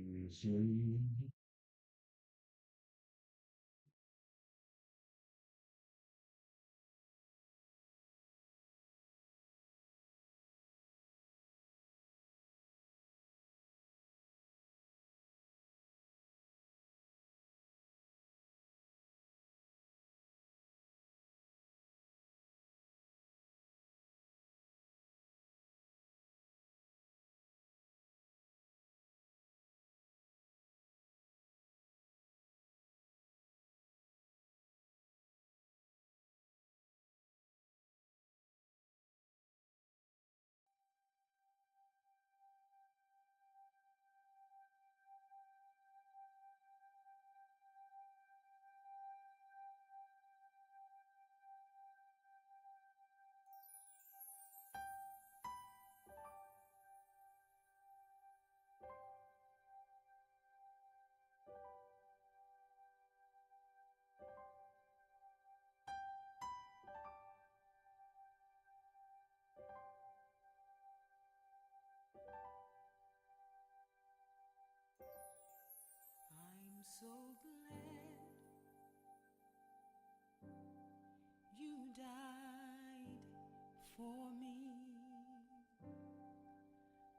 I'm so glad you died for me.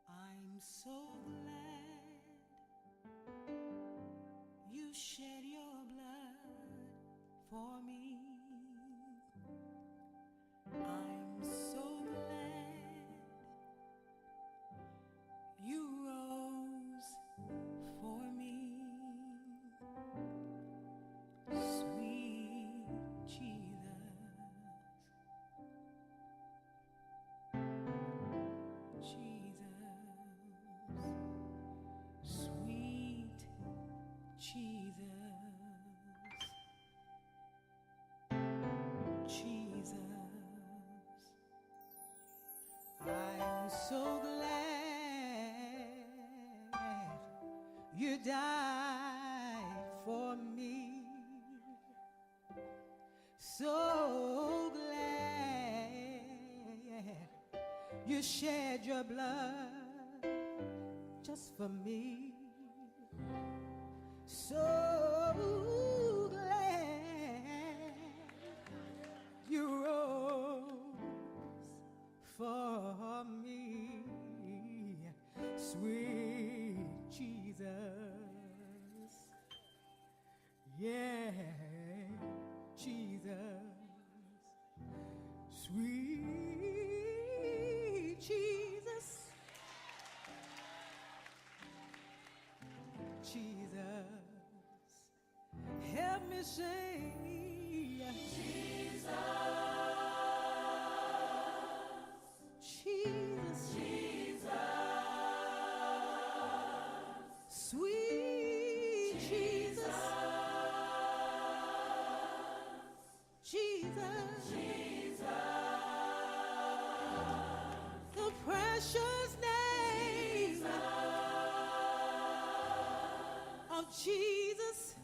I'm so glad you shed your blood for me. I'm so glad you rose for me. Sweet Jesus. Jesus. Sweet Jesus. Jesus. I'm so glad you died for me. So glad you shed your blood just for me. So glad you rose for me, sweet Jesus. Yeah, Jesus, sweet Jesus, Jesus. Help me say, Jesus, Jesus, Jesus, sweet Jesus, Jesus, Jesus, the precious name of Jesus,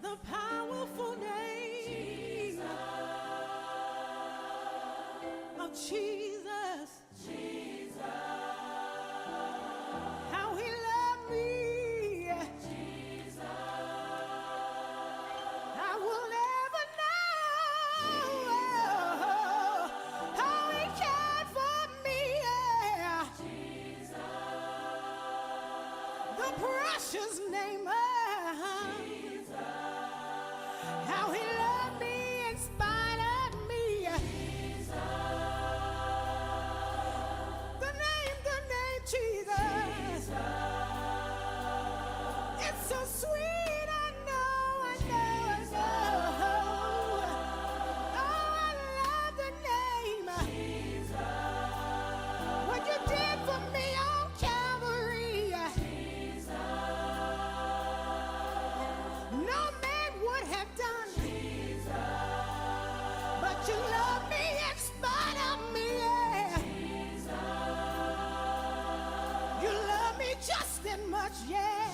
the powerful name of Jesus. How he loved me. I will never know how he cared for me. Yeah. The precious name of how he loved me in spite of me. The name Jesus. It's so sweet. I know, I know, I know. Oh, I love the name. What you did for me on Calvary. No man would have done. But you love me in spite of me. Yeah. You love me just that much, yeah.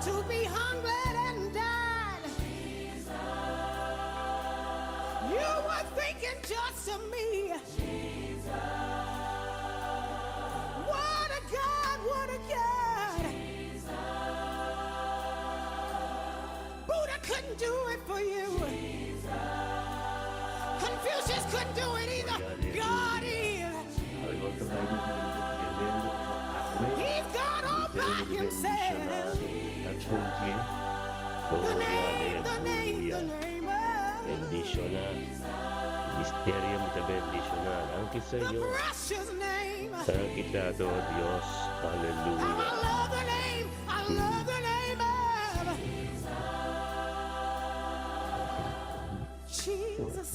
To be hungry and died. You were thinking just of me. What a God, what a God. Buddha couldn't do it for you. Confucius couldn't do it either. God is. He's God all by himself. The name, the name, the name of Bendishoná. Ministerio ta bendishoná. Danki, the Señor. precious name. Danki, Tata Dios. How I Aleluya. love the name. I love the name of Jesus.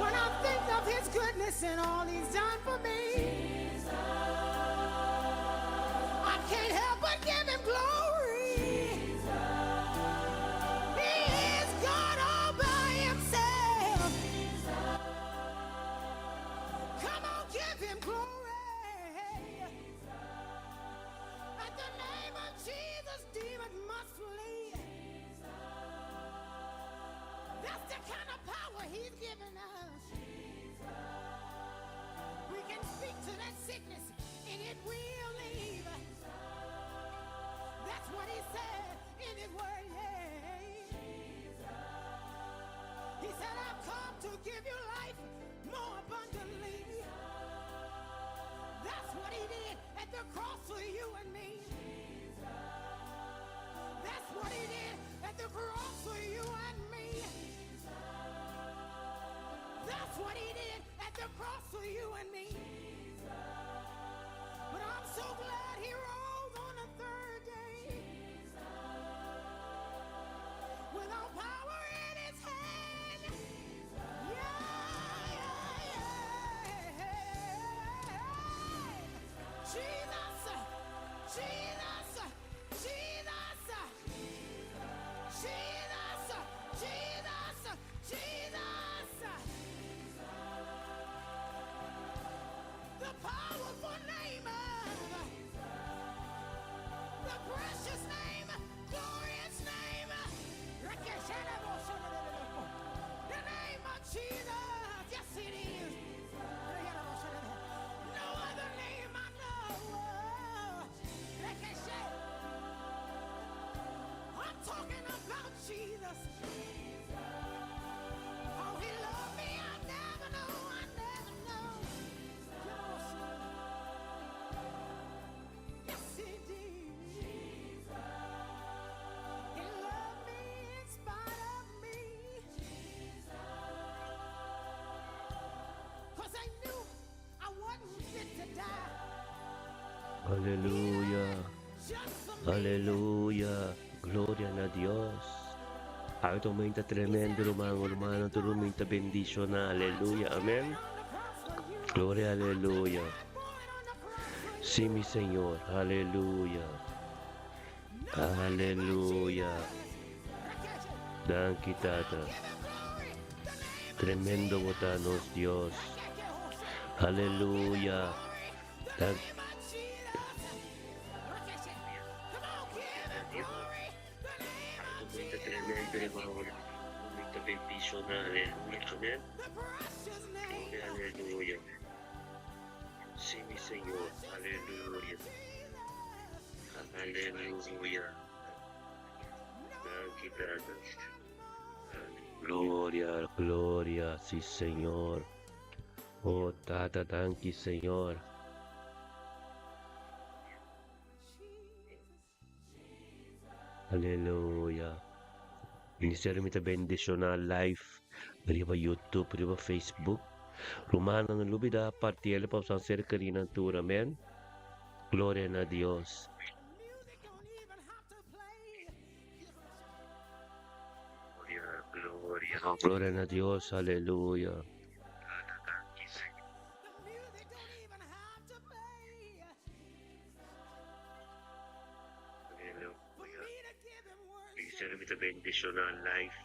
When I think of his goodness and all he's done for me, I can't help but give him glory. He is God all by himself. Come on, give him glory. At the name of Jesus, demons must flee. That's the kind of power he's given us. We can speak to that sickness and it will leave. That's what he said in his word. Yeah. He said, I've come to give you life more abundantly. That's what he did at the cross for you and me. That's what he did at the cross for you and me. That's what he did at the cross for you and me. But I'm so glad he rose on the third day. With all power in his hand. Yeah. Jesus, Jesus, Jesus, Jesus, Jesus, Jesus. The powerful name of the precious name, glorious name. The name of Jesus. Yes, it is. No other name I know. I'm talking about Jesus. Oh, he loved me. I never know. I never know. Yes, he did. He loved me in spite of me. 'Cause I knew I wasn't fit to die. Aleluya. Just for me. Aleluya. Gloria na Dios. Awe ta un mainta tremendo, ruman, ruman, tur mainta bendishoná. Aleluya. Amèn. Gloria, aleluya. Sí, mi Señor. Aleluya. Aleluya. Danki, Tata. Tremendo bo ta nos Dios. Aleluya. Danki. Tremendo, mainta bendishoná. Aleluya. Amèn. Gloria, aleluya. Sí, mi Señor. Aleluya. Aleluya. Danki, Tata. Gloria, gloria, sí, Señor. Oh, Tata, danki, Señor. Aleluya. Ministerio mi ta bendishoná live riba YouTube, riba Facebook. Rumannan, no lubidá parti e pa ser kerí nan tur, amèn. Gloria na Dios. Music don't even have to play. Gloria, gloria. Gloria na Dios, aleluya. The music don't even have to play. For Aleluya. me to give him worship. Ministerio mi ta bendishoná live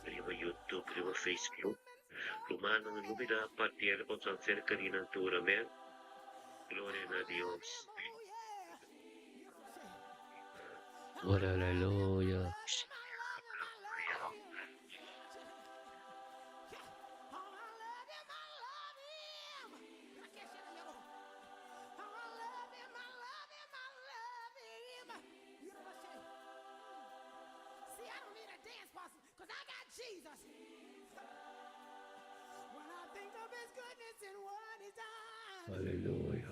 riba YouTube, riba Facebook. Rumannan, no lubidá parti e pa ser kerí nan tur, amèn. Gloria na Dios. Oh, yeah. Gloria, aleluya. I love him, I love him. Aleluya.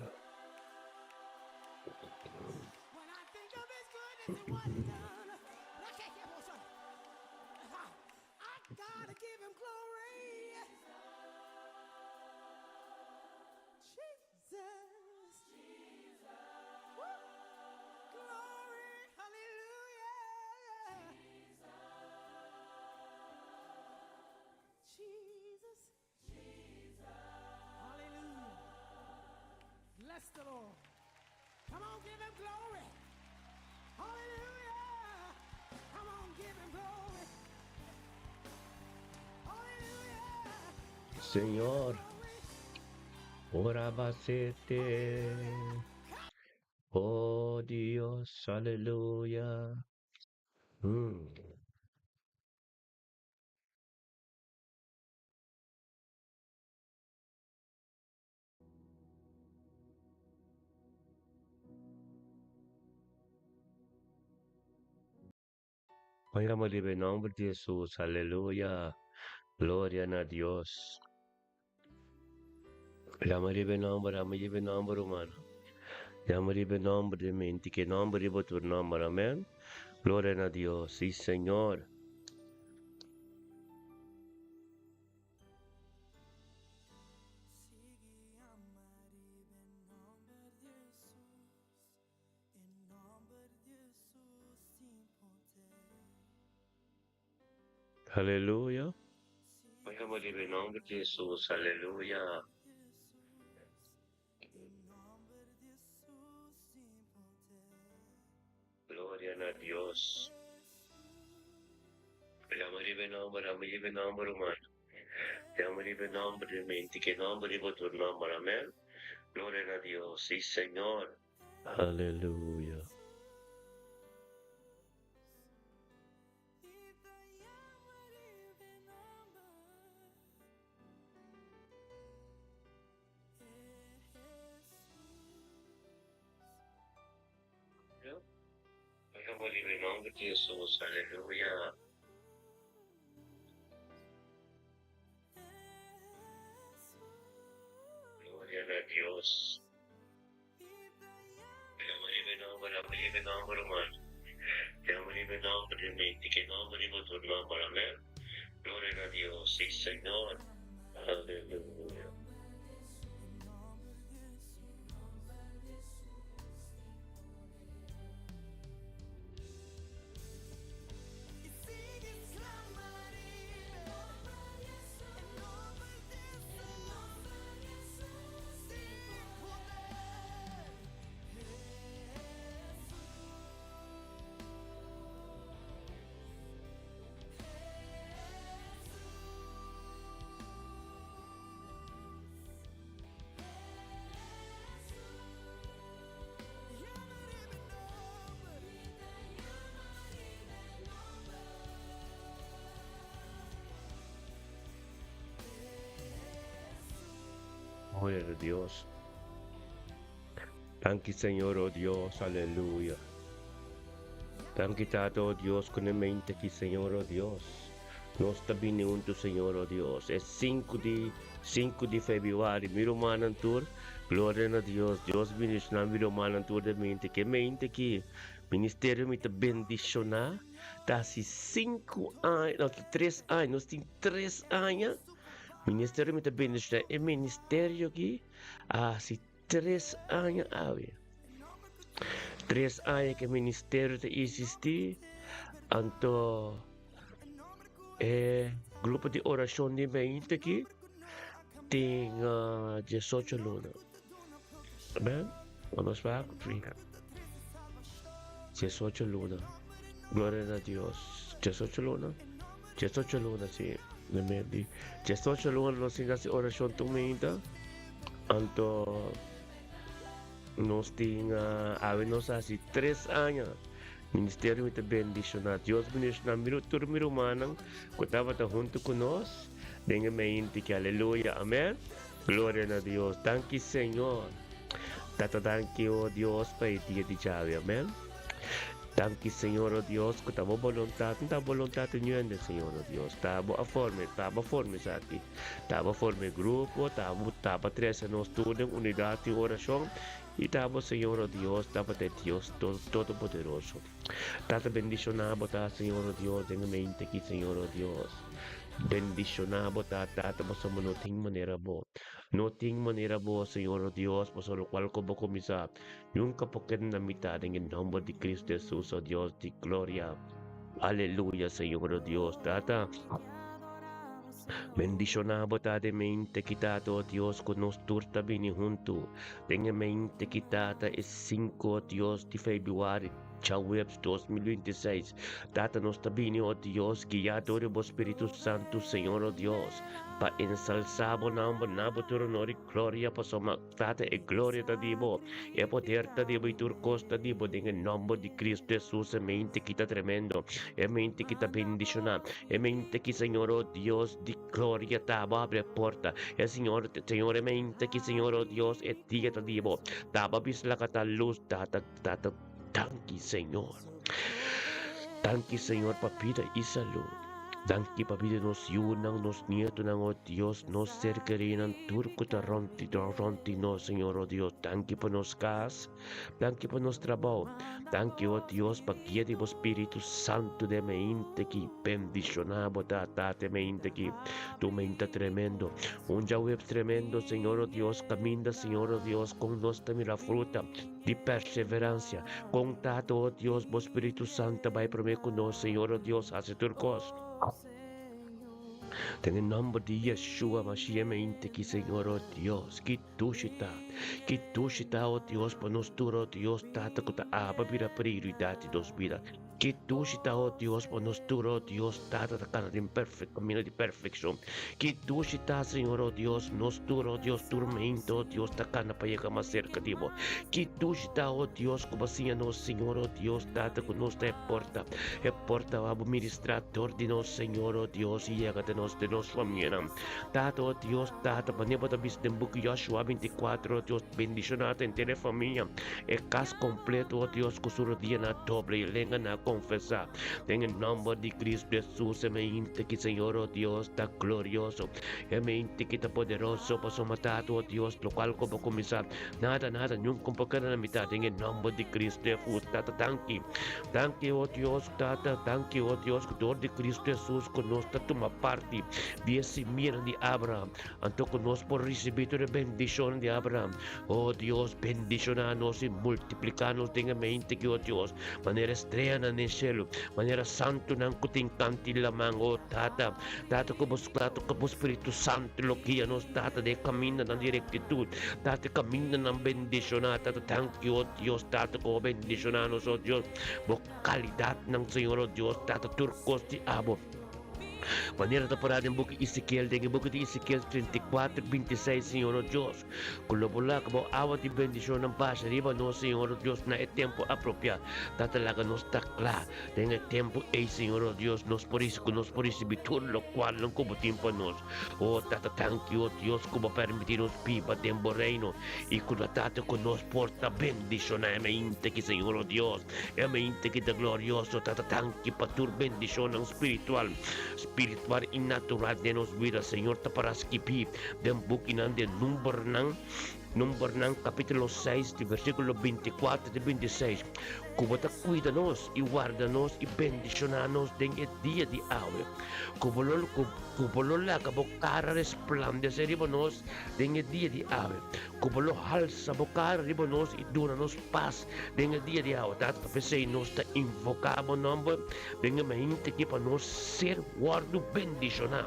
Señor, ora basete. Oh Dios, aleluya. Oigamos riba e nomber di Jesus, aleluya, gloria na Dios. Yama riba e nomber, yama riba e nomber, humano. Yama riba e nomber di mente, ke nomber riba tur nomber, amen. Gloria na Dios, sí Señor. Aleluya. Pongamos riba e nomber di Jesus. Aleluya. Gloria na Dios. Yama riba e nomber, yama riba e nomber humano. Yama riba e nomber di mente, ke nomber riba tur nomber. Amen. Gloria na Dios. Sí, Señor. Aleluya. Nomber di Jesus, aleluya. Gloria na Dios. Gloria a Dios, sí Señor. Aleluya. Gloria a Dios. Danki Señor, oh Dios, aleluya. Danki Tata, oh Dios, ku e mente aki, Señor, oh Dios. Nos ta bini huntu, Señor, oh Dios. E 5 di 5 di februari, mi rumannan tur, gloria na Dios. Dios bendiciona mi rumannan tur de mente. Ke mente ki ministerio mi ta bendiciona, ta hasi 5 aña, no, 3 aña, nos tin 3 aña. Ministerio mi ta bendiciona e ministerio ki a hasi 3 aña awe. 3 aña ke ministerio ta existi, anto e grupo di oracion di mente ki tin 18 luna. Amen. Vamos pa 18 luna. Gloria na Dios. 18 luna. 18 luna, sí. 18 luna nos tin hasi oracion tur mainta. Anto nos tin awe nos hasi 3 aña. Ministerio mi ta bendiciona. Dios bendiciona mi tur mi rumannan ku tabata hunto ku nos den e mainta ki. Aleluya. Amen. Gloria na Dios. Danki Señor. Tata danki, oh Dios, pa e dia di djawe. Amen. Danki Señor o Dios ku ta bo boluntat, no ta boluntat di niun hende Señor o Dios, ta bo a forma, ta bo a forma esaki, ta bo a forma e grupo, ta bo ta bo a trese nos tur den unidat i orashon, i ta bo Señor o Dios tabata e Dios Todopoderoso. Tata bendishoná bo ta Señor o Dios den e mente aki Señor o Dios. Bendishoná bo ta Tata pasobra no tin manera bo, no tin manera bo Señor o Dios pasobra lokual ku bo kuminsá Nunca por keda na mitad den e nomber di Cristo Jesus, oh Dios di gloria. Aleluya, Señor, oh Dios, Tata. Bendiciona bo ta de mente ki tata, oh Dios, ku nos tur ta bini huntu. Den e mente ki tata e 5, oh Dios, di februari, djaweps 2026. Tata, nos ta bini, oh Dios, guiá dor di bo Spiritu Santu, Señor, oh Dios, pa ensalsá bo nomber, na bo tur honor i gloria, pasobra Tata, e gloria ta di bo, e poder ta di bo i tur kos ta di bo den e nòmber di Kristu Hesus. E mente ki ta tremendo, e mente ki ta bendishoná, e mente ki Señor o Dios di gloria ta bo habri e porta. E Señor, Señor, e mente ki Señor o Dios e dia ta di bo, ta bo bisa laga ta lus. Tata, Tata, danki Señor. Danki Señor pa bida i salú. Danki pa bida nos yunan, nos nietonan, o Dios, nos ser kerinan, tur ku ta rònt rònt di nos, Señor, o Dios. Danki pa nos kas, danki pa nos trabou. Danki, o Dios, pa guia di bo Spiritu Santu den mente ki bendishoná bo ta, Tata, e mente ki tu mente tremendo. Un djaweps tremendo, Señor, o Dios, kaminda, Señor, o Dios, kon nos ta mira fruta di perseveransia. Kon Tata, o Dios, bo Spiritu Santu ta bai promé ku nos, Señor, o Dios, hasi tur kos. Den e nòmber di Yeshua Mashiach mi inti Señor, o Dios, ki dushi ta, ki dushi ta, o Dios, pa nos tur, o Dios, Tata, ku ta aba bira prioridat di nos bida. Ki dushi ta, o Dios, pa nos tur, o Dios, Tata, ta kana den kaminda di perfekshon. Ki dushi ta, Señor, o Dios, nos tur, o Dios, tur mente, o Dios, ta kana pa yega mas serka di bo. Ki dushi ta, o Dios, ku bo a siña nos, Señor, o Dios, Tata, ku nos ta e porta, e porta pa bo ministrá dor di nos, Señor, o Dios, i yega te nos, den nos famianan. Tata, o Dios, Tata, manera bo ta bisa den buki Joshua 24, o Dios, bendishoná ta henter e famia. E kas kompleto, o Dios, ku su rodia na dobla i lenga na konfesá. Den e nòmber di Kristu Hesus, e mente ki, Señor, o Dios, ta glorioso, e mente ki ta poderoso, pasobra Tata, o Dios, lokual ku bo kuminsá, nada, nada, nunka por keda na mitat. Den e nòmber di Kristu Hesus, Tata, danki. Danki, o Dios, Tata, danki, o Dios, ku dor di Kristu Hesus ku nos ta tuma parti di e simianan di Abraham, anto ku nos por risibí tur e bendishonnan di Abraham. O Dios, bendishoná nos i multipliká nos den e mente ki, o Dios, manera estreanan den shelu, manera santunan ku tin kanti laman, o Tata. Tata, ku bo, Tata, ku bo Spiritu Santu lo guia nos, Tata, den e kamindanan di rektitut, Tata, e kamindanan bendishoná, Tata. Danki, o Dios, Tata, ku bo bendishoná nos, o Dios, bo kalidatnan, Señor, o Dios, Tata, tur kos di abo. Manera ta pará den buki Ezekiel, den e buki di Ezekiel 34, 26, Señor, o Dios, ku lo bo laga bo awa di bendishonnan basha riba nos, Señor, o Dios, na e tempu apropiá. Tata, laga nos ta kla den e tempu ei, Señor, o Dios, nos por ku nos por risibí tur lokualnan ku bo tin pa nos. O Tata, danki, o Dios, ku bo permití nos biba den bo Reino i ku na Tata ku nos por ta bendishoná e mente ki, Señor, o Dios, E mente ki ta glorioso ta ta danki pa tur bendishonnan spiritual, spiritual i natural den nos bida. Señor ta para skibí den bukinan di Numbernan, Numbernan kapítulo 6 di versíkulo 24 te 26, ku bo ta kuida nos i warda nos i bendishoná nos den e dia di awe, ku bo lo ku bo lo laga bo kara resplandesé riba nos den e dia di awe, ku bo lo halsa bo kara riba nos i duna nos pas den e dia di awe. Tata, p'esei nos ta invoká bo nòmber den e mainta aki pa nos ser wòrdu bendishoná.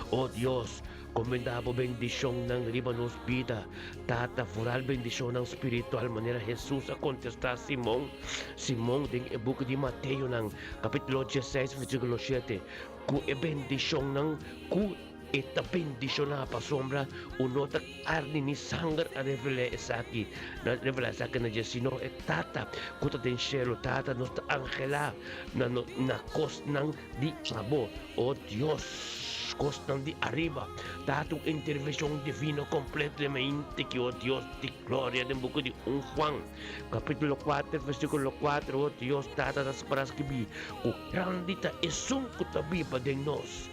O Dios, komendá bo bendishonnan riba nos bida. Tata, foral bendishonnan spiritual manera Hesus a kontestá Simon, Simon den e buki di Mateonan, kapítulo dieseis, versíkulo shete, ku e bendishonnan ku E ta bendishoná pasobra u no ta karni ni sanger a revel'é esaki, na revelá esaki na dje, sino e Tata ku ta den shelu. Tata, nos ta anhelá na no na kosnan di abo, o Dios. Kosnan di ariba. Tata un intervenshon divino kompletamente ki, o Dios di gloria, den buki di 1 Juan kapítulo 4 versíkulo 4, o Dios Tata, ta spera skibí ku grandi ta esun ku ta biba den nos,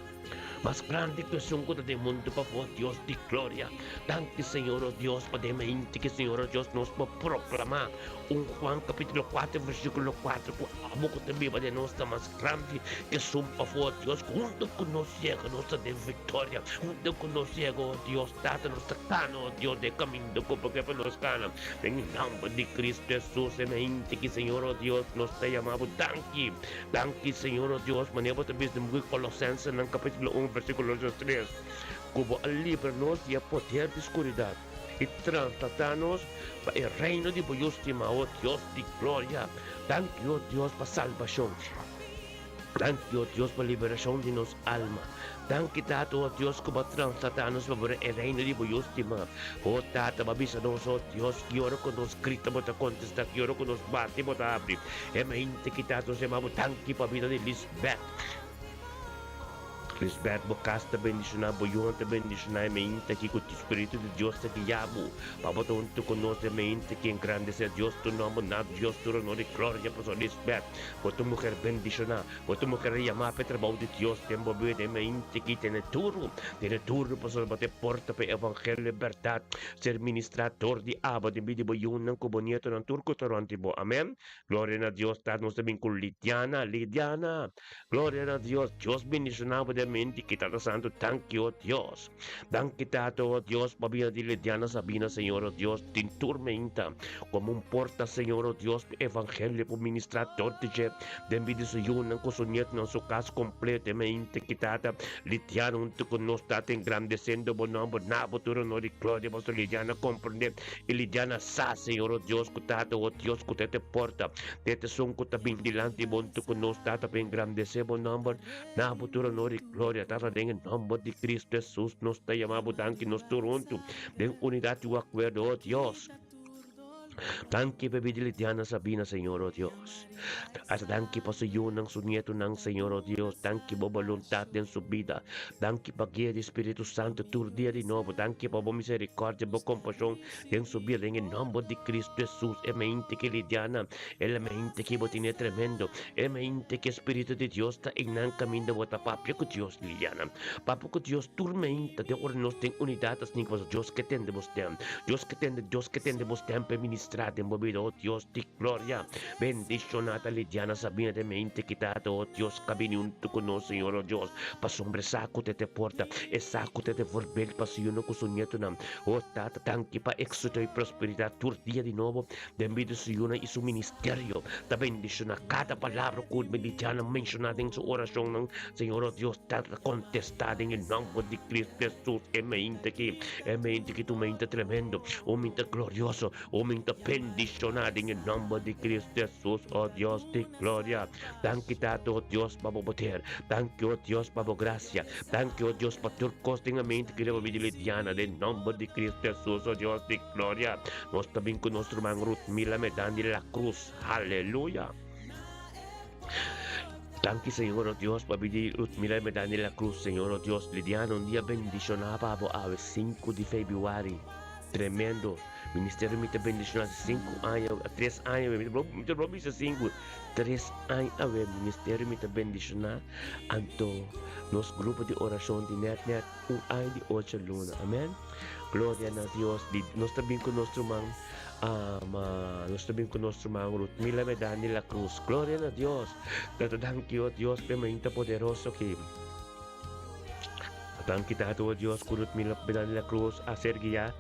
mas grandi ku esun ku ta den mundu pafó. Dios di gloria, danki, Señor, o Dios, pa den mente ki, Señor, o Dios, nos por proklamá 1 Juan kapítulo 4 versíkulo 4 ku abo ku ta biba den nos ta mas grandi ku esun pafó. Dios, ku huntu ku nos yega nos ta den viktoria, huntu ku nos yega, o Dios Tata, nos ta kana, o Dios, den kaminda ku bo ke pa nos kana, den e nòmber di Kristu Hesus. E mente ki, Señor, o Dios, nos ta yama bo danki. Danki, Señor, o Dios, manera bo ta bisa den buki Kolosensenan kapítulo 1 versíkulo 3, ku bo a libra nos di e poder di skuridat i trasladá nos pa e reino di bo Yu stimá, o Dios di gloria. Danki, o Dios, pa salbashon. Danki, o Dios, pa liberashon di nos alma. Danki, Tata, o Dios, ku bo a trasladá nos pa bo e reino di bo Yu stimá. O Tata, bo a bisa nos, o Dios, ki ora ku nos grita bo ta kontestá, ki ora ku nos bati bo ta abri. E mente ki Tata nos yama bo danki pa bida di Lisbeth. Lisbeth, bo kas ta bendishoná, bo yunan ta bendishoná, e mente aki ku Spiritu di Dios ta guia bo pa bo ta huntu ku nos, e mente ki engrandesé Dios tu nòmber, na Dios tur honor i gloria. Pasobra Lisbeth, bo ta un muher bendishoná, bo ta un muher yamá pa e trabou di Dios den bo bida, e mente ki tene duru, tene duru pasobra bo ta e porta pa e evangelio e bèrdat ser ministrá dor di abo den bida di bo yunan ku bo nietonan tur ku ta rònt di bo. Amèn. Gloria na Dios. Ta nos ta bin ku Lidiana, Lidiana. Gloria na Dios. Dios bendiciona bo den mente ki Tata Santo. Danki, o Dios. Danki, Tata, o Dios, pa bida di Lidiana Sabina, Señor, o Dios, tin tur meinta como un porta, Señor, o Dios, pa evangelio por ministra dor di dje den bida di su yunan cu su nietonan, su cas completo. E mente ki Tata Lidiana hunto cu nos, Tata, engrandeciendo bo nomber. Na bo tur honor y gloria, pasobra Lidiana comprende y Lidiana sa, Señor, o Dios, cu Tata, o Dios, cu ta te porta. Te esun ku ta bin dilanti bo huntu ku nos, Tata, pa engrandesé bo nòmber. Na bo tur honor i gloria, Tata, den e nòmber di Kristu Hesus nos ta yama bo danki, nos tur huntu, den unidat i un akuerdo, o Dios. Danki pa e bida di Lidiana Sabina, Señor, o Dios. Hasta danki pa su yunan, su nietonan, Señor, o Dios. Danki bo boluntat den su bida. Danki pa guia di Spiritu Santu tur dia di nobo. Danki pa bo miserikòrdia, bo kompashon Den su bida, den e nomber di Cristo Jesus, e mente ki lidiana, e mente ki bo tene tremendo, e mente ki Spiritu di Dios ta einan kaminda bo ta papia ku Dios, lidiana. Papia ku Dios tur meinta den ora nos den unidat asina pasobra Dios ke tende bo stem. Dios ke tende, Dios ke tende bo stem pa e ministra den bo bida, oh Dios di gloria. Bendiciona ta lidiana Sabina den mente ki tata, oh Dios, ka bini huntu ku nos, Señor, oh Dios, pasobra e sa ku te te porta, e sa ku te te voorbeeld pa su yunan ku su nietonan. O Tata, danki pa éxito i prosperidat tur dia di nobo den bida su yunan i su ministerio. Ta bendishoná kada palabra ku Lidiana menshoná den su orashonnan. Señor, o Dios, Tata, kontestá den e nòmber di Cristo Hesus e meinta aki. E meinta aki ta un meinta tremendo, un meinta glorioso, un meinta bendishoná den e nòmber di Cristo Hesus, o Dios di gloria. Danki, Tata, o Dios, pa bo poder. Danki, o Dios, pa bo grasia. Danki, o Dios, pa tur kos den amente ki riba mi di Lidiana, den nomber di Cristo Jesus, o Dios di gloria. Nos ta bin ku nos ruman Ruth Mila Medan di La Cruz. Aleluya. Danki, Señor, o Dios, pa bidi Ruth Mila Medan di La Cruz, Señor, o Dios. Lidiana, un dia bendishoná pa bo awe, 5 di februari. Tremendo. Ministerio mi ta bendishoná 5 aña, 3 aña, mi ta bisa 5. Tres aña awe ministerio mi ta bendishoná, anto nos grupo di orashon di nèt nèt un aña di ocho luna. Amèn. Gloria na Dios. Di nos ta bin ku nos ruman, nos ta bin ku nos ruman Ruthmila Medani La Cruz. Gloria na Dios. Ta ta danki o Dios p'e mainta poderoso aki. Danki Tata o Dios ku Ruthmila Medani La Cruz a ser guiá.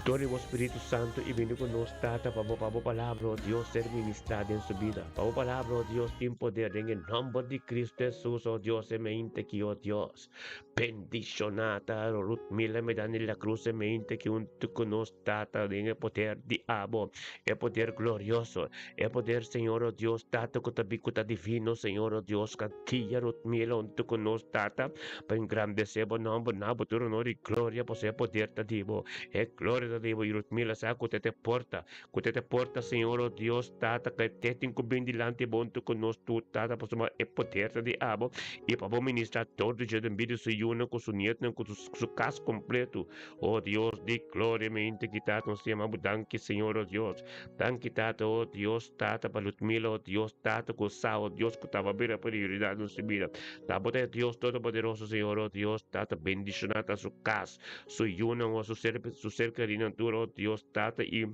Dor di bo Spiritu Santu i bini ku nos, Tata, pa bo pa bo Palabra, o Dios, ser ministrá den su bida. Pa bo Palabra, o Dios, tin poder den e nòmber di Kristu Hesus, o Dios, e meinte ki, o Dios, bendishoná ta Ruth Miller Medani La Cruz, e meinte ki huntu ku nos, Tata, den e poder di abo, e poder glorioso, e poder, Señor, o Dios, Tata, ku ta bi ku ta divino, Señor, o Dios, ka guia Ruth Miller huntu ku nos, Tata, Pa engrandesé bo nòmber, na bo tur honor i gloria, pasobra e poder ta di bo. E gloria ta. ta di bo, i Ludmila sa ku te te porta, ku te te porta, Señor, o Dios, Tata, ku te tin ku bin dilanti bo huntu ku nos tur, Tata, pasobra e poder ta di abo, i pa bo ministrá tur di dje den bida di su yunan, ku su nietnan, ku su kas kompletu. O Dios di gloria, mi hende ki Tata, nos ta yama bo danki, Señor, o Dios. Danki, Tata, o Dios, Tata, pa Ludmila, o Dios, Tata, ku sa, o Dios, ku tabata bira prioridad den su bida. Ta bo ta e Dios Todopoderoso, Señor, o Dios, Tata, bendishoná ta su kas, su yunan, o su ser, su ser kerinan tur, o Dios, Tata, i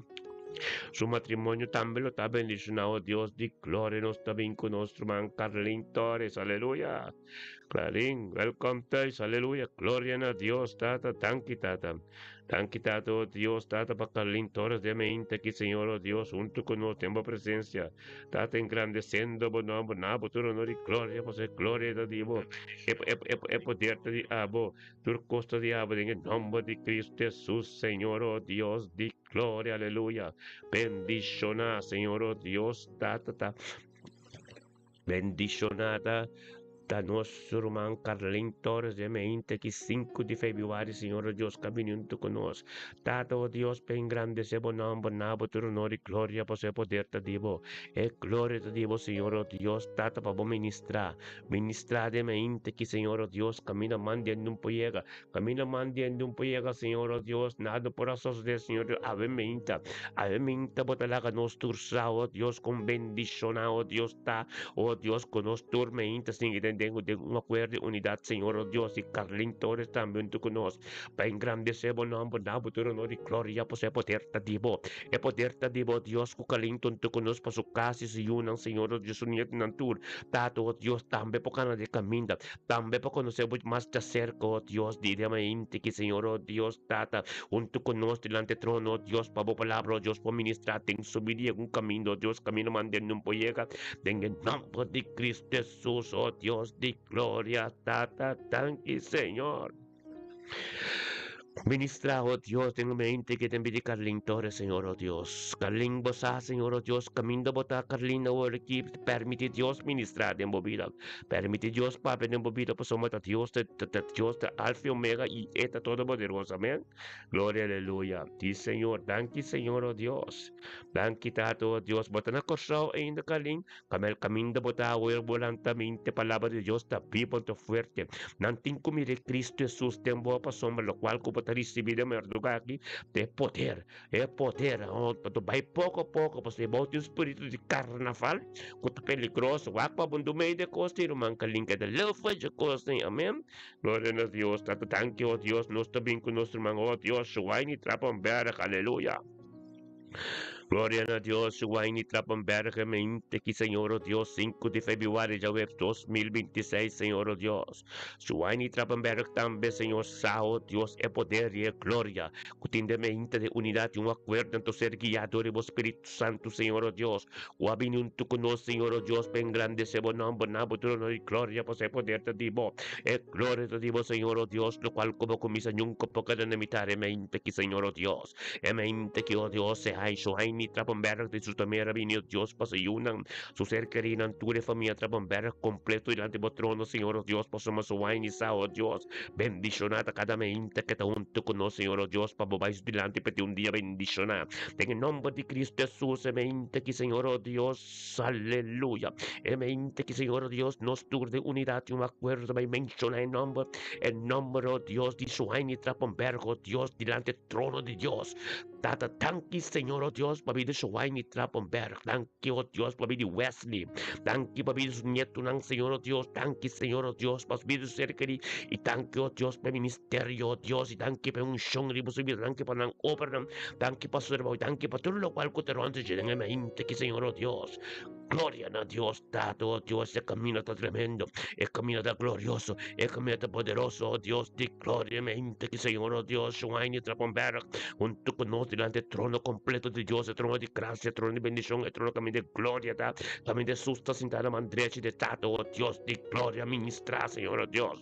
su matrimonio tambe lo ta bendishoná, o Dios di gloria. Nos ta bin ku nos ruman Carlin Torres, aleluya. Clarín, welkom thuis, aleluya. Gloria na Dios, Tata, danki, Tata. Danki, Tata, oh Dios, Tata, pa Carlin Torres de mente aquí, Señor, oh Dios, junto con nos, ten bo presencia. Tata, engrandeciendo bo nombre, na bo tur honor y gloria, pues gloria ta di bo. E, e, e, e poder ta di abo, tur costa di abo, en el nombre de Cristo Jesús, Señor, oh Dios, di gloria, aleluya. Bendiciona, Señor, oh Dios, Tata, ta. Bendishoná ta ta nos ruman Carlin Torres de Meinte ki 5 di febrüari Señor o Dios ka bini huntu ku nos. Tata o Dios pa engrandesé bo nòmber na bo tur honor i gloria pasobra e poder ta di bo. E gloria ta di bo Señor o Dios Tata pa bo ministrá. Ministrá den Meinte ki Señor o Dios kaminda man den un por yega. Kaminda man den un por yega Señor o Dios nada no por a sosodé Señor Dios awe meinta. Awe meinta bo ta laga nos tur sa o Dios kon bendishoná o Dios ta o Dios ku nos tur meinta sigui den den den un akuerdo di unidat Señor o Dios i Carlin Torres tambe huntu ku nos pa engrandesé bo nòmber na bo tur honor i gloria pasobra e poder ta di bo e poder ta di bo Dios ku Carlin huntu ku nos pa su kas i su yunan Señor o Dios su nietonan tur Tata o Dios tambe por kana di kaminda Tambe pa konosé bo mas djaserka, o Dios, di dia mainti ki Señor, o Dios, Tata, huntu ku nos dilanti e trono, o Dios, pa bo palabra, o Dios, por ministrá den su bida i egun kaminda, o Dios, kaminda manda e nun por yega, den e nòmber di Cristo Hesus, o Dios di gloria, Tata, danki, Señor. Ministra, oh Dios, den mente que den bidi Carlin Torres, Señor, oh Dios. Carlin, bo sa, Señor, oh Dios, caminda bo ta, Carlin, awor aquí, permiti Dios ministra den bo vida. Permiti Dios papia den bo vida, pasobra ta Dios, ta, ta, ta Dios, ta Alfa y Omega, y e ta todopoderoso. Amén. Gloria, aleluya. Di Señor, danki, Señor, oh Dios. Danki, Tata, oh Dios. Bo ta na Kòrsou ainda, Carlin? Kamel kaminda bo ta awe bo lantamente palabra di Dios ta bibo ta fuerte. Nan tin ku mira e Cristo Jesus den bo pasobra lokual ku bo ta risibi den merdugá aki ta e poder, e poder. Oh, ta ta bai poko poko pasobra bo tin spiritu di karnaval ku ta peligroso. Wak pa bo no mei de kos ei ruman Kalin keda leu for dje kos ei. Amen. Gloria na Dios. Tata danki oh Dios nos ta bin ku nos ruman oh Dios Shuaini Trapenberg. Aleluya. Gloria na Dios, Wayne Trappenberg, mente ki Señor o Dios, 5 di februari djaweps 2026, Señor o Dios. Wayne Trappenberg tambe, Señor, sa o Dios e poder i e gloria ku tin den mente de unidat i un akuerdo anto ser guiá dor di bo Spiritu Santu, Señor o Dios, ku a bini huntu ku nos, Señor o Dios, pa engrandesé bo nòmber na bo trono di gloria, pasobra e poder ta di bo, e gloria ta di bo, Señor o Dios, lokual ku bo kuminsá nunka por keda na mitad e mente ki, Señor o Dios. E mente ki, oh Dios, e hai su hai ni Trappenberg di su tamera bini, oh Dios, pa su yunan, su ser kerinan, tur e famia Trappenberg kompleto dilanti bo trono, Señor, oh Dios, pasobra su hai ni sa, oh Dios, bendishoná ta kada mente ke ta huntu ku nos, Señor, oh Dios, pa bo bai su dilanti pa tin un dia bendishoná. Den e nomber di Cristo Hesus, e mente ki, Señor, oh Dios, aleluya. E mente ki, Señor, oh Dios, nos tur den unidat i un akuerdo bai menshoná e nomber, e nomber, oh Dios, di su hai ni Trappenberg, oh Dios, dilanti trono di Dios. Tata, danki Señor, oh Dios, pa bida Shoaini Trappenberg. Danki, oh Dios, pa bida Wesley. Danki pa bida su nietonan, Señor, oh Dios. Danki, Señor, oh Dios, pa bida su ser querido. Y danki, oh Dios, pa ministerio, oh Dios. Y danki pa unción riba su vida. Danki pa nan obra. Danki pa su trabajo. Danki pa todo lo cual ku te ronda den e mente ki, Señor, oh Dios. Gloria na Dios, Tata, oh Dios, e camino ta tremendo, e camino ta glorioso, e camino ta poderoso, oh Dios di gloria, mente ki Señor, oh Dios, Shuaini Trappenberg, hunto ku nos delante e trono completo di Dios, e trono di gracia, e trono di bendicion, e trono camino di gloria, ta, camino di Jesús ta sintá na man drechi di Tata, oh Dios di gloria, ministra, Señor, oh Dios.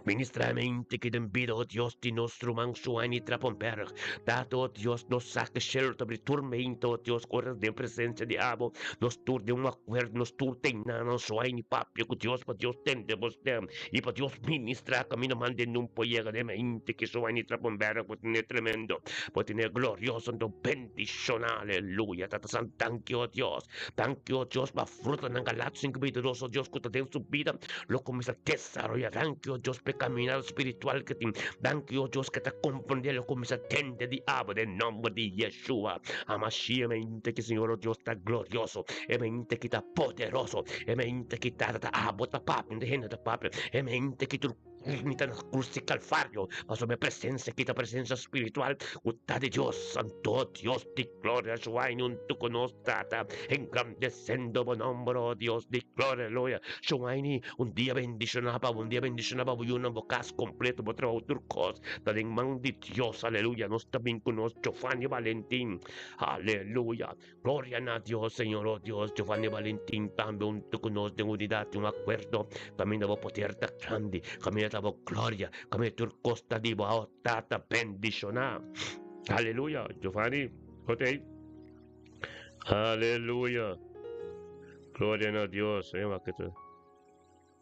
Ministramente ki den bida, o Dios, di nos ruman Suaini Traponberg. Tata, o Dios, nos sa ke shelu ta bri tur meinta, o Dios, ora den presensia di abo, nos tur den un akuerdo, nos tur ta einan, Suaini, papia ku Dios pa Dios tende bo stem i pa Dios ministra kaminda man den un por yega den mente ki Suaini Traponberg bo tene tremendo, bo tene glorioso, anto bendishona, aleluya. Tata Santu, danki, o Dios, danki, o Dios, pa frutanan galato sin kubidadoso, o Dios, ku ta den su bida, lo kuminsá desaroyá. Danki, o Dios, pa e kaminada spiritual ku tin. Danki, o Dios, ku ta komprendé lo kuminsá tende di abo den nòmber di Yeshua. Hamashia mente ki Señor, o Dios, ta glorioso. E mente ki ta poderoso. E mente ki ta ta abo ta papia, no ta hende ta papia. E mente ki tur Mi ta na cruz di Calvario, pasobra e presencia aki ta presencia spiritual cu ta di Dios. Santo Dios di gloria, Shuaini hunto cu nos, Tata, engrandecendo bo nomber, oh Dios di gloria, aleluya. Shuaini, un dia bendiciona pa bo, un dia bendiciona pa bo yunan, bo cas completo, bo trabao, tur cos ta den man di Dios, aleluya. Nos ta bin cu nos Giovanni Valentin, aleluya. Gloria na Dios, Señor, oh Dios, Giovanni Valentin tambe hunto cu nos den unidad y un acuerdo. Caminda bo poder ta grandi, caminda ta bo gloria, caminda tur cos ta di bo, oh Tata, bendiciona. Aleluya, Giovanni, ok. Aleluya. Gloria na Dios, eh, wak ito.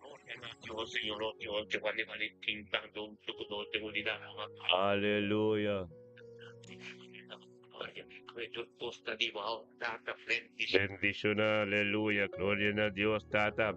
Gloria na Dios, Señor, oh Dios, Giovanni Valentin tambe hunto cu nos den unidad. Aleluya. Bendiciona, aleluya, gloria na Dios, Tata.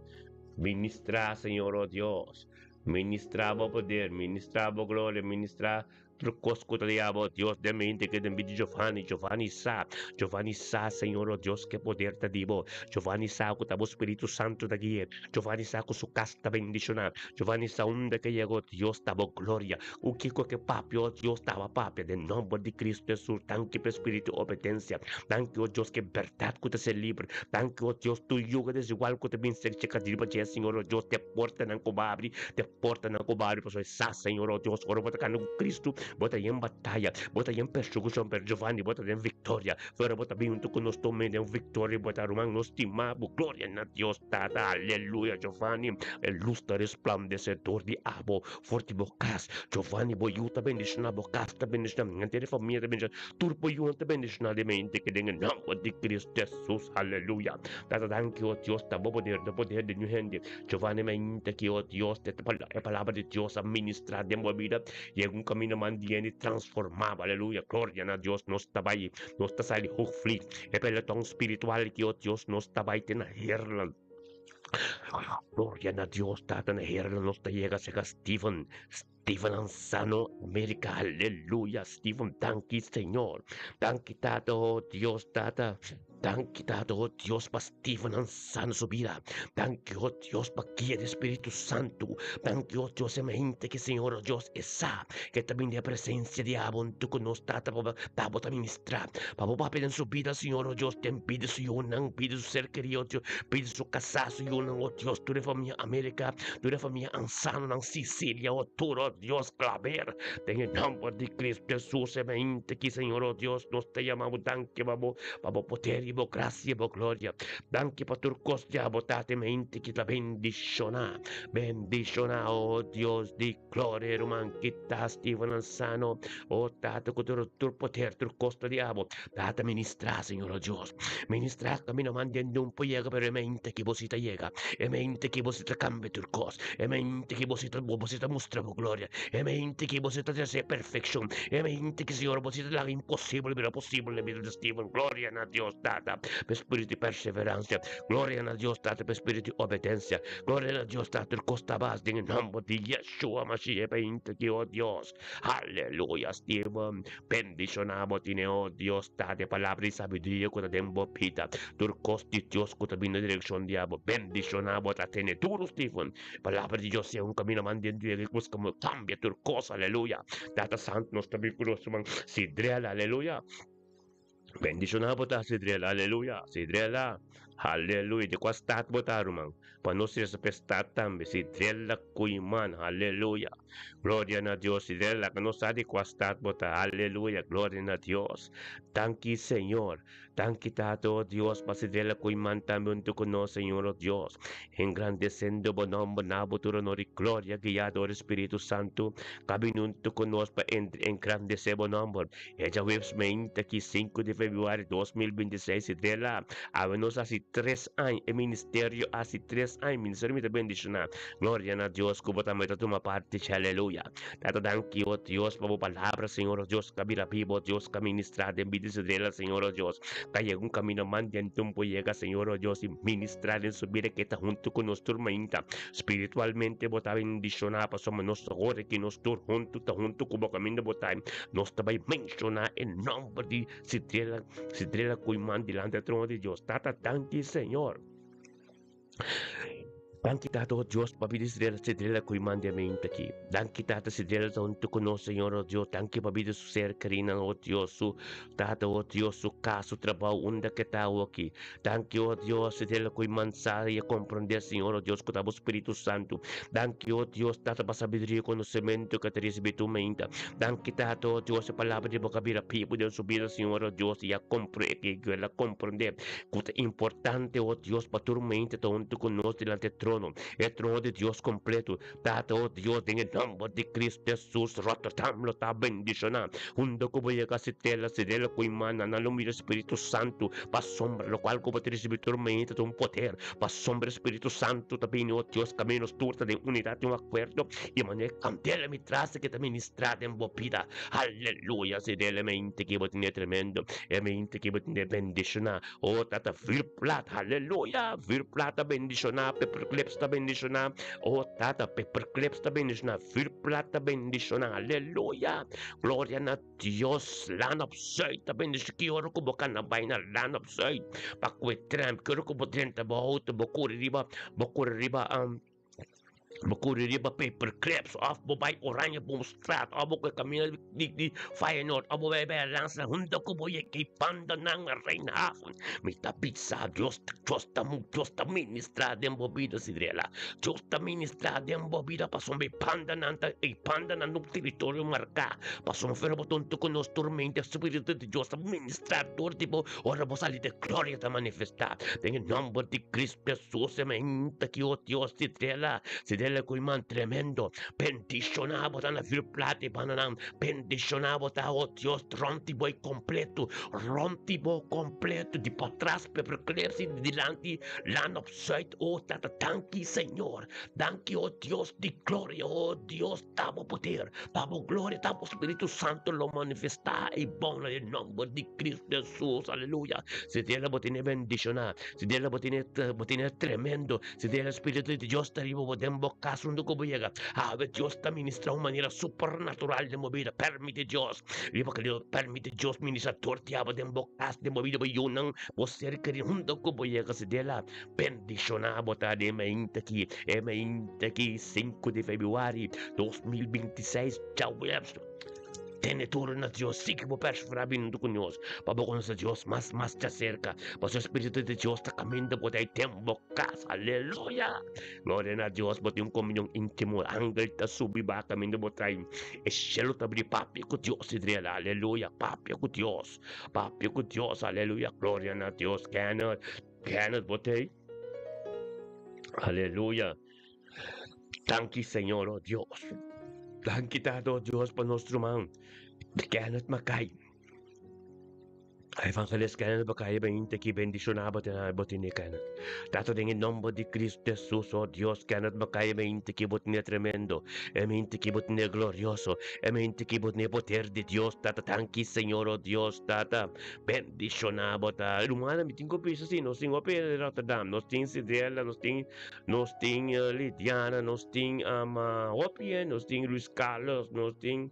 Ministra, Señor, oh Dios. Ministra bo poder, ministra bo gloria, ministra tur cos cu ta di abo, Dios, den mente que den bidi Giovanni, Giovanni sa, Giovanni sa, Señor, oh Dios, ke poder ta di bo. Giovanni sa cu ta bo Spiritu Santo ta guie. Giovanni sa cu su cas ta bendiciona. Giovanni sa unda ke yega, oh Dios, ta bo gloria. U kiko ke papia, o Dios, taba papia den nomber di Cristo Jesus. Danki pa e spiritu di obedensia. Danki, o Dios, ke berdad ku ta ser liber. Danki, o Dios, tur yuga desigual ku ta bin ser cheka di riba dje, Señor, o Dios, te portanan ku bo abri, te portanan ku bo abri, pasobra e sa, Señor, o Dios, ora bo ta kanda ku Cristo, bo ta yen bataya, bo ta yen persekushon, pero Giovanni, bo ta den viktoria. Ora bo ta bin huntu ku nos tur den viktoria, bo ta ruman nos stima bo. Gloria na Dios Tata, aleluya, Giovanni, e lus ta resplandese dor di abo. For di bo kas, Giovanni, bo yu ta bendishoná, bo kas ta bendishoná, henter e famia ta bendishoná, tur bo yunan ta bendishoná den mente ke den e nòmber di Cristo Jesus, aleluya. Tata danki, o Dios, ta bo poder, no poder di niun hende. Giovanni, mente ki, o Dios, e palabra di Dios a ministrá den bo bida, yega un kaminda man di hende transformá bo, aleluya, gloria na Dios, nos ta bai, nos ta sali Hoogvliet, e peloton spiritual ki, o Dios, nos ta bai te na Heerlen. Gloria na Dios, Tata na Heerlen nos ta yega sega Steven, Steven Ansano, America, aleluya, Steven, danki Señor, danki Tata, oh Dios, Tata, danki Tata, oh Dios, pa Steven Ansano su vida, danki, oh Dios, pa guia di Spiritu Santu, danki, oh Dios, e mente ki Señor, oh Dios, e sa, ke ta bini den presencia di abo huntu ku nos, Tata, pa pa bo ta ministra, pa bo papia den su bida, Señor, oh Dios, den bida su yunan, bida su ser kerido, oh Dios, bida su kasá, su yunan, oh Dios, tur e famia America, tur e famia Ansanonan, Sicilia, oh tur, oh Dios, Klaver, den e nomber di Cristo Jesus, e mente ki, Señor, oh Dios, nos ta yama bo danki pa bo, pa bo poder i bo gracia i bo gloria. Danki pa tur kos di abo, Tata, e mente ki ta bendishoná, bendishoná, oh Dios di Gloria ruman kita Steven Ansano o Tata ku tur tur poder tur kos ta di abo Tata ministra Señor o Dios ministra camino man den dun por yega pero e mente ki bo si ta yega e mente ki bo si ta cambia tur kos e mente ki bo si ta bo si ta mustra bo gloria e mente ki bo si ta trece perfeccion e mente ki Señor bo si ta laga imposible bira posible na bida di Steven gloria na Dios Tata pa spiritu di perseverancia gloria na Dios Tata pa spiritu di obedencia Gloria na Dios Tata tur kos ta bas den e nomber di Yeshua Mashiach pa hinter ki oh Dios Aleluya Steven bendiciona bo tine oh Dios Tata e palabra di sabiduria ku ta den bo bida tur kos di Dios ku ta bini na direccion di abo bendiciona bo ta tene duro Steven palabra di Dios sea un camino man den tu yega kos como cambia tur kos aleluya Tata Santo nos ta bin ku nos man Sidrel aleluya Bendiciona bo ta Sidrel aleluya Sidrela. Haleluya! Di kua stat bo ta, ruman? Pa nos resa p'e stat tambe. Sidrella Koeiman. Haleluya! Gloria na Dios. Sidrella, laga nos sa di kua stat bo ta. Haleluya! Gloria na Dios. Danki, Señor. Danki, Tata, o Dios, pa Sidrella Koeiman tambe huntu ku nos, Señor, o Dios. Engrandesendo bo nomber na bo tur honor i gloria, guiá dor e Spiritu Santu, ka bini huntu ku nos pa engrandesé bo nomber. E djaweps meinta ki sinku di febrüari 2026 Sidrella, awe nos hasi tres aña, e ministerio hasi tres aña, ministerio mi ta bendishoná. Gloria na Dios ku bo tambe ta tuma parti, aleluya. Tata danki o Dios pa bo palabra, Señor o Dios, ka bira biba o Dios, ka ministrá den bida di Sidrella, Señor o Dios. Ka yega un kamino man den tempu yega, Señor o Dios, i ministrá den su bida ke ta huntu ku nos tur mainta. Spiritualmente bo ta bendishoná pasobra nos ta ora ki nos tur huntu ta huntu ku bo kaminda bo ta. Nos ta bai menshoná e nòmber di Sidrela, Sidrela Koeiman dilanti e trono di Dios. Tata, danki Señor. Danki Tata, oh Dios, pa bida Sidrela, Sidrela Koeiman di e mente aki. Danki Tata, Sidrela ta huntu ku nos, Señor, oh Dios. Danki pa bida su ser kerinan, oh Dios, su Tata, oh Dios, su kas, su trabou, unda ke ta awoki. Danki, oh Dios, Sidrela Koeiman sa i a komprondé, Señor, oh Dios, ku ta bo Spiritu Santu. Danki, oh Dios, Tata, pa sabiduria i konosementu ku a ta risibí tur mainta. Danki, Tata, oh Dios, e palabra di bo ka bira pibu den su bida, Señor, oh Dios, i a kompre, i el a komprondé ku ta importante, oh Dios, pa tur mainta ta huntu ku nos dilanti e trono, e trono di Dios kompletu. Tata, oh Dios, den e nòmber di Kristu Hesus, Rotterdam lo ta bendishoná. Huntu ku bo yega Sitela, Sirela ku Imana, nan lo mira Spiritu Santu pa sombra, lokual ku bo ta risibí tur mainta ta un poder. Pasobra e Spiritu Santu ta bini, o Dios, kaminda nos tur ta den unidat i un akuerdo, i manera e kandela mi tras ke ta ministrá den bo bida. Aleluya! Si del e mente ki bo tene tremendo, e mente ki bo tene bendishoná. O Tata, vuurplaat, aleluya! Vuurplaat ta bendishoná, paperclips ta bendishoná. O Tata, paperclips ta bendishoná, vuurplaat ta bendishoná. Aleluya! Gloria na Dios, Laan op Zuid ta bendishoná. Ki ora ku bo kana bai na Laan op Zuid pa kue tram, ki ora ku bo drenta bo auto, bo kore riba, bo kore riba, um, bo kore riba Paperclips of bo bai Oranjeboomstraat of bo kue kaminda di, di Feyenoord of bo bai bai langs na hunto ku bo yega e bandanan na Rijnhaven. Mi ta bisa Dios, Dios ta, Dios ta ministra den bo bida, Sidrela. Dios ta ministra den bo bida pasobra e bandanan ta, e bandanan ta un teritorio marká. Pasobra fuera bo tonto ku nos tormenta, Spiritu di Dios ta ministra dor di bo ora bo sali de gloria ta manifestá. Den e nòmber di Kristu Hesus, e mainta ki, o Dios, Sidrela, Sidrela ku iman tremendo, bendishoná bo ta na vuurplaat e bandanan. Bendishoná bo ta, o Dios, rònt di bo e kompleto, rònt di bo kompleto, di patras Paperclips i di dilanti Laan op Zuid, o Tata. Danki, Señor. Danki, o Dios di gloria, o Dios, ta bo poder, ta bo gloria, ta bo Spiritu Santo lo manifestá i bon na e nòmber di Cristo Hesus. Aleluya. Si Dios lo bo tene bendishoná, si Dios lo bo tene, bo tene tremendo, si Dios Spiritu di Dios ta riba bo den bo kas unda ku bo yega, awe Dios ta ministrá un manera supernatural den bo bida. Permiti Dios, riba ku Dios, permiti Dios ministrá tur diabel den bo kas, den bo bida, bo yunan, bo ser kerí, unda ku bo yega, si Dios la bendishoná bo ta den mainta aki, e mainta aki, sinku di febrüari 2026, djaweps. Tene tur na Dios, sigui bo perseverá binindo ku Dios, pa bo konosé Dios mas mas djaserka, pasobra Spiritu di Dios ta kaminda bo ta e den bo kas. Aleluya! Gloria na Dios, bo tin un komunion íntimo, angel ta subi baha kaminda bo ta i e shelu ta bri, papia ku Dios i drela. Aleluya! Papia ku Dios, papia ku Dios, aleluya! Gloria na Dios. Kenneth, Kenneth, bo t'ei? Aleluya! Danki Señor, oh Dios. Danki Tata, oh Dios, pa nos ruman Kenneth Mackay. Evangelist Kenneth Mackay beinti aki bendiciona bo tene bo tene Kenneth. Tata den e nomber di Cristo Jesus, oh Dios, Kenneth Mackay beinti aki bo tene tremendo. E meinti aki bo tene glorioso. E meinti aki bo tene poder di Dios. Tata, danki Señor, oh Dios, Tata. Bendiciona bo ta. Rumannan, mi tin ku bisa si nos tin hopi hende di Rotterdam. Nos tin Sidrela, nos tin Nos tin Lidiana, nos tin Hopi, nos tin Luis Carlos, nos tin.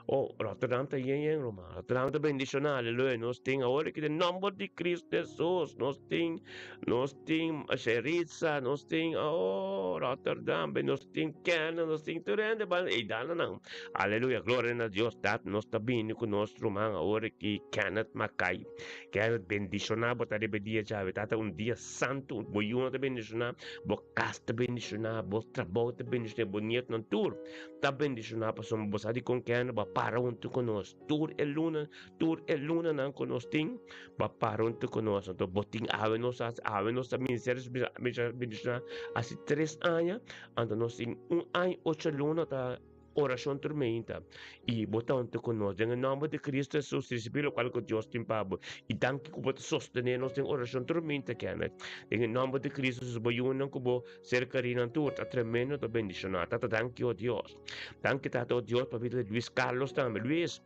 Oh, Rotterdam ta yen yen, ruman. Rotterdam ta bendishoná, aleluya. Nos tin awor aki den nòmber di Kristu Hesus. Nos tin, nos tin Sheritsa, nos tin, oh, Rotterdam, nos tin Kenneth, nos tin tur hende ban ei dana nan. Aleluya, gloria na Dios. Dat nos ta bini ku nos ruman awor aki, Kenneth Mackay. Kenneth, bendishoná bo ta riba e dia djawe. Tata un dia santu. Bo yunan ta bendishoná, bo kas ta bendishoná, bo trabou ta bendishoná, bo nietnan tur ta bendishoná pasobra bo sa dikon Kenneth bo a para huntu ku nos tur e luna, tur e lunanan ku nos tin, bo a para huntu ku nos. Anto bo tin awe nos a awe nos ta ministerio bendishoná hasi tres aña, anto nos tin un aña ocho luna ta Orashon tur meinta i bo ta huntu ku nos. Den e nòmber di Kristu Hesus, risibí lokual ku Dios tin pa bo. I danki ku bo ta sostené nos den orashon tur meinta, Kenneth. Den e nòmber di Kristu Hesus, bo yunan ku bo ser kerínan tur ta tremendo ta bendishoná. Tata, danki, o Dios. Danki, Tata, o Dios, pa bida di Luis Carlos tambe. Luis,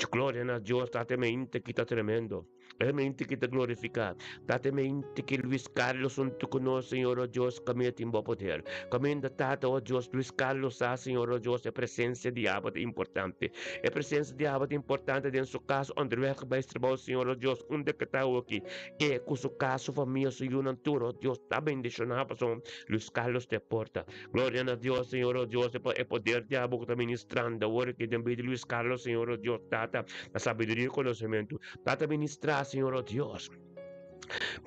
gloria na Dios, Tata, e meinta ki ta tremendo. E mente ki ta glorifiká. Tata e mente ki Luis Carlos huntu ku nos, Señor o Dios, kaminda tin bo poder. Kaminda Tata o Dios, Luis Carlos sa, Señor o Dios, e presensia di Abo ta importante. E presensia di Abo ta importante den su kas, onderweg bai su trabou, Señor o Dios, unda ke ta awoki. E ku su kas, su famia, su yunan tur, o Dios, ta bendishoná pasobra Luis Carlos ta e porta. Gloria na Dios, Señor o Dios, e poder di Abo ku ta ministrando awor aki den bida di Luis Carlos, Señor o Dios, Tata, na sabiduria i konosementu. Tata ministrá, Señor, oh Dios.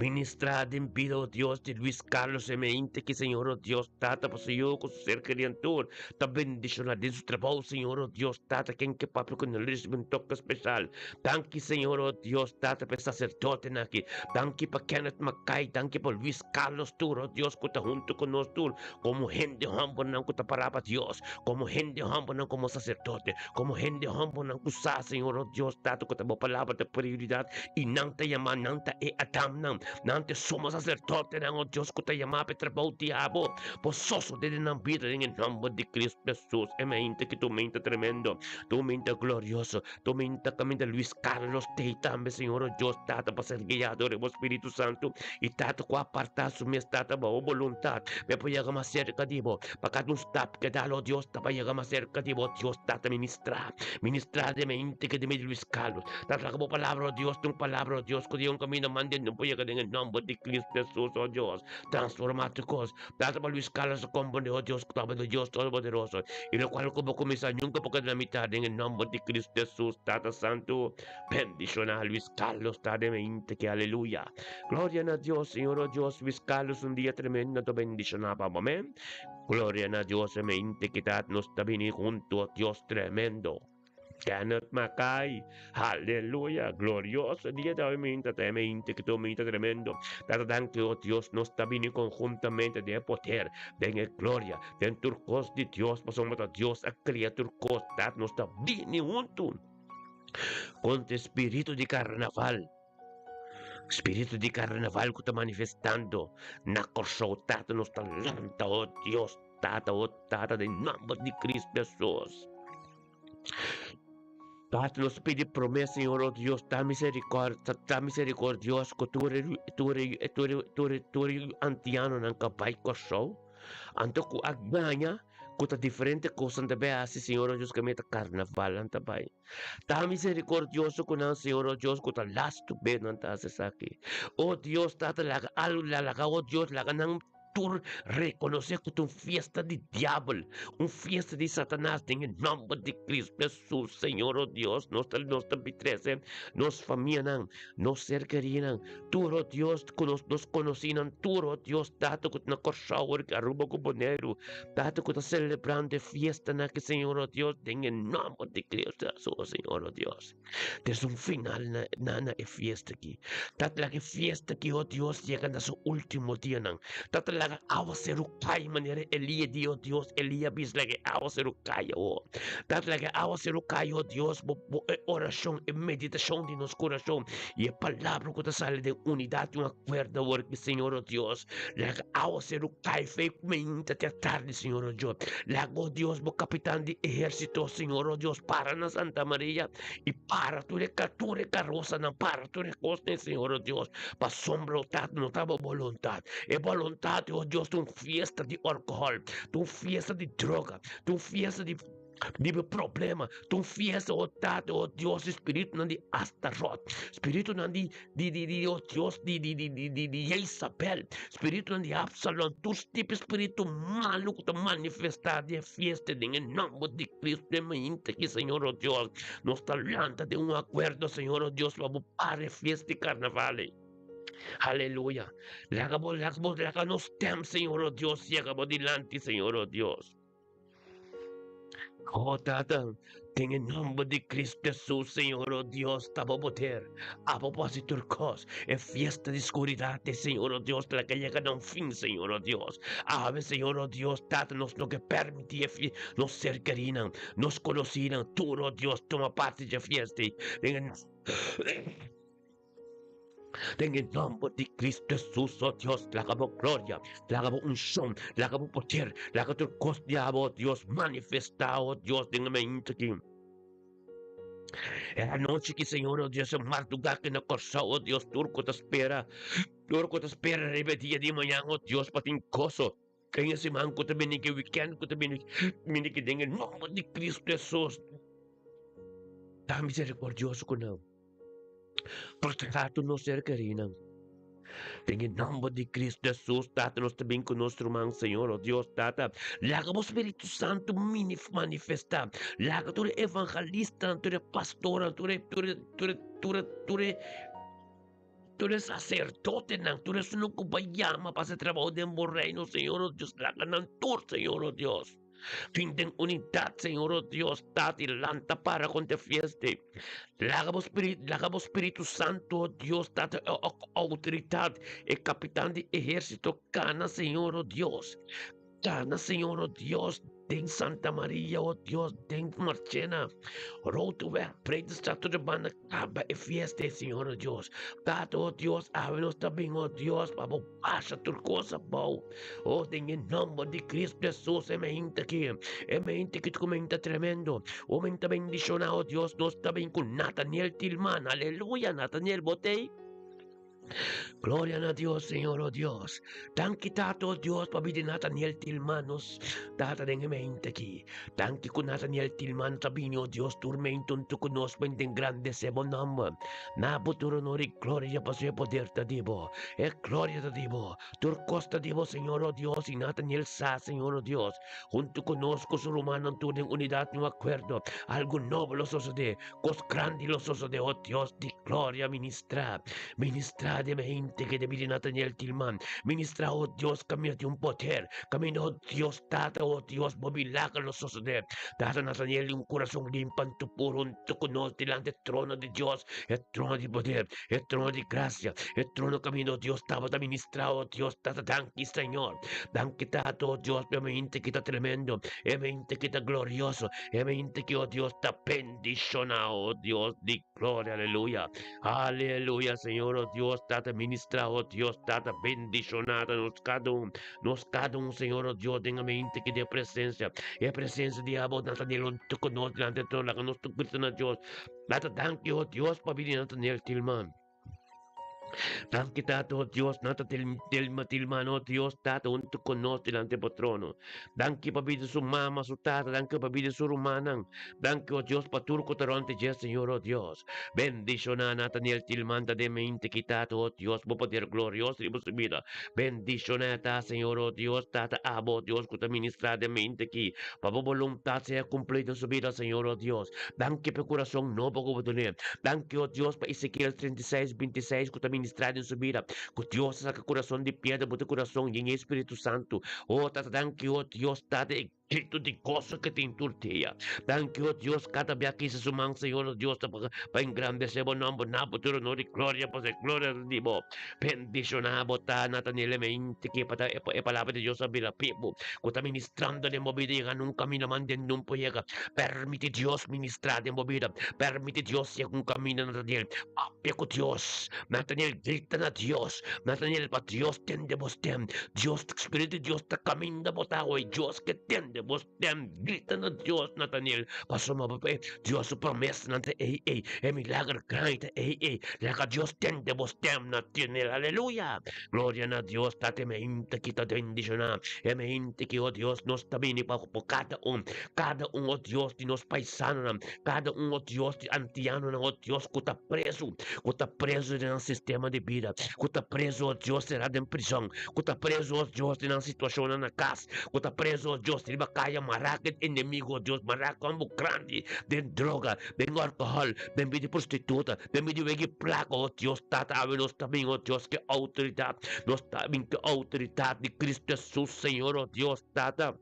Ministrá den bida, oh Dios, di Luis Carlos M. Ki, Señor, oh Dios, Tata, pa su yu ku su ser keriantur ta bendishoná den su trabou, Señor, oh Dios, Tata, ken ke papia ku nan risibi un toke speshal. Danki, Señor, oh Dios, Tata, pa e saserdotenan aki. Danki pa Kenneth Mackay, danki pa Luis Carlos tur, oh Dios, ku ta huntu ku nos tur komo hende hòmbernan ku ta pará pa Dios, komo hende hòmbernan komo saserdote. Komo hende hòmbernan ku sa, Señor, o Dios Tata, ku ta bo palabra ta prioridat, i nan ta yamá, nan ta e Adamnan, nan ta e sumo saserdotenan, o Dios, ku ta yamá pa e trabou di abo, por sosodé den nan bida den e nòmber di Kristu Hesus. E mainta ki tur mainta tremendo, tur mainta glorioso, tur mainta kaminda Luis Carlos t'ei tambe, Señor, o Dios Tata, pa ser guiá dor di bo Spiritu Santu, i Tata ku a apartá su mes, Tata, pa bo boluntat, pa e por yega mas serka di bo. Pa kada un stap ke dal, oh Dios, ta pa yega mas serka di bo, Dios Tata, ministrá, ministrá den mente ke den medio di Luis Carlos. Ta traga bo palabra, oh Dios, un palabra, oh Dios, ku di un kaminda mande no por yega den e nòmber di Kristu Hesus, oh Dios, transformá tur kos. Tata pa Luis Carlos a komprondé, oh Dios, ku tabata Dios Todopoderoso, i lokual ku bo kuminsá nunka por keda na mitad den e nòmber di Kristu Hesus, Tata Santu, bendishoná Luis Carlos ta den mente ke, aleluya. Gloria na Dios, Señor, oh Dios, Luis Carlos un dia tremendo ta bendishoná pa bo, amén. Gloria na Dios e mente ki ta nos ta bini hunto Dios tremendo. Kenneth Mackay, aleluya, glorioso dia ta mente ta mente ki ta mente tremendo. Tata danki oh Dios nos ta bini conjuntamente den e poder, den e gloria, den tur kos di Dios pasobra ta Dios a kria tur kos, dat nos ta bini hunto kontra e spiritu di karnaval. Spiritu di karnaval ku ta manifestando na Kòrsou, Tata, nos ta lanta, o Dios, Tata, o Tata, den nòmber di Kristu Hesus. Tata, nos pidi promé, Señor, o Dios, ta miserikòrdia, ta miserikòrdioso ku tur e, tur e, tur e, tur e, tur e antianonan ku a bai Kòrsou, anto ku a gaña ku ta diferente kosnan ta bai hasi, Señor, o Dios, ku meta karnavalnan ta bai. Ta misericordioso cu nan, Señor, oh Dios, cu ta lastu be nan ta haci esaki. Oh Dios, Tata, laga algo, laga, oh Dios, laga nan tur reconoce cu ta un fiesta di diabel, un fiesta di Satanas, den e nomber di Cristo Jesus, Señor, oh Dios, nos ta, nos ta bitrece nos famianan, nos ser querinan, tur, oh Dios, cu nos, nos conocinan, tur, oh Dios, Tata, cu ta na Corsou, Aruba cu Boneiru, Tata ku ta selebrando e fiestanan aki, Señor, oh Dios, den e nòmber di Cristo Hesus, Señor, oh Dios. Des un final na, na, na e fiesta aki. Tata, laga e fiesta aki, oh Dios, yega na su último dianan. Tata, laga awaseru kai manera Elia di, oh Dios, Elia bisa laga e awaseru kai, oh. Tata, laga e awaseru kai, oh Dios, bo, bo e orashon, e meditashon di nos kurason i e palabra ku ta sali den unidat i un akuerdo awor aki, Señor, oh Dios. Laga awaseru kai fe mainta te atardi, Señor o Dios. Laga, oh Dios, bo kapitan di ehérsito, Señor o Dios, para na Santa Maria i para tur e tur e karosanan, para tur e kosnan, Señor o Dios, pasobra o Tata no ta bo boluntat. E boluntat, oh Dios, ta un fiesta di alkohòl, ta un fiesta di droga, ta un fiesta di. Di bo problema, ta un fiesta, o Tata, o Dios, spiritunan di Astarot, spiritunan di di di di o Dios di di di di di di Jezabel, spiritunan di Absalom, tur tipo spiritu malu ku ta manifestá den e fiesta den e nòmber di Cristo e mainta aki, Señor o Dios, nos ta lanta den un akuerdo, Señor o Dios, pa bo para e fiesta di karnaval ei. Aleluya. Laga bo, laga bo, laga nos stem, Señor o Dios, yega bo dilanti, Señor o Dios. Oh Tata, den e nomber di Cristo Jesus, Señor, oh Dios, ta bo poder. Abo por haci tur cos. E fiesta di scuridad, Señor, oh Dios, la que yega na un fin, Señor, oh Dios. Awe, Señor, oh Dios, Tata, nos no ke permiti e fi nos ser kerinan, nos conocinan, tur, oh Dios, tuma parti dje fiesta. Den e Den e nomber di Cristo Jesus, oh Dios, laga bo gloria, laga bo unshon, laga bo poder, laga tur kos di abo, oh Dios, manifestá, oh Dios, den e mainta aki. E anochi ki, Señor, oh Dios, e mardugá ki na Kòrsou, oh Dios, tur ku ta spera, tur ku ta spera riba e dia di mañan, oh Dios, pa tin goso. Den e siman ku ta bini, ki wikènt ku ta bini, bini ki den e nomber di Cristo Jesus, ta miserikordioso ku nan. Protehá tur nos ser kerinan. Den e nomber di Cristo Jesus, Tata, nos ta bin ku nos ruman, Señor, oh Dios, Tata. Laga bo Spiritu Santu manifestá. Laga tur e evangelistanan, tur e pastornan, tur e, tur e, tur e, tur e, tur e, tur e saserdotenan, tur esunnan ku bo a yama pa hasi trabou den bo reino, Señor, oh Dios, laga nan tur, Señor, oh Dios. Fin den unidat, Señor, oh Dios, Tata, i lanta para kontra e fiesta. Laga bo Spiritu, laga bo Spiritu Santu, oh Dios, Tata, e outoridat, e kapitan di ehérsito, kana, Señor, oh Dios. Kana, Señor, oh Dios, den Santa Maria, oh Dios, den Marchena, Roodeweg, Breedestraat, tur e banda, kaba e fiesta, Señor, oh Dios. Tata, oh Dios, awe nos ta bin, oh Dios, pa bo Pasa tur kos abou. Oh, den e nomber di Cristo Jesus, e mente aki, e mente ki ku mente tremendo. O mente bendiciona, oh Dios, nos ta bin ku Nathaniel Tilman. Aleluya, Nathaniel, botei. Gloria na Dios, Señor, oh Dios. Danki, Tata, oh Dios, pa bidi Nathaniel Tilman, nos Tata den e mente aki. Danki ku Nathaniel Tilman ta bini, oh Dios, tur mente unto ku nos pa engrandece bo nomber. Na bo tur honor i gloria pasobra e poder ta di bo, e gloria ta di bo, tur kos ta di bo, Señor, oh Dios, i Nathaniel sa, Señor, oh Dios, huntu ku nos ku su rumannan tur den unidat i un akuerdo, algu nobo lo sosodé, kos grandi lo sosodé, oh Dios di gloria, ministrá, ministrá den e hente ke debí di Nathaniel Tilman, ministrá, oh Dios, kaminda tin un poder, kaminda, oh Dios Tata, oh Dios, bo milagro lo sosodé. Tata Nathaniel di un kurason limpan tu puro huntu ku nos dilanti e trono di Dios, e trono di poder, e trono di grasia, e trono kaminda, oh Dios, tabata ministrá, oh Dios Tata, danki Señor. Danki Tata, oh Dios, pa e mente ki ta tremendo, e mente ki ta glorioso, e mente ki, oh Dios, ta bendishoná, oh Dios di gloria, aleluya. Aleluya, Señor, oh Dios, Tata, ministrá, oh Dios, Tata, bendishoná ta nos kada un. Nos kada un, Señor, oh Dios, den amente ki den presencia, e presencia di abo, Nathaniel, hunto ku nos delante trono, laga nos tur grita na Dios. Tata, danki, oh Dios, pa bini Nathaniel Tilman. Danki, Tata, oh Dios, Nata Tilma Tilman, oh Dios, Tata, hunto ku nos delante bo trono. Danki pa bida su mama, su tata, danki pa bida su rumannan. Danki, oh Dios, pa tur ku ta rònt dje, Señor, oh Dios. Bendishoná Nathaniel Tilman ta den mente ki Tata, oh Dios, bo poder glorioso riba su bida. Bendishoná ta, Señor, oh Dios, Tata, abo, oh Dios, ku ta ministrá den mente ki, pa bo boluntat sea kumplí den su bida, Señor, oh Dios. Danki pa e kurason nobo ku bo dun'é. Danki, oh Dios, pa Ezekiel 36, 26 ku ta ministrá den su bida, ku Dios a saka kurason di piedra buta kurason yen e Spiritu Santu. Oh, Tata, danki, oh Dios, Tata, e Grito di goso ke tin tur dia. Danki, o Dios, kada bia kisa su man, Señor, o Dios, pa, pa engrandesé bo nomber, na bo tur honor i gloria, pasobra e gloria ta di bo. Bendishoná bo ta, Nathaniel, e mente ke pa ta e, e palabra di Dios a bira pibu, ku ta ministrando den bo bida, yega nun kaminda manden nun por yega. Permiti Dios ministrá den bo bida. Permiti Dios yega un kaminda, Nathaniel. Papia ku Dios. Nathaniel, grita na Dios. Nathaniel, pa Dios tende bo stem. Dios, Spiritu di Dios ta kaminda bo ta awe. Dios ke tende. tende bo stem grita na Dios, Nathaniel, pasobra bo e Dios su promesanan ta ei ei, e milager grandi ta ei ei. Laga Dios tende bo stem, Nathaniel, aleluya. Gloria na Dios, Tata, e mente ki ta bendishoná, e mente ki, o Dios, nos ta bini pa kada un, kada un, o Dios, di nos paisanonan, kada un, o Dios, di antianonan, o Dios, ku ta prezu, ku ta prezu den nan sistema di bida, ku ta prezu, o Dios, será den prizòn, ku ta prezu, o Dios, den nan situashonnan na kas, ku ta prezu, o Dios, riba kaya mará ku e enemigu, o Dios, mará ku ambu grandi den droga, den alkohòl, den bida di prostituta, den bida di wega i plaka, o Dios, Tata, awe nos ta bin, o Dios, ku e outoridat, nos ta bin ku e outoridat di Kristu Hesus, Señor, o Dios, Tata.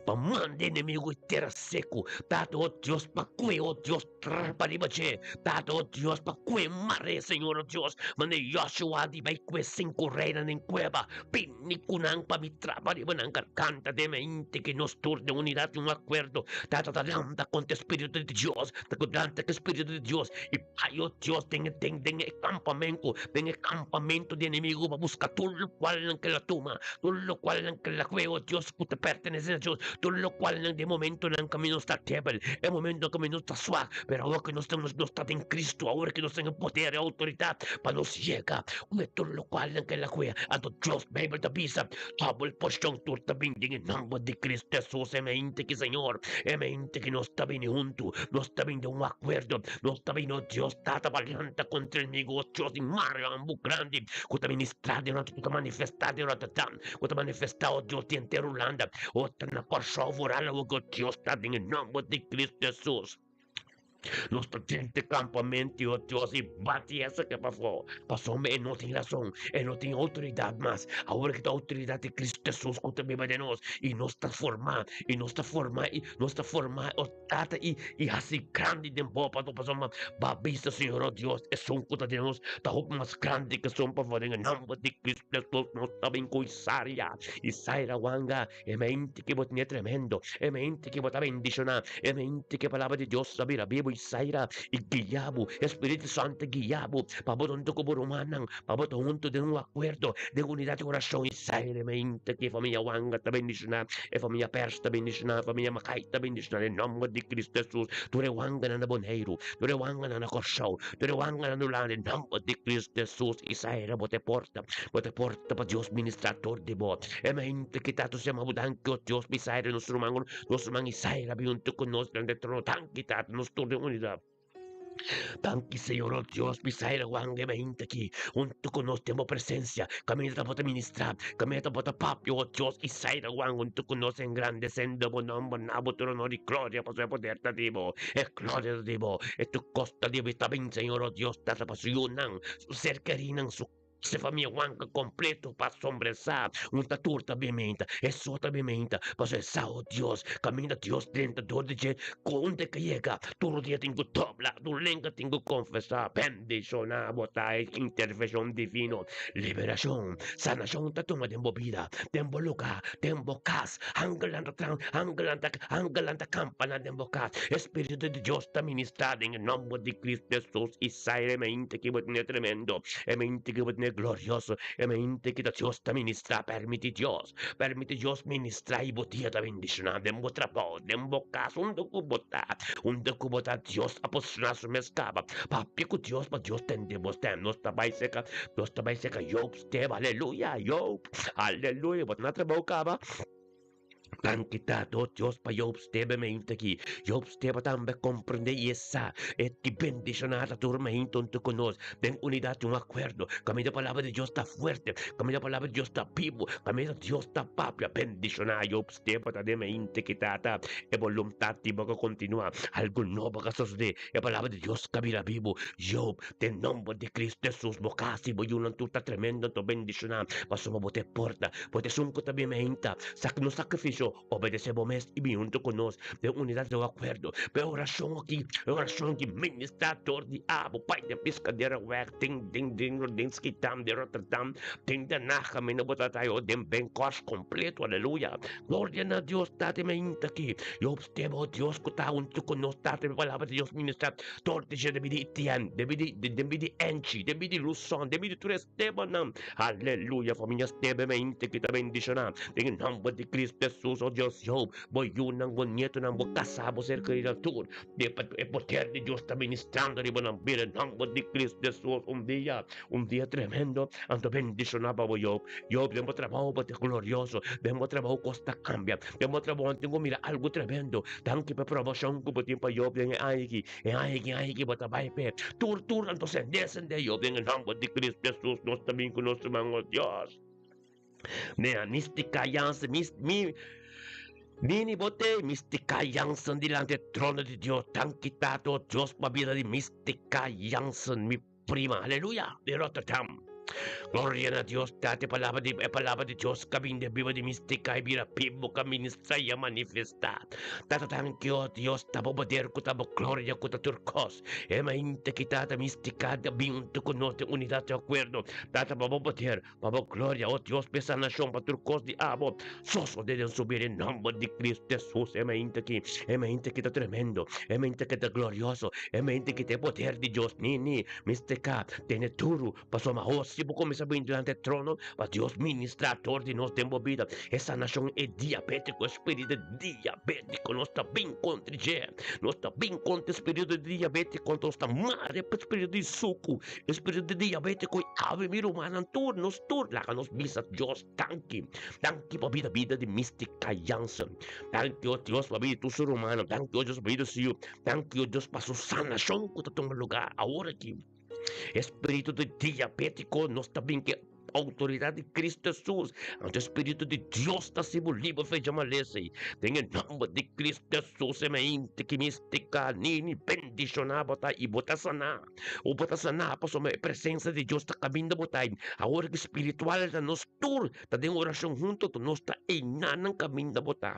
Pa manda enemigo e tera seco. Tata, oh Dios, pa kue, oh Dios, trapa riba dje. Tata, oh Dios, pa kue mare, Señor, oh Dios. Manda Joshua di bai kue cinco reinan den kueba. Bini ku nan pa mi trapa riba nan garganta den mente ki nos tur den unidad i un akuerdo. Tata ta lanta kontra e Spiritu di Dios. Ta ku lanta ku e Spiritu di Dios i bai, oh Dios, den den den e kampamento, den e kampamento di enemigo pa buska tur lokual nan ke la tuma. Tur lokualnan ke la kue, o Dios, ku ta pertenesé na Dios, tur lokualnan den momentonan ku mi no sta debel, e momentonan ku mi no sta swak, pero awor ku nos ta nos ta den Kristu, awor ku nos tin e poder i outoridat pa nos yega kue tur lokualnan ke la kue. Anto Dios, Beibel ta bisa, dòbel porshon tur ta bin den e nòmber di Kristu Hesus. E mente ki Señor, e mente ki nos ta bini huntu, nos ta bin den un akuerdo, nos ta bini, o Dios Tata, pa lanta kontra enemigu, o Dios di mar ambu grandi ku ta ministrá den ku ta manifestá den Rotterdam, ku ta manifestá, o Dios, den henter Hulanda, o ta na Kòrsou, foral awor ku Dios ta den e nòmber di Kristu Hesus. Nos ta drenta e kampamento, o Dios, i bati esaki pafó, pasobra e no tin rason, e no tin outoridat mas. Awor ki ta outoridat di Kristu Hesus ku ta biba den nos, i nos ta formá, i nos ta formá, i nos ta formá, o Tata, i i hasi grandi den bo, pasobra bo a bisa, Señor, o Dios, esun ku ta den nos ta hopi mas grandi ku esun pafó. Den e nòmber di Kristu Hesus nos ta bin ku Isaria, Isaira wanga, e mente ku bo tene tremendo, e mente ku bo ta bendishoná, e mente ku e palabra di Dios a bira bibu, Isaira, i guia bo, e Spiritu Santu guia bo pa bo ta huntu ku bo rumannan, pa bo ta huntu den un akuerdo, den unidat di orashon, Isaira, e mente ku e famia wanga ta bendishoná, e famia Pers ta bendishoná, e famia Makai ta bendishoná, den nòmber di Kristu Hesus, tur e wanganan na Boneiru, tur e wanganan na Kòrsou, Tur e wanganan no landa den nòmber di Kristu Hesus i saira bo te porta, bo te porta pa Dios ministrá tur di bo. E mente ki ta yama bo danki, o Dios, mi saira nos ruman, nos ruman i saira bin huntu ku nos den e trono. Danki, Tata, nos tur den unidat. Danki, Señor, o Dios, mi saira wanga e mente aki huntu ku nos den bo presensia. Kaminda ta bo ta ministrá, kaminda ta bo ta papia, o Dios, i saira wanga huntu ku nos engrandesendo bo nòmber na bo tur honor i gloria pasobra e poder ta di bo. E gloria ta di bo, e tur kos ta di bo. I ta bin, Señor, o Dios, Tata, pa su yunan, su ser kerinan, su se famia wanka kompleto pa sombresá. Un ta tur ta bimenta, e so ta bimenta, pasobra e sa, o Dios, kaminda Dios drenta dor di dje, konde ke yega, tur dia tin ku dobla, tur lenga tin ku konfesá. Bendishoná bo ta e intervenshon divino, liberashon, sanashon ta tuma den bo bida, den bo lugá, den bo kas. Angelnan ta tran, angelnan ta, angelnan ta kampaná den bo kas. Espíritu di Dios ta ministrá den e nòmber di Cristo Hesus. I sai e mente ki bo tene tremendo, e mente ki bo tene glorioso, e mente ki ta Dios ta ministrá. Permití Dios, permití Dios ministrá i bo dia ta bendishoná den bo trabou, den bo kas, unda ku bo ta, unda ku bo ta. Dios a posishoná su mes kaba. Papia ku Dios pa Dios tende bo stèm. Nos ta bai seka, nos ta bai seka Job stèm. Aleluya, Job. Aleluya, bo ta na trabou kaba. Danki Tata, oh Dios, pa Job stebe mente aki. Job stebe tambe comprende i e sa e ki bendicioná ta tur mente huntu ku nos den unidat i un akuerdo. Kaminda palabra di Dios ta fuerte, kaminda palabra di Dios ta bibu, kaminda Dios ta papia. Bendicioná Job stebe ta den mente ki Tata, e boluntat di bo ka kontinuá. Algu nobo ka sosodé, e palabra di Dios ka bira bibu. Job Den nomber di Cristo Jesus bo casa y bo yunan tur ta tremendo anto bendiciona pasobra bo ta e porta, bo ta esun cu ta bin meinta sac nos sacrificio, obedece bo mes y bin hunto cu nos den unidad den acuerdo. Pa e oracion aki, e oracion aki ministra dor di abo pai den Piscadera weg den den den den Schiedam den Rotterdam den Den Haag caminda bo ta tayo den Benkosh completo aleluya gloria na Dios tata meinta aki Job steba o Dios cu ta hunto cu nos tata e palabra di Dios ministra Dor di dje debi di Etienne, debi di debi di Angie, debi di Luson, debi di tur Estebannan. Aleluya, familia Esteban mente ki ta bendishoná den e nòmber di Cristo Jesus. Hesus, o Dios, Job, bo yunan, bo nietonan, bo kasá, bo ser kerinan tur, e poder di Dios ta ministrando riba nan bida en nòmber di Cristo Hesus. Un dia, un dia tremendo, anto bendishoná pa bo, Job. Job, den bo trabou bo ta glorioso, den bo trabou kos ta kambia, den bo trabou nan tin ku mira algu tremendo. Danki pa e promoshon ku bo tin pa Job den e aña aki, e aña aki, e aña aki bo ta bai p'e. Tur, tur, anto sendé, sendé, Job, den e nòmber di Cristo Hesus nos ta bin ku nos ruman, o Dios. Nea Mystica Jansen, mis, mi, Nini bo te Mystica Jansen dilanti e trono di Dios. Danki Tata, o Dios, pa bida di Mystica Jansen, mi prima. Aleluya, di Rotterdam. Gloria na Dios, Tata, e palabra di, e palabra di Dios kabinde biba di Mystica e bira pibo ka ministra i a manifesta. Tata, danki, o Dios, ta bo poder ku ta bo gloria ku ta tur kos. E mainta ki Tata Mystica ta bin huntu ku nos den unidat di akuerdo. Tata, pa bo poder, Pa bo gloria, o Dios, p'e sanashon pa tur kos di abo sosodé den su bida, den nòmber di Cristo Hesus. E mainta aki, e mainta aki ta tremendo, e mainta aki ta glorioso, e mainta aki ta e poder di Dios. Ni, ni, mester ka tene duru, pasobra aos si bo kuminsá bini dilanti e trono pa Dios ministrá dor di nos den bo bida, e sanashon, e diabétiko, e spiritu di diabétiko, nos ta bin kontra dje, nos ta bin kontra e spiritu di diabétiko, nos ta mare pa e spiritu di suku. Espiritu di diabétiko i awe mi rumannan tur, nos tur, laga nos bisa Dios danki. Danki pa bida bida di Mystica Jansen. Danki o Dios pa bida di tur su rumannan. Danki o Dios pa bida di su yu. Danki o Dios pa su sanashon ku ta tuma lugá awor aki. Espiritu di diabétiko nos ta bin ke Outoridat di Cristo Jesus. Anto e Spiritu di Dios ta hasi bo liber for e djamalesa ei. Den e nomber di Cristo Jesus e mente ki mistica nini bendiciona bo ta i bo ta sana. O bo ta sana pasobra e presencia di Dios ta caminda bo ta ei. Awor ki spiritual ta nos tur ta den oracion hunto nos ta einanan caminda bo ta.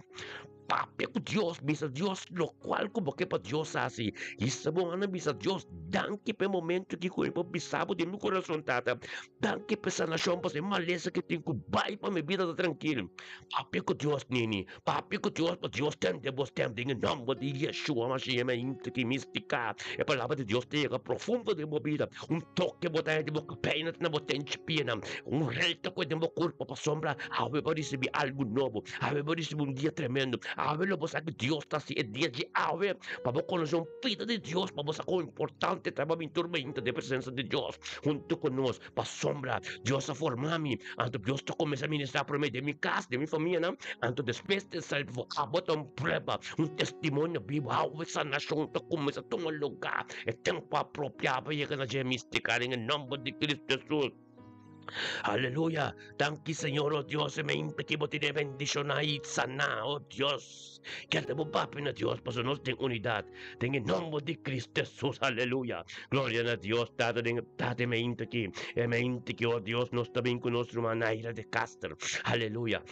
Papia ku Dios, bisa Dios lokual ku bo ke pa Dios hasi. Hisa bo handa bisa Dios, danki pa e momento ki ku mi por bisa bo den mi kurason, Tata. Danki pa e sanashon, pasobra e malesa ki tin ku bai pa mi bida ta trankil. Papia ku Dios, nini. Papia ku Dios pa Dios tende bo stem den e nòmber di Yeshua Mashiach. Mi a inta ki mistika. E palabra di Dios ta yega profundo den bo bida. Un toke bo ta haña den bo kabei na bo tenchi pianan. Un relta ku e den bo kurpo pasobra awe bo a risibí algu nobo. Awe bo risibi un dia tremendo. Awe lo bo sa ku Dios ta hasi e dia dje awe pa bo konosé un pida di Dios, pa bo sa kon importante ta pa bin tur mainta den presensa di Dios huntu ku nos. Pasobra Dios a forma mi, anto Dios ta kuminsá ministrá promé den mi kas, den mi famianan, anto despues ta sali pafó. Abo ta un prueba, un testimonio bibu. Awe sanashon ta kuminsá tuma lugá. E tempu apropiá pa yega na dje místika den e nòmber di Cristo Hesus. Aleluya! Danki Señor, oh Dios, e mente ki bo tene bendiciona y sana, oh Dios. Kende bo papia na Dios, pasobra nos den unidad, den e nomber di Cristo Jesus, aleluya. Gloria na Dios, Tata, den Tata e mente ki, e mente ki, oh Dios, nos ta bin cu nos ruman Naira de Castro, aleluya.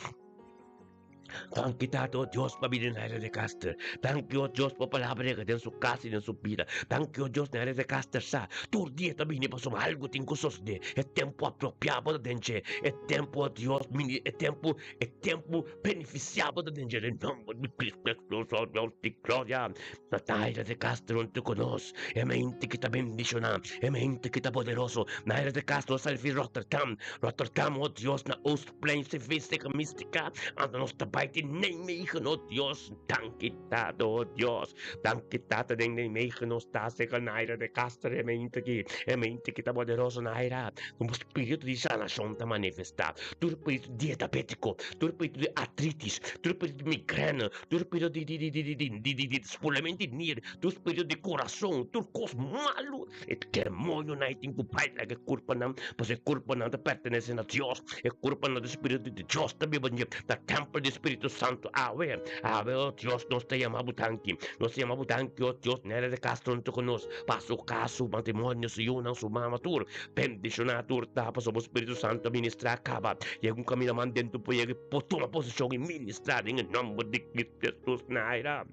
Danki Tata, oh Dios, pa bida Naira de Caster. Danki, oh Dios, pa palabra yega den su kas i den su bida. Danki, oh Dios, Naira de Caster sa tur dia ta bini pasobra algu tin ku sosodé. E tempu apropiá bo ta den dje. E tempu, oh Dios, mini e tempu, e tempu benefisiá bo ta den dje. Den nòmber di Cristo Hesus, oh Dios di gloria. Na Naira de Castro huntu ku nos, e mente ki ta bendishoná, e mente ki ta poderoso. Naira de Castro a sali fi Rotterdam, Rotterdam, oh Dios, na Oost. Plein servistica mistica, anto nos ta bai di Nijmegen, oh Dios, danki Tata, oh Dios, danki Tata den Nijmegen nos ta sega Naira de Castro e mente ki, e mente ki ta poderoso Naira, como spiritu di sanacion ta manifesta, tur spiritu diabetico, tur spiritu di artritis, tur spiritu di migrene, tur spiritu di di di di di di di di di spolamento di nier, tur spiritu di corazon, tur cos malo. E demonionan ei tin ku bai laga e kurpanan, pasobra e kurpanan ta pertenesé na Dios. E kurpanan di Spiritu di Dios ta biba den dje, ta tèmpel di Spiritu Santu. Awe, awe, o Dios, nos ta yama bo danki. Nos ta yama bo danki, o Dios, Nere de Castro huntu ku nos, pa su kas, su matrimonio, su yunan, su mama, tur. Bendishoná tur ta, pasobra bo Spiritu Santu a ministrá kaba. Yega un kaminda man den tur por yega i por tuma posishon i ministrá den e nòmber di Cristo Jesus. Naira.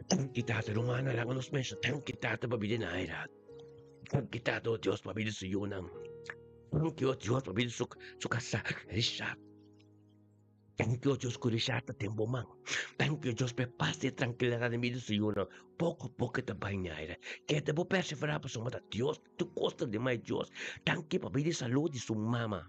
Danki Tata, rumannan, laga nos pensa, danki Tata pa bida Naira. Danki Tata, oh Dios, pa bida su yunan. Danki, oh Dios, pa bida su, su kasá, Richard. Danki, oh Dios, ku Richard ta den bo man. Danki, oh Dios, pa e pas i e trankilidat den bida su yunan. Poko a poko e ta bai Naira. Keda bo perseverá pasobra ta Dios, tur kos ta den man di Dios. Danki pa bida i salud di su mama.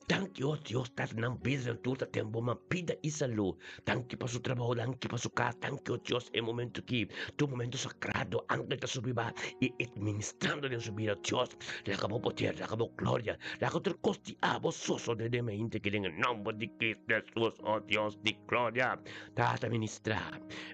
Danki, oh Dios, Tata, nan bida nan tur ta ten bo man pida i salú. Danki pa su trabou, danki pa su kas, danki, oh Dios, e momento aki ta un momento sagrado, angel ta subi ba i administrando den su bida. Dios, laga bo poder, laga bo gloria, laga tur kos di abo sosode den mi hende aki den e nomber di Cristo Jesus, oh Dios di gloria. Tata, ministra,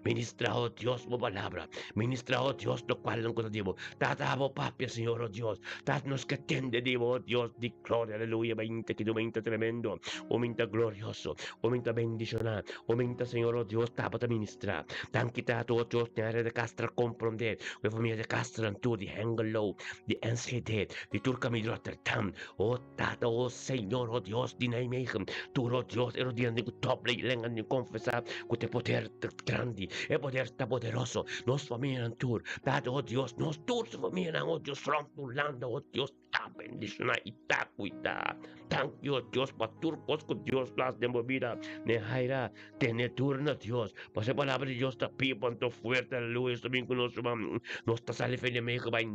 ministra, oh Dios, bo palabra, ministra, oh Dios, lokual nan ku ta di bo. Tata, abo papia, Señor, oh Dios. Tata, nos ke tende di bo, oh Dios di gloria, aleluya, bainta ki dominta tremendo, ominta glorioso, ominta bendiciona, ominta, Señor, oh Dios, tabata ministra. Danki, Tata, oh Dios, den área de Castra comprende, ku e familia de Castra nan tur, di Hengelo, di Enschede, di tur kaminda di Rotterdam, oh Tata, oh Señor, oh Dios di Nijmegen, tur, oh Dios, e rodinan di ku top lei lenga di confesa ku te poder grandi, e poder ta poderoso, nos familianan tur, Tata, oh Dios, nos tur su familianan, oh Dios, rond Hulanda, oh Dios, ta bendiciona y ta cuida. Danki, oh Dios, pa tur cos cu Dios las den bo vida. Ne haira, tene tur na Dios. Pasobra e palabra di Dios ta biba anto fuerte, aleluya. Esto bin cu nos ruman, nos ta sali fe enemigo bay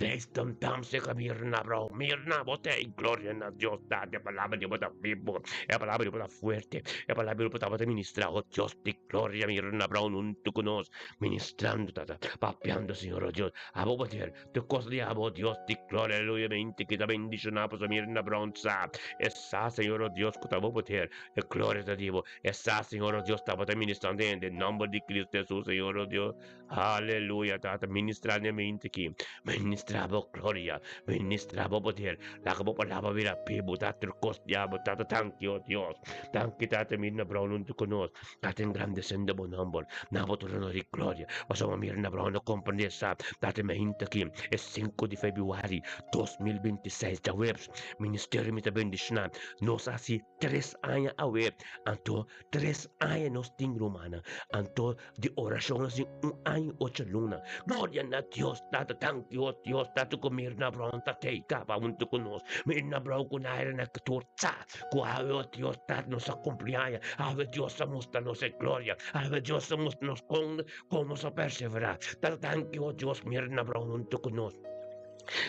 Leisdam seka Mirna bro, Mirna bo te gloria na Dios ta e palabra di bo ta bibo, e palabra di bo ta fuerte, e palabra di bo ta ministra, oh Dios di gloria Mirna bro huntu ku nos, ministrando tata, papiando Señor oh Dios, abo poder, tur kos di abo Dios di gloria, aleluya, mente ki ta bendiciona pasobra Mirna Brown sa, e sa Señor oh Dios ku ta bo poder, e gloria ta di bo, e sa Señor oh Dios tabata ministrando hende, nomber di Cristo Jesus Señor oh Dios. Aleluya, Tata, ministra den mente aki. Ministra bo gloria, ministra bo poder. Laga bo palabra bira bibu, Tata, tur kos di abo, Tata, danki, oh Dios. Danki, Tata, Mirna Brown huntu ku nos. Tata, engrandesendo bo nomber, na bo trono di gloria. Pasobra Mirna Brown a komprende sa, Tata, mente aki, e sinku di febrüari 2026, djaweps, ministerio mi ta bendishoná. Nos a hasi tres aña awe, anto tres aña nos tin rumannan, anto Di orashon asin un aña ocho luna. Gloria na Dios Tata, danki o Dios Tata ku Mirna Brown ta tei kaba huntu ku nos. Mirna Brown ku Naira na tur sa ku awe o Dios Tata nos a kumpli aña. Awe Dios a mustra nos e gloria. Awe Dios a mustra nos kon kon nos a perseverá. Tata danki o Dios Mirna Brown huntu ku nos.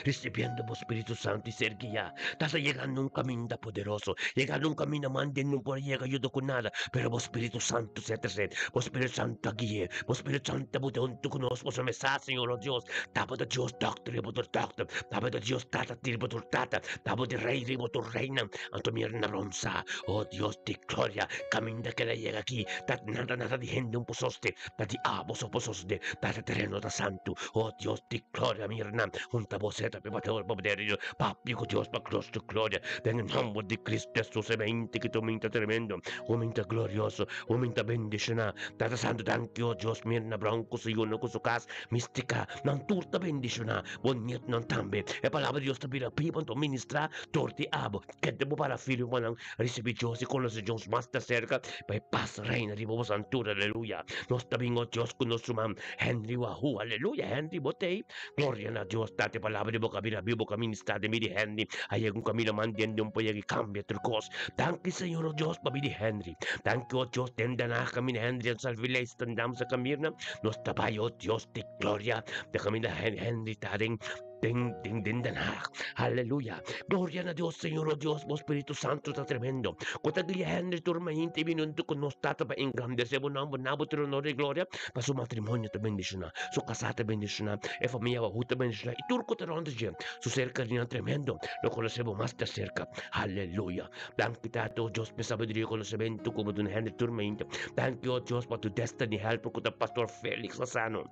Recibiendo bo Spiritu Santo y ser guiá. Tata yegando un caminda poderoso. Yegando un caminda man den no por yega yuda cu nada. Pero bo Spiritu Santo se trece. Bo Spiritu Santo a guié. Bo Spiritu Santo a bute hunto cu nos. Boso mesa, Señor, oh Dios. Tabata Dios dokter riba tur dokter. Tabata Dios tata riba tur tata. Tabata rey riba tur reynan. Anto mira na ronsa. Oh Dios di gloria. Caminda que la yega aki. Tata nada nada di hende un pososte. Ta di abo so pososte. Tata tereno ta santo. Oh Dios di gloria mirna junta bo seta pe poder pa poder di papia ku Dios pa Cristo gloria den e nomber di Cristo Jesus e mente ki tu minta tremendo u minta glorioso u minta bendiciona Tata Santo danki oh Dios mirna Brown ku su yunan ku su kas mistica nan tur ta bendiciona bo nietnan tambe e palabra di Dios ta bira biba anto ministra dor di abo kende bo para firme pa nan ricibi Dios y conoce Dios mas de cerca pa e paz reina riba bo santura aleluya nos ta bin oh Dios ku nos ruman Henry Wahoo aleluya Henry bo tei gloria na Dios date palabra di bo kabira biu bo ka ministra den bida di Henry a yega un camino man den den por yega y cambia tur cos danki Señor oh Dios pa bida di Henry danki oh Dios den dana camina Henry en salvilei standam sa camirna nos ta bay oh Dios di gloria de camina Henry ta den Den, den, den Den Haag. Aleluya. Gloria na Dios, Señor, oh Dios, bo Spiritu Santo ta tremendo. Ku ta guia Henry tur mainta i bini huntu ku nos Tata pa engrandesé bo nomber na bo trono di gloria, pa su matrimonio ta bendishoná, su kasá ta bendishoná, e famia wahú ta bendishoná i tur ku ta rònt dje. Su serkanianan tremendo lo konosé bo mas di aserka. Aleluya. Danki, Tata, oh Dios, pa e sabiduria i konosementu ku bo duna Henry tur mainta. Danki, oh Dios, pa tu destiny helper ku ta Pastor Felix Lozano.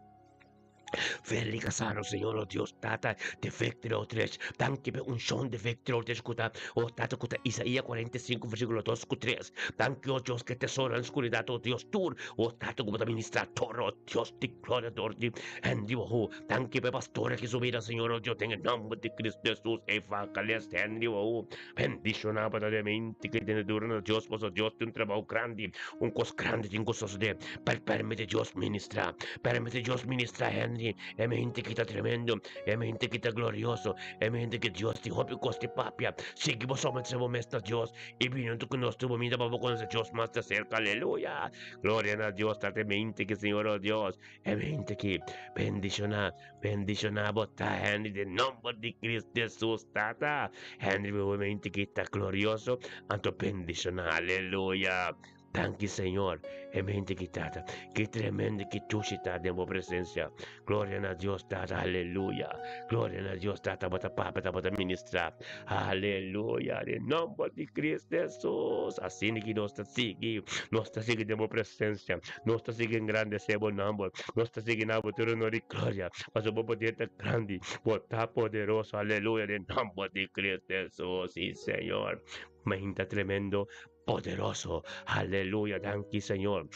Feli Casano, Señor, oh Dios, Tata, de Victory Outreach. Danki pe unción de Victory Outreach kuta, oh Tata, kuta Isaías 45, versículo 2 ku 3. Danki, oh Dios, que tesoro en oscuridad, oh Dios, tur, oh Tata, ku bota ministra toro, oh Dios, di gloria, dor di Henry Wahu. Danki pe pastor ki su vida, Señor, oh Dios, en el nombre de Cristo Jesús, Evangelist Henry Wahu. Bendicioná pa ta de mente que tiene duro na Dios, paso Dios tin un trabajo grandi, un cos grandi tin cu sosode. Per permite Dios ministra, permite Dios ministra Henry. Henry, e mente ki ta tremendo, e mente ki ta glorioso, e mente ki Dios tin hopi kos di papia. Sigui bo someter bo mes na Dios i bini huntu ku nos tur bo minta pa bo konosé Dios mas di aserka. Aleluya! Gloria na Dios, tata e mente ki Señor, oh Dios, e mente ki bendishoná, bendishoná bo ta Henry den nomber di Cristo Jesus, tata. Henry bo mente ki ta glorioso, anto bendishoná. Aleluya! Danki Señor, e mente ki tata, ki tremendo ki dushi ta den bo presencia. Gloria na Dios tata, aleluya. Gloria na Dios tata, bo ta papia, ta bo ta ministra. Aleluya, den nomber di Cristo Jesus. Asina ki nos ta sigui, nos ta sigui den bo presencia, nos ta sigui engrandece bo nomber, nos ta sigui na bo tur honor y gloria, pasobra bo poder ta grandi, bo ta poderoso, aleluya, den nomber di Cristo Jesus. Si Señor, mainta tremendo. Poderoso, aleluya, danki Señor.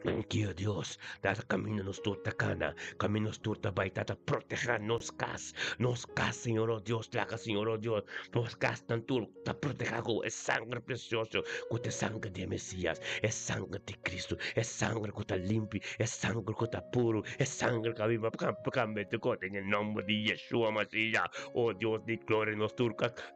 Danki, oh Dios. Tata camina nos tur ta cana, camina nos tur ta bai, tata proteja nos cas, nos cas, Señor, oh Dios, laga, Señor, oh Dios, nos cas tan tur ta proteja cu e sangre precioso, cu te sangre de Mesías, e sangre de Cristo, e sangre cu ta limpi, e sangre cu ta puro, e sangre cu a cambia tu cos en el nombre de Yeshua Mashiach, oh Dios di gloria, nos tur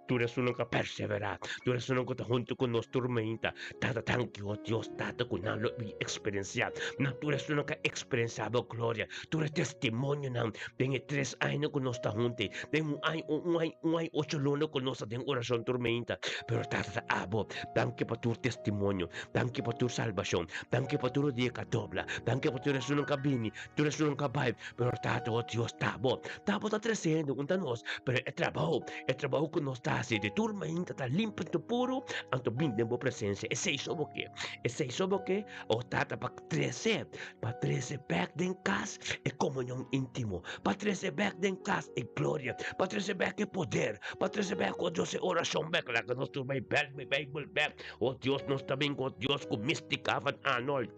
Tur esunnan ku a perseverá, tur esunnan ku ta huntu ku nos tur mainta, Tata, danki, o Dios, Tata, ku nan lo bin eksperensiá. Nan tur esunnan ku a eksperensiá bo gloria, tur e testimonionan den e tres añanan ku nos ta huntu, den un aña, un aña, un aña ocho luna ku nos ta den orashon tur mainta. Pero Tata, ta abo. Danki pa tur testimonio, danki pa tur salbashon, danki pa tur dia ku a dobla, danki pa tur esunnan ku a bini, tur esunnan ku a bai. Pero Tata, o Dios, ta abo. Ta abo ta tresiendo unta nos, pero e trabou. E trabou ku nos ta hasi di tur mainta ta limpi anto puru, anto bin den bo presensia. Esei so bo ke. Esei so bo ke, o Tata, pa trese, pa trese bèk den kas e komunion íntimo, pa trese bèk den kas e gloria, pa trese bèk e poder, pa trese bèk, o Dios, e orashon bèk. Laga nos tur bai bèk, bai Beibel bèk. O Dios, nos ta bin ku o Dios ku místika van Arnold.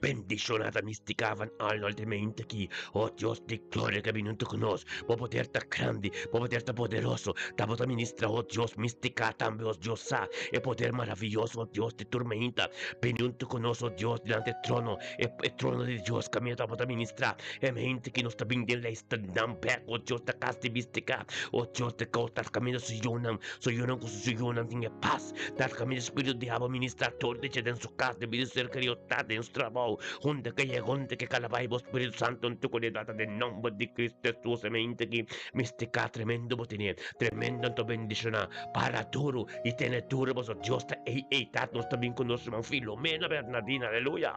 Bendishonada Mística van Arnold e mente aki. Oh Dios di gloria ke bini huntu ku nos. Bo poder ta grandi, bo poder ta poderoso. Ta bo ta ministra, oh Dios, Mística tambe, oh Dios sa e poder maraviyoso, oh Dios di tur meinta. Bini huntu ku nos, oh Dios, dilanti e trono, e, e trono di Dios kaminda ta bo ta ministra. E mente ki nos ta bin den lijst nan bek, oh Dios, ta kas di Mística. Oh Dios di kau ta kaminda su yunan, su yunan ku su yunan tin e pas. Ta kaminda spiritu di abo ministra tur di dje den su kas di bida serka di otá den su trabou. Hunde ke yega hunde ke kalabai bo Spiritu Santo huntu ku Tata den nomber di Cristo Jesus e mente ki mistika tremendo bo tene tremendo anto bendishoná para duru i tene duru pasobra Dios ta ei ei Tata nos ta bin ku nos ruman Filomena Bernardina aleluya.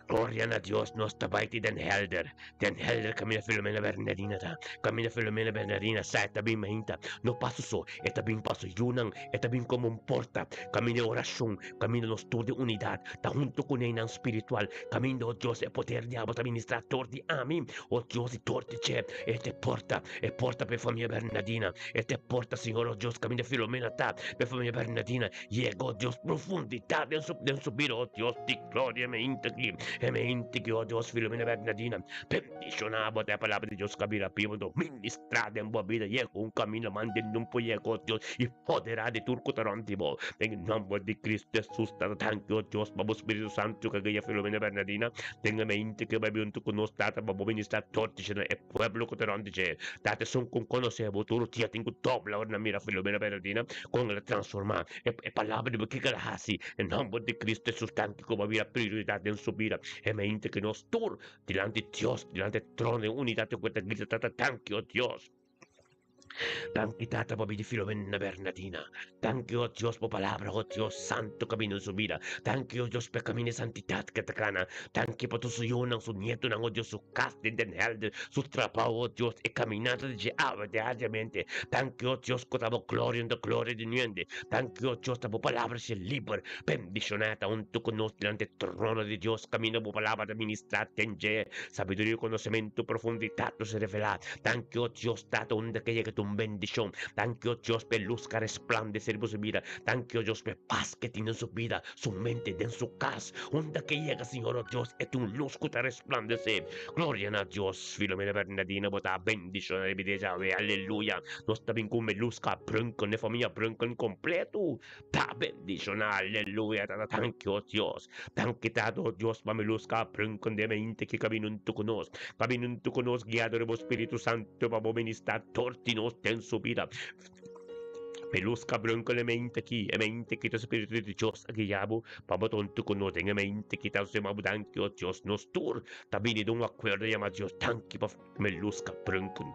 Gloria na Dios, nos ta bai ti Den Helder. Den Helder camina Filomena Bernardina ta. Camina Filomena Bernardina sa e ta bin mainta. No paso so, e ta bin paso yunan, e ta bin como un porta. Camina oracion, camina nos tur den unidad, ta hunto cu neinan spiritual. Caminda, oh Dios, e poder di abo ta ministra tor di ami, oh Dios, y tor di dje. E ta e porta, e porta pa e famia Bernardina. E ta e porta, Señor, oh Dios, caminda Filomena ta, pa e famia Bernardina. Yega, oh Dios, profundidad den su, den su bida, oh Dios di gloria, me integri, e me integri, oh Dios, Filomena Bernardina, bendiciona bo ta e palabra di Dios ka bira bibo, do ministra den bo bida, yega un camino manden un po yega, oh Dios, y podera di tur ku ta rond di bo, den nomber di Cristo Jesus, Tata, danki, oh Dios, pa bo Spiritu Santo ka guia Filomena Bernardina, den e me integri, bai hunto ku nos, Tata, pa bo ministra tur di e pueblo ku ta rond di dje, Tata, esun ku konosé bo tur dia tin ku dobla ora nan mira Filomena Bernardina, Kon el a transformá e e palabra di bo kiko el a hasi? E nòmber di Cristo Hesus tantu ku bo a bira prioridat den su bida. E mente ku nos tur dilanti Dios, dilanti e trono den unidat ku ta grita Tata danki o Dios. Danki Tata pa bida di Filomena Bernadina. Danki o Dios pa bo palabra o Dios santu ku a bini den su bida. Danki o Dios pa e kaminda di santidat ku e ta kana. Danki pa tur su yunan, su nietonan o Dios, su kas den Den Helder, su trabou o Dios, e kaminata di dje awe diariamente. Danki o Dios ku ta bo gloria unda gloria di nuende. Danki o Dios ta bo palabra si liber. Bendishoná ta huntu ku nos dilanti e trono di Dios kaminda bo palabra ta ministrá den dje. Sabiduria i konosementu profundidat lo ser revelá. Danki o Dios Tata unda ke yega ta un bendishon. bendishon. Danki, o Dios, pa e lus ku a resplandesé riba su bida. Danki, o Dios, pa e pas ku e tin den su bida, su mente, den su kas. Unda ku e yega, Señor, o Dios, e tin un lus ku ta resplandesé. Gloria na Dios. Filomena Bernardina, bo ta bendishoná riba e dia djawe. Aleluya. Nos ta bin ku Meluska Brunken, e famia Brunken kompleto ta bendishoná. Aleluya. Tata, danki, o Dios. Danki, Tata, o Dios, pa Meluska Brunken den mente ki ka bin huntu ku nos. Ka bin huntu ku nos, guiado di bo Spiritu Santu, pa bo ministrá tur di nos den su bida. Meluska Brunken e mente aki, e mente ki ta Spiritu di Dios a guia bo pa bo ta huntu ku nos den e mente ki ta sema bo. Danki, o Dios, nos tur ta bini den un akuerdo yama Dios. Danki pa Meluska Brunken.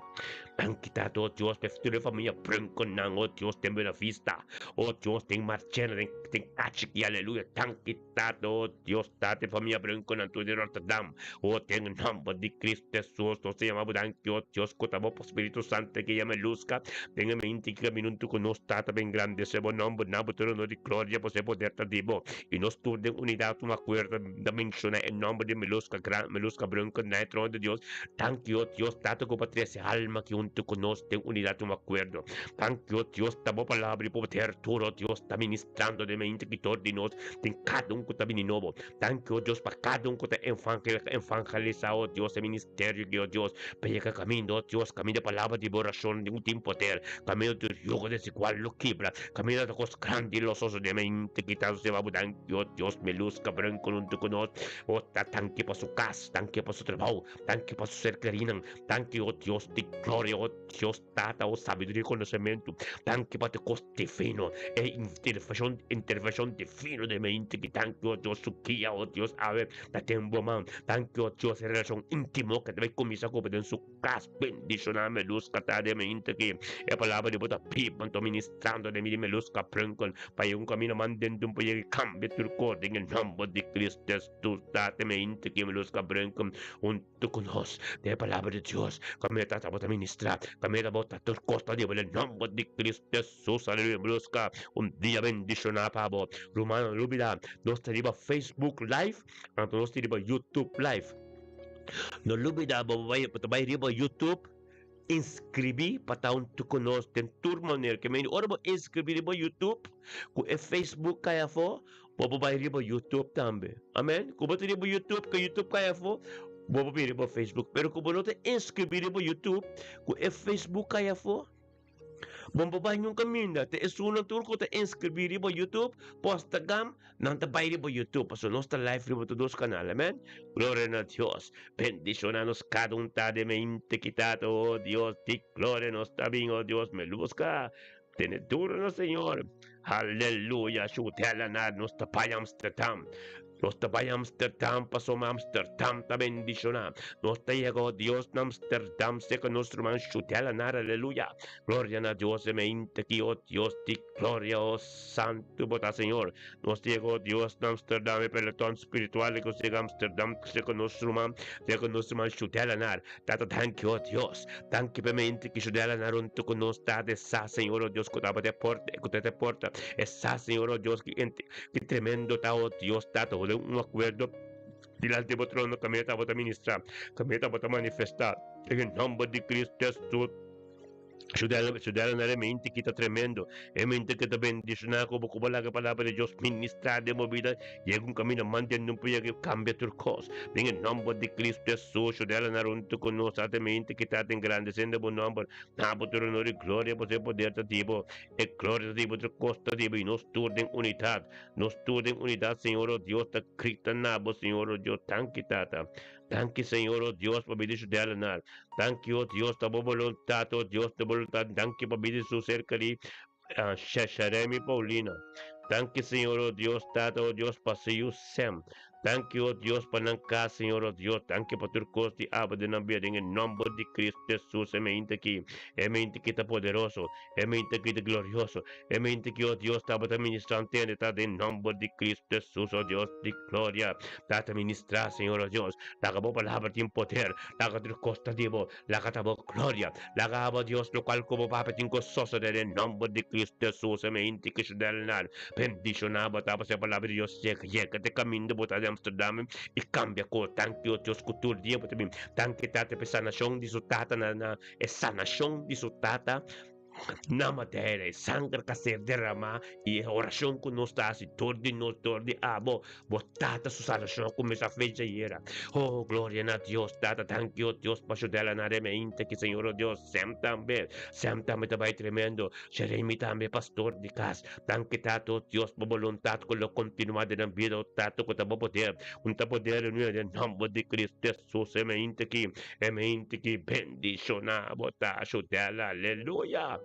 Danki, Tata, o Dios, pa tur e famia Brunkennan, o Dios, den Buena Vista, o Dios, den Marchena, den den Kachiki, aleluya. Danki, Tata, o Dios, Tata, e famia Brunkennan tur den Rotterdam, o den nomber di Cristo Jesus, nos ta yama bo danki, o Dios, ku ta bo Spiritu Santo guia Meluska den e mente ki kaminda huntu ku nos, Tata, pa engrandesé bo nomber, na bo tur honor i gloria, pasobra e poder ta di bo. I nos tur den unidat un akuerdo ta menshoná e nomber di Meluska Gran, Meluska Brunken na e trono di Dios. Danki, o Dios, Tata, ku bo a trese alma aki huntu ku nos den unidat un akuerdo. Danki, o Dios, ta bo palabra i bo poder tur, o Dios, ta ministrando den mente ki tur di nos, den kada un ku ta bini nobo. Danki, o Dios, pa kada un ku ta evangelisá, o Dios, e ministerio di, o Dios, pa yega kaminda, o Dios, kaminda e palabra di bo orashon den un tin poder, kaminda tur yugo desigual lo kibra, kaminda ta kos grandi lo sosodé mente ki ta soseba bo. Danki, o Dios, mi lus kabrón ku huntu ku nos, o ta danki pa su kas, danki pa su trabou, danki pa su ser kerinan, danki, o Dios di gloria, o Dios Tata, o sabiduria i konosementu, danki pa te kos divino, e intervenshon, intervenshon divino den mente ki danki, o Dios, su guia, o Dios, awe ta den bo man, danki, o Dios, e relashon intimo ke ta bai kuminsá ku bo den su kas, bendishoná Meluska ta den mente ki e palabra di bo ta biba anto ministrando den mi di Meluska Brunken pa yega un kamino man den dun pa yega i kambia tur kos den e nòmber di Cristo Hesus. Tata mente ki Meluska Brunken huntu ku nos den e palabra di Dios kaminda ta bo ta ministrá, kaminda bo ta tur kos ta riba den nòmber di Cristo Hesus. Aleluya. Meluska, un dia bendishoná pa bo. Rumannan, no lubidá, nos ta riba Facebook Live anto nos ta riba YouTube Live. No lubidá bo bai bo ta bai riba YouTube inskribí pa ta huntu ku nos den tur manera. Ke mende ora bo inskribí riba YouTube ku e Facebook kai afó, bo por bai riba YouTube tambe. Amen. Ku bo ta riba YouTube ku YouTube kai afó, bo por bin riba Facebook. Pero ku bo no ta inskribí riba YouTube ku e Facebook kai afó, Bo no por bai niun kaminda. Ta esunnan tur ku ta inskribí riba YouTube, Postagam, nan ta bai riba YouTube, pasobra nos ta live riba tur dos kanal. Amen. Gloria na Dios. Bendishoná nos kada un ta den mente ki Tata, oh Dios di gloria, nos ta bin, oh Dios, me luska. Tene duro na Señor. Aleluya. Shutela na nos ta bai Amsterdam. Nos ta bai Amsterdam pasobra Amsterdam ta bendishoná. Nos ta yega, oh Dios, na Amsterdam seka nos ruman Shutela nar. Aleluya. Gloria na Dios e mente ki, oh Dios di gloria, oh santu bo ta Señor. Nos ta yega, oh Dios, na Amsterdam e peloton spiritual ku seka Amsterdam seka nos ruman, seka nos ruman Shutela nar. Tata danki, oh Dios. Danki pa e mente ki Shutela nar huntu ku nos ta de sa Señor, oh Dios, ku tabata e porta, ku ta e porta. E sa Señor, oh Dios, ki Ki tremendo ta, oh Dios Tata, ora un akuerdo dilanti bo trono kaminda tabata ministrá, kaminda tabata manifestá, den e nòmber di Cristo Hesus. Shudela na e mente ki ta tremendo, e mente ki ta bendishoná ku bo, ku bo laga e palabra di Dios ministrá den bo bida, yega un kaminda mantende un pia ki kambia tur kos. Den e nòmber di Cristo Hesus, shudela na runtu ku nos, ata e mente ki ta ta engrandesendo bo nòmber, na bo tur honor i gloria, pasobra e poder ta di bo. E gloria ta di bo, tur kos ta di bo, i nos tur den unidat. Nos tur den unidat, Señor, o Dios, ta grita na bo, Señor, o Dios. Danki, Tata. Danki, Señor, o Dios, pa bida su delanar. Danki, o Dios, ta bo boluntat, o Dios, ta boluntat. Danki pa bida su serka di Shasharemi Paulina. Danki, Señor, o Dios, Tata, o Dios, pa su yu Sem. Danki, o Dios, pa nan kas, Señor, o Dios. Danki pa tur kos di abo den nan bida, den e nomber di Cristo Jesus. E mente aki, e mente ki ta poderoso, e mente ki ta glorioso, e mente ki, o Dios, tabata ministrá ntende ta den nomber di Cristo Jesus, o Dios di gloria. Tata ministrá, Señor, o Dios. Laga bo palabra tin poder. Laga tur kos ta di bo. Laga ta bo gloria. Laga abo, Dios, lokual ku bo Papia tin ku sosodé den nomber di Cristo Jesus. E mente ki su delnar. Bendishoná bo ta pasobra e palabra di Dios yega yega te kaminda bo ta di Amsterdam i kambia kos. Danki o Dios ku tur dia bo ta bin. Danki Tata pa e sanashon di su tata na na e sanashon di su tata. Na madera e sanger ka ser derramá i e orashon ku nos ta hasi dor di nos, dor di abo, bo Tata su salbashon a kuminsá fecha ayera. Oh, gloria na Dios, Tata, danki, oh Dios, pa Judela na remeinte ki Señor, oh Dios, Sem tambe, Sem tambe ta bai tremendo, Jeremy tambe, pastor di kas. Danki, Tata, oh Dios, pa boluntat ku lo kontinuá den nan bida, oh Tata, ku ta bo poder, un ta poder reunió den nòmber di Cristo Jesus, e meinte ki, e meinte ki bendishoná bo ta, Judela, aleluya!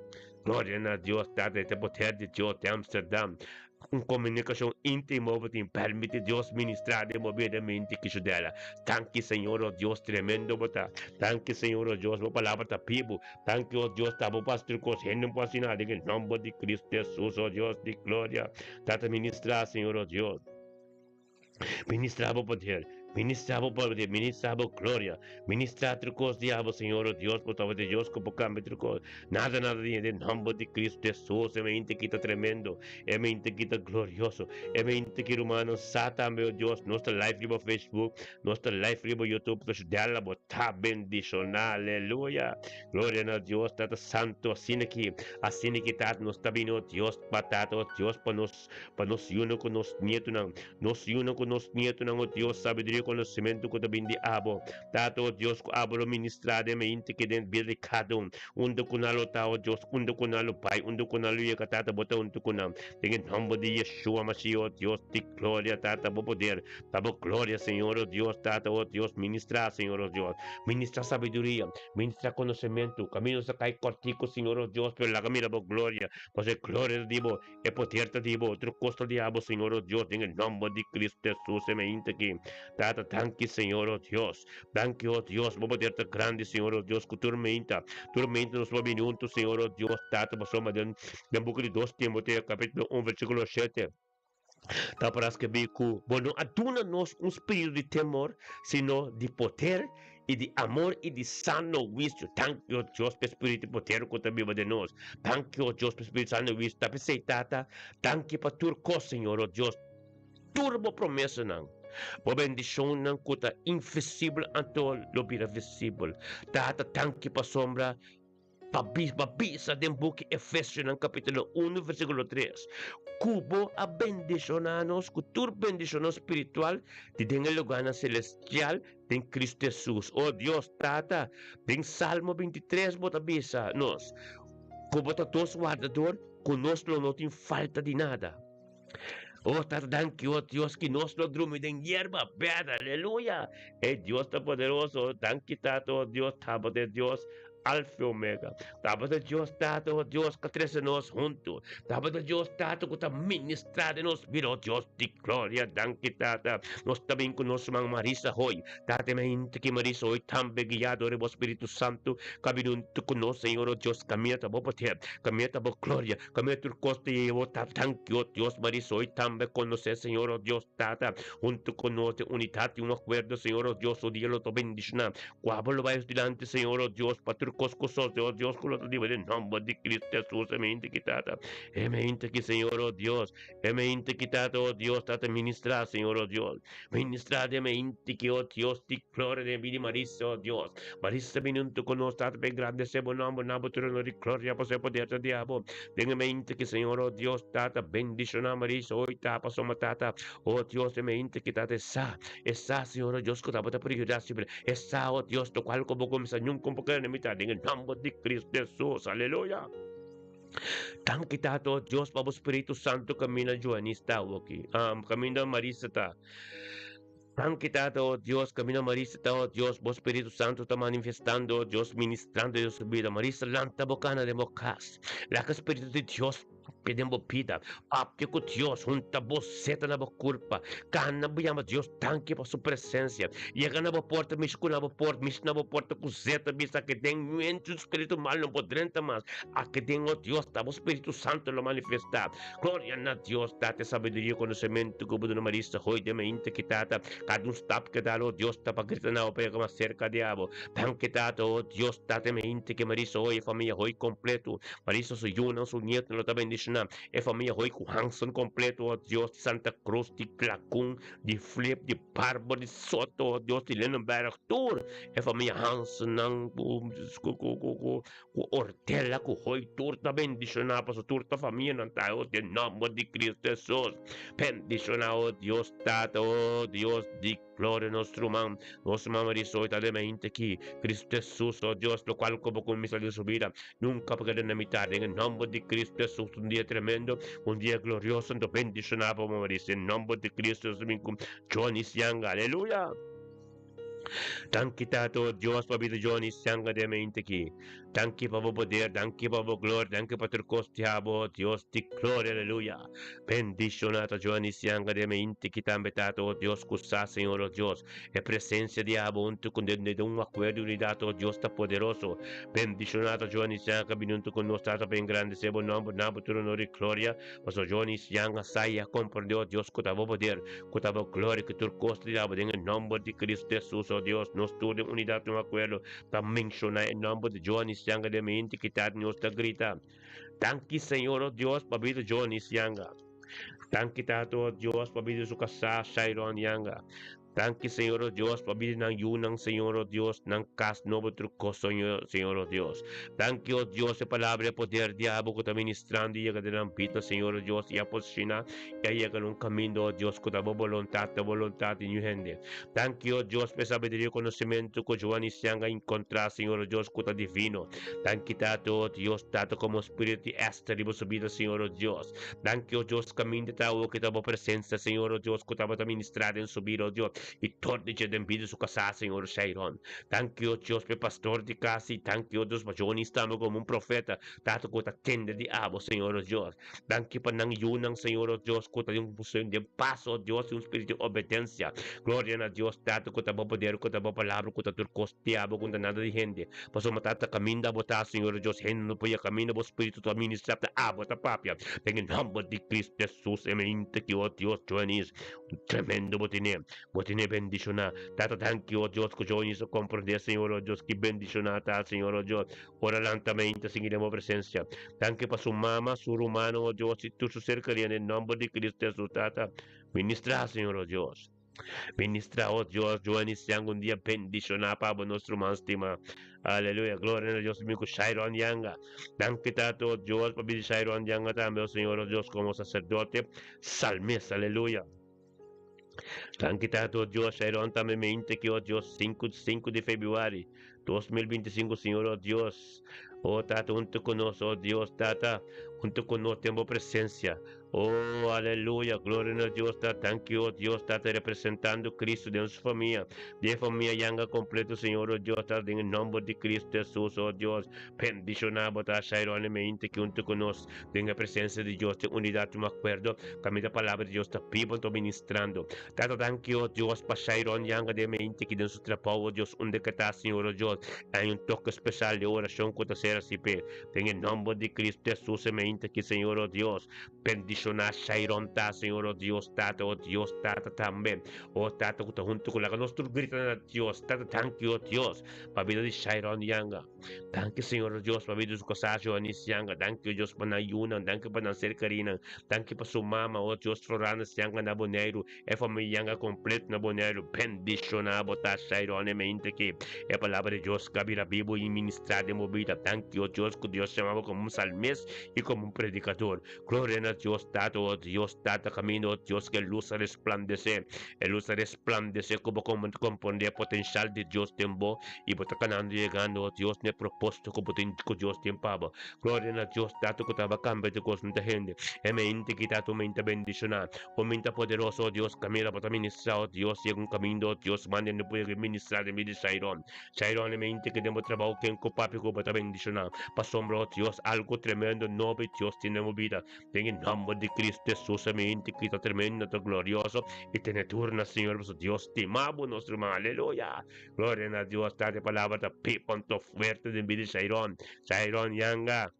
Gloria na Dios, Tata, e ta poder di Dios di Amsterdam. Un komunikashon íntimo bo tin, permiti Dios ministrá den bo bida mente ki Judela. Danki, Señor, oh Dios, tremendo bo ta. Danki, Señor, oh Dios, bo palabra ta bibu. Danki, oh Dios, ta bo pas tur kos, hende no por hasi nada den e nòmber di Cristo Jesus, oh Dios di gloria. Tata, ministrá, Señor, oh Dios. Ministrá bo poder, ministrá bo poder, ministrá bo gloria, ministrá tur kos di abo, Señor, oh Dios, bo tabata Dios ku por kambia tur kos. Nada, nada di den nòmber di Cristo Jesus, e mente ki ta tremendo, e mente ki ta glorioso, e mente ki rumannan sa tambe, oh Dios, nos ta live riba Facebook, nos ta live riba YouTube, ta shudela bo ta bendishoná, aleluya. Gloria na Dios, Tata Santo, asina ki, asina ki Tata nos ta bini, oh Dios, pa Tata, oh Dios, pa nos pa nos yunan ku nos nietunan, nos yunan ku nos nietunan, o Dios, sabiduria i konosementu ku ta bin di abo. Tata, o Dios, ku abo lo ministrá den mente ki den bida di kada un, unda ku nan lo ta, o Dios, unda ku nan lo bai, unda ku nan lo yega, Tata, bo ta huntu ku nan. Den e nòmber di Yeshua Mashiach, o Dios di gloria, Tata, bo poder, pa bo gloria, Señor, o Dios, Tata, o Dios, ministrá, Señor, o Dios, ministrá sabiduria, ministrá konosementu, kaminda nos ta kai kòrtiku, Señor, o Dios, pero laga mira bo gloria, pasobra e gloria ta di bo. E poder ta di bo, otro kos ta di abo, Señor, o Dios, den e nomber di Cristo Jesus, e mainta aki. Tata, danki, Señor, o Dios. Danki, o Dios, bo poder ta grandi, Señor, o Dios, ku tur mainta, tur mainta nos por bini huntu, Señor, o Dios, Tata, pasobra den, den buki di dos Timoteo, kapitulo un, versíkulo shete, ta por a skirbi ku bo no a duna nos un spiritu di temor, sino di poder, i di amor i di sano huisio. Danki, o Dios, pa e Spiritu i poder ku ta biba den nos. Danki, o Dios, pa e Spiritu sano huisio. Ta p'esei, Tata, danki pa tur kos, Señor, o Dios, tur bo promesanan, bo bendishonnan ku ta invisibel anto lo bira visibel. Tata, danki pasobra Pa pa bisa den buki Efesionan kapítulo 1 versíkulo 3 ku bo a bendishoná nos ku tur bendishonnan spiritual di den e lugánan selestial den Kristu Hesus. O Dios Tata, den Salmo 23 bo ta bisa nos ku bo ta nos wardador, ku nos lo no tin falta di nada. O Tata, danki, o Dios, ki nos lo drumi den yerba bèrdè. Aleluya! E Dios ta poderoso. Danki, Tata, o Dios, tabata e Dios Alfa i Omega. Tabata Dios, Tata, o Dios, ku a trese nos huntu. Tabata Dios, Tata, ku ta ministrá den nos bida. O Dios di gloria, danki, Tata. Nos ta bin ku nos man Marisa hoi. Tata, mi hende ki Marisa hoi tambe guiá dor di bo Spiritu Santu, ku a bin huntu ku nos, Señor, o Dios, kaminda ta bo poder, kaminda ta bo gloria. Camia tur cos ta yega ta danki, oh Dios, Marisa hoy tambe conoce, Señor, oh Dios, Tata, hunto con nos den unidad y un acuerdo, Señor, oh Dios, oh dia lo ta bendiciona, cua lo bay dilanti, Señor, oh Dios, pa tur cos cu sos, oh Dios, cu lo ta diba den nomber di Cristo Jesus, e mente ki Tata, e mente ki Señor, oh Dios, e mente ki Tata, oh Dios, Tata, ministra, Señor, oh Dios, ministra den mente ki, oh Dios, di gloria den vida di Marisa, oh Dios, Marisa bini hunto con nos, Tata, pa engrandece bo nomber na bo trono di gloria, pasobra e poder ta di abo. Den e mente ki, Señor, oh Dios, Tata, bendiciona Marisa hoy, ta, pasobra, Tata, oh Dios, den mente ki, Tata, e sa, e sa, Señor, oh Dios, cu ta bo ta por yuda siempre. E sa, oh Dios, locual cu bo cuminsa, nunca un poco na mitad, den e nomber di Cristo Jesus, aleluya. Danki, Tata, oh Dios, pa bo Spiritu Santo camina Joanis ta awo aki, caminda Marisa ta. Danki, Tata, oh Dios, camina Marisa ta, oh Dios, bo Spiritu Santo ta manifestando, oh Dios, ministrando den su bida. Marisa, lanta bo cana den bo cas. Laga Spiritu di Dios papia den bo bida. Papia cu Dios, hunta bo seta na bo curpa. Cana bo yama Dios danki pa su presencia. Yega na bo porta, mishi cu na bo porta, mishi na bo porta cu zeta, bisa que den niun spiritu mal no por drenta mas. Aki den, oh Dios, ta bo Spiritu Santo lo manifesta. Gloria na Dios, Tata, sabiduria i konosementu ku bo duna Marisa hoi den mainta ki Tata, kada un stap ke dal, o Dios, ta pa grita na bo pa yega mas serka di abo. Danki, Tata, o Dios, Tata, mainta ki Marisa hoi e famia hoi kompletu. Marisa su yunan, su nietunan lo ta bendishoná. bendishoná e famia Hoy ku Hanson kompleto, oh Dios, di Santa Cruz, di Klakun, di Flip, di Barber, di Soto, oh Dios, di Lindenberg, tur e famia Hansonnan ku ku ku ku ku ku Ortela ku Hoy, tur ta bendishoná pasobra tur ta famianan ta, oh, den nòmber di Cristo Hesus. Bendishoná, oh Dios Tata, oh Dios di Gloria nos ruman, nos mama di soy ta den mente aki. Cristo Jesus, oh Dios, locual cu bo cuminsa den su bida, nunca por keda na mitad. Den e nomber di Cristo Jesus, un dia tremendo, un dia glorioso, anto bendiciona bo mama di soy. Den nomber di Cristo Jesus, bin cu Johnny Sianga. Aleluya! Danki Tata, oh Dios, pa bida Johnny Sianga den mente aki. Danki pa bo poder, danki pa bo gloria, danki pa tur kos di abo, Dios di gloria, aleluya. Bendiciona ta Joan y Sianga de mente ki tambe Tata, oh Dios, ku sa, Señor, oh Dios, e presencia di abo huntu ku den den un akuerdo y unidad, oh Dios ta poderoso. Bendiciona ta Joan y Sianga bini huntu ku nos, Tata, pa engrandece bo nomber, na bo tur honor y gloria, pasobra Joan y Sianga sa y a comprende, oh Dios, ku ta bo poder, ku ta bo gloria, ku tur kos di abo den e nomber di Cristo Jesus, oh Dios, nos tur den unidad, un akuerdo, Ta menshoná e nòmber di Johnny Sianga den mi hende ki ta nos ta grita, Danki Señor o Dios pa bida Johnny Sianga. Danki Tata o Dios pa bida su kasá Shairon Yanga. Danki Señor o Dios pa bida nan yunan Señor o Dios, nan kas nobo tur kos Señor o Dios. Danki o Dios e palabra e poder di abo ku ta ministrando i yega den nan bida Señor o Dios i a posishoná i a yega na un kaminda o Dios ku ta bo boluntat ta boluntat di niun hende. Danki, o Dios, pa e sabiduria i konosementu ku Juan i Sian a enkontrá, Señor, o Dios, ku ta divino. Danki, Tata, o Dios, Tata, komo spiritu di Ester riba su bida, Señor, o Dios. Danki, o Dios, kaminda ta awo ki ta bo presensia, Señor, o Dios, ku tabata ministrá den su bida, o Dios, i tur di dje den bida di su kasá, Señor, Shairon. Danki, o Dios, pa e pastor di kas, i danki, o Dios, pa Johnny tambe komo un profeta, Tata, ku ta tende di abo, Señor, o Dios. Danki pa nan yunan, Señor, o Dios, ku ta den un den pas, o Dios, i un spiritu di obedensia. Gloria na Dios, Tata, ku ta bo poder, ku ta bo palabra, ku ta tur kos di abo, ku no ta nada di hende. Pasobra Tata, kaminda bo ta, Señor, o Dios, hende no por yega kaminda bo spiritu ta ministra, ta abo ta papia. Den e nòmber di Cristo Jesus, e mente ki, o Dios, Joanis, un tremendo bo tene. Bo tene bendishoná. Tata, danki, o Dios, ku Joanis a komprendé, Señor, o Dios, ki bendishoná ta, Señor, o Dios. Ora lanta mente sigui den bo presencia. Danki pa su mama, su rumannan, oh Dios, y tur su cercaria den nomber di Cristo Jesus, Tata. Ministra, Señor, oh Dios. Ministra, oh Dios, Joanny Siang un dia bendiciona pa bo, nos ruman stima. Aleluya, gloria na Dios, mi cu Shairon Yanga. Danki, Tata, oh Dios, pa bidi Shairon Yanga tambe, oh Señor, oh Dios, como sacerdote, salmista, aleluya. Danki Tata, oh Dios, Shairon tambe mente ki, oh Dios, 5, 5 di februari 2025, Señor, oh Dios, oh Tata, hunto ku nos, oh Dios, Tata, hunto ku nos den bo presencia. Oh, aleluya, gloria na Dios, Tata, danki, oh Dios, Tata, representando Cristo den su famia, den famia Yanga completo, Señor, oh Dios, Tata, den e nomber di Cristo Jesus, oh Dios, bendiciona bo, Tata, Shairon mente ki hunto ku nos, Den e presencia di Dios, den unidad un acuerdo, caminda palabra di Dios ta bibo anto ministrando. Tata danki o Dios pa Shairon Yanga den mente ki den su trabao o Dios unda ke ta Señor o Dios hay un toque especial di oracion cu ta ser haci p'e. Den e nomber di Cristo Jesus e mente ki Señor o Dios bendiciona Shairon ta Señor o Dios Tata o Dios Tata tambe o Tata cu ta hunto cu laga nos tur grita na Dios Tata danki o Dios pa bida di Shairon Yanga. Danki Señor Dios pa vida su kasá Joanis Yanga. Danki Dios pa nan yunan. Danki pa nan ser kerinan. Danki pa su mama, oh Dios, Florana Yanga na Boneiru. E familia Yanga kompleto na Boneiru. Bendishoná bo ta Shaironemente ki e palabra di Dios ka bira bibu i ministrá den bo bida. Danki oh Dios ku Dios yama bo komo un salmist i komo un predikador. Gloria na Dios Tata, oh Dios Tata kaminda, oh Dios ku e lus a resplandesé. E lus a resplandesé ku bo komprondé e potenshal di Dios den bo i bo ta kanando yegando, oh Dios, na e propósito ku bo tin ku Dios tin pa bo. Gloria na Dios Tata ku tabata kambia di kos nta hende. E mente ki Tata un mente bendishoná, un mente poderoso, oh Dios, kaminda bo ta ministrá, oh Dios, yega un kaminda, oh Dios, manda hende por yega ministrá den bida di Shairon. Shairon, e mente ki den bo trabou ken ku papia ku bo ta bendishoná. Pasobra, oh Dios, algu tremendo nobo Dios tin den bo bida. Den e nomber di Cristo Jesus e mente ki ta tremendo, ta glorioso i tene tur na Señor pasobra Dios stima bo nos ruman. Aleluya! Gloria na Dios. Tata e palabra ta pipa anto fuerte den bida di Shairon. Shairon Yanga.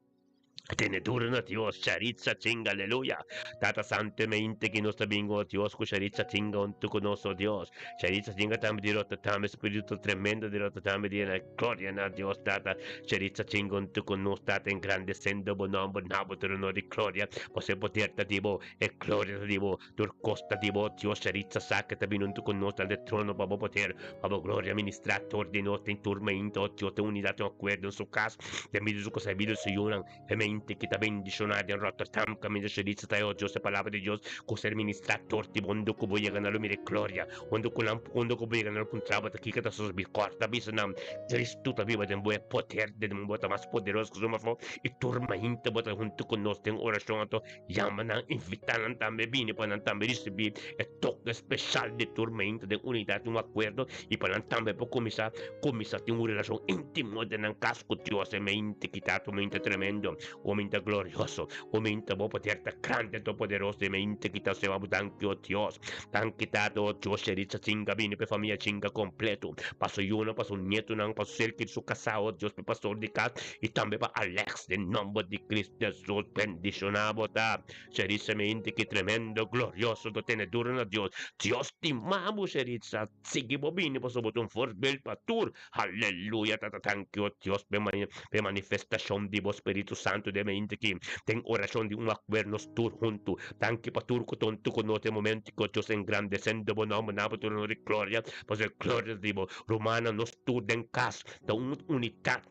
Tene duro na Dios, Charitza chinga, aleluya. Tata Santo mente que nos bingo, Dios, ku Charitza chinga unto con nos, oh Dios. Charitza chinga tambe di Rotterdam, espíritu tremendo di Rotterdam, di la gloria na Dios, Tata. Charitza chinga unto con nos, Tata, engrandecendo bo nombre, nabo tu honor y gloria. Você poder ta dibo, e gloria ta dibo, tur costa dibo, Dios, Charitza sa que ta bino unto con nos, dal trono, pa bo poder, pa bo gloria, ministrator de nos, ten turmento, Dios, te unidad, te acuerdo en su casa, te miro su cosa, miro su yunan, E mente ki ta bendishoná den Rotterdam kaminda Sheritza ta e oh Dios e palabra di Dios ku ser ministrá tor di bo unda ku bo yega na lo mira e gloria unda ku nan unda ku bo yega na lo puntra bo ta kiko ta sosodé kòrda bisa nan Kristu ta biba den bo e poder den bo ta mas poderoso ku suma afó i tur mainta bo ta huntu ku nos den orashon anto yama nan invitá nan tambe bini pa nan tambe risibí e toke speshal di tur mainta den unidat un akuerdo i pa nan tambe por kuminsá kuminsá tin un relashon íntimo den nan kas ku Dios. E mente kita ta un mente tremendo, un mente glorioso, un mente bo poder ta grande anto poderoso. E mente kita Señor bo danki, o Dios. Danki Tata, o Dios, Sheritza chinga bini pa e famia chinga kompleto, pa su yunan, pa su nietonan, pa su ser kerido, su kasá, o Dios, pa e pastor di kas i tambe pa Alex, den nomber di Cristo Jesus bendishoná bo ta. Sheritza mente ki tremendo, glorioso, ta tene duro na Dios. Dios stima bo, Sheritza. Sigui bo bini pasobra bo ta un voorbeeld pa tur. Haleluya Tata tanki o Dios p'e p'e manifestashon di bo Spiritu Santu den mente aki den orashon di un akuer nos tur huntu. Tanki pa tur ku ta huntu ku nos den momento ku Dios engrandesendo bo nomber na bo tur honor i gloria pasobra e gloria ta di bo. Rumannan nos tur den kas ta un unitat.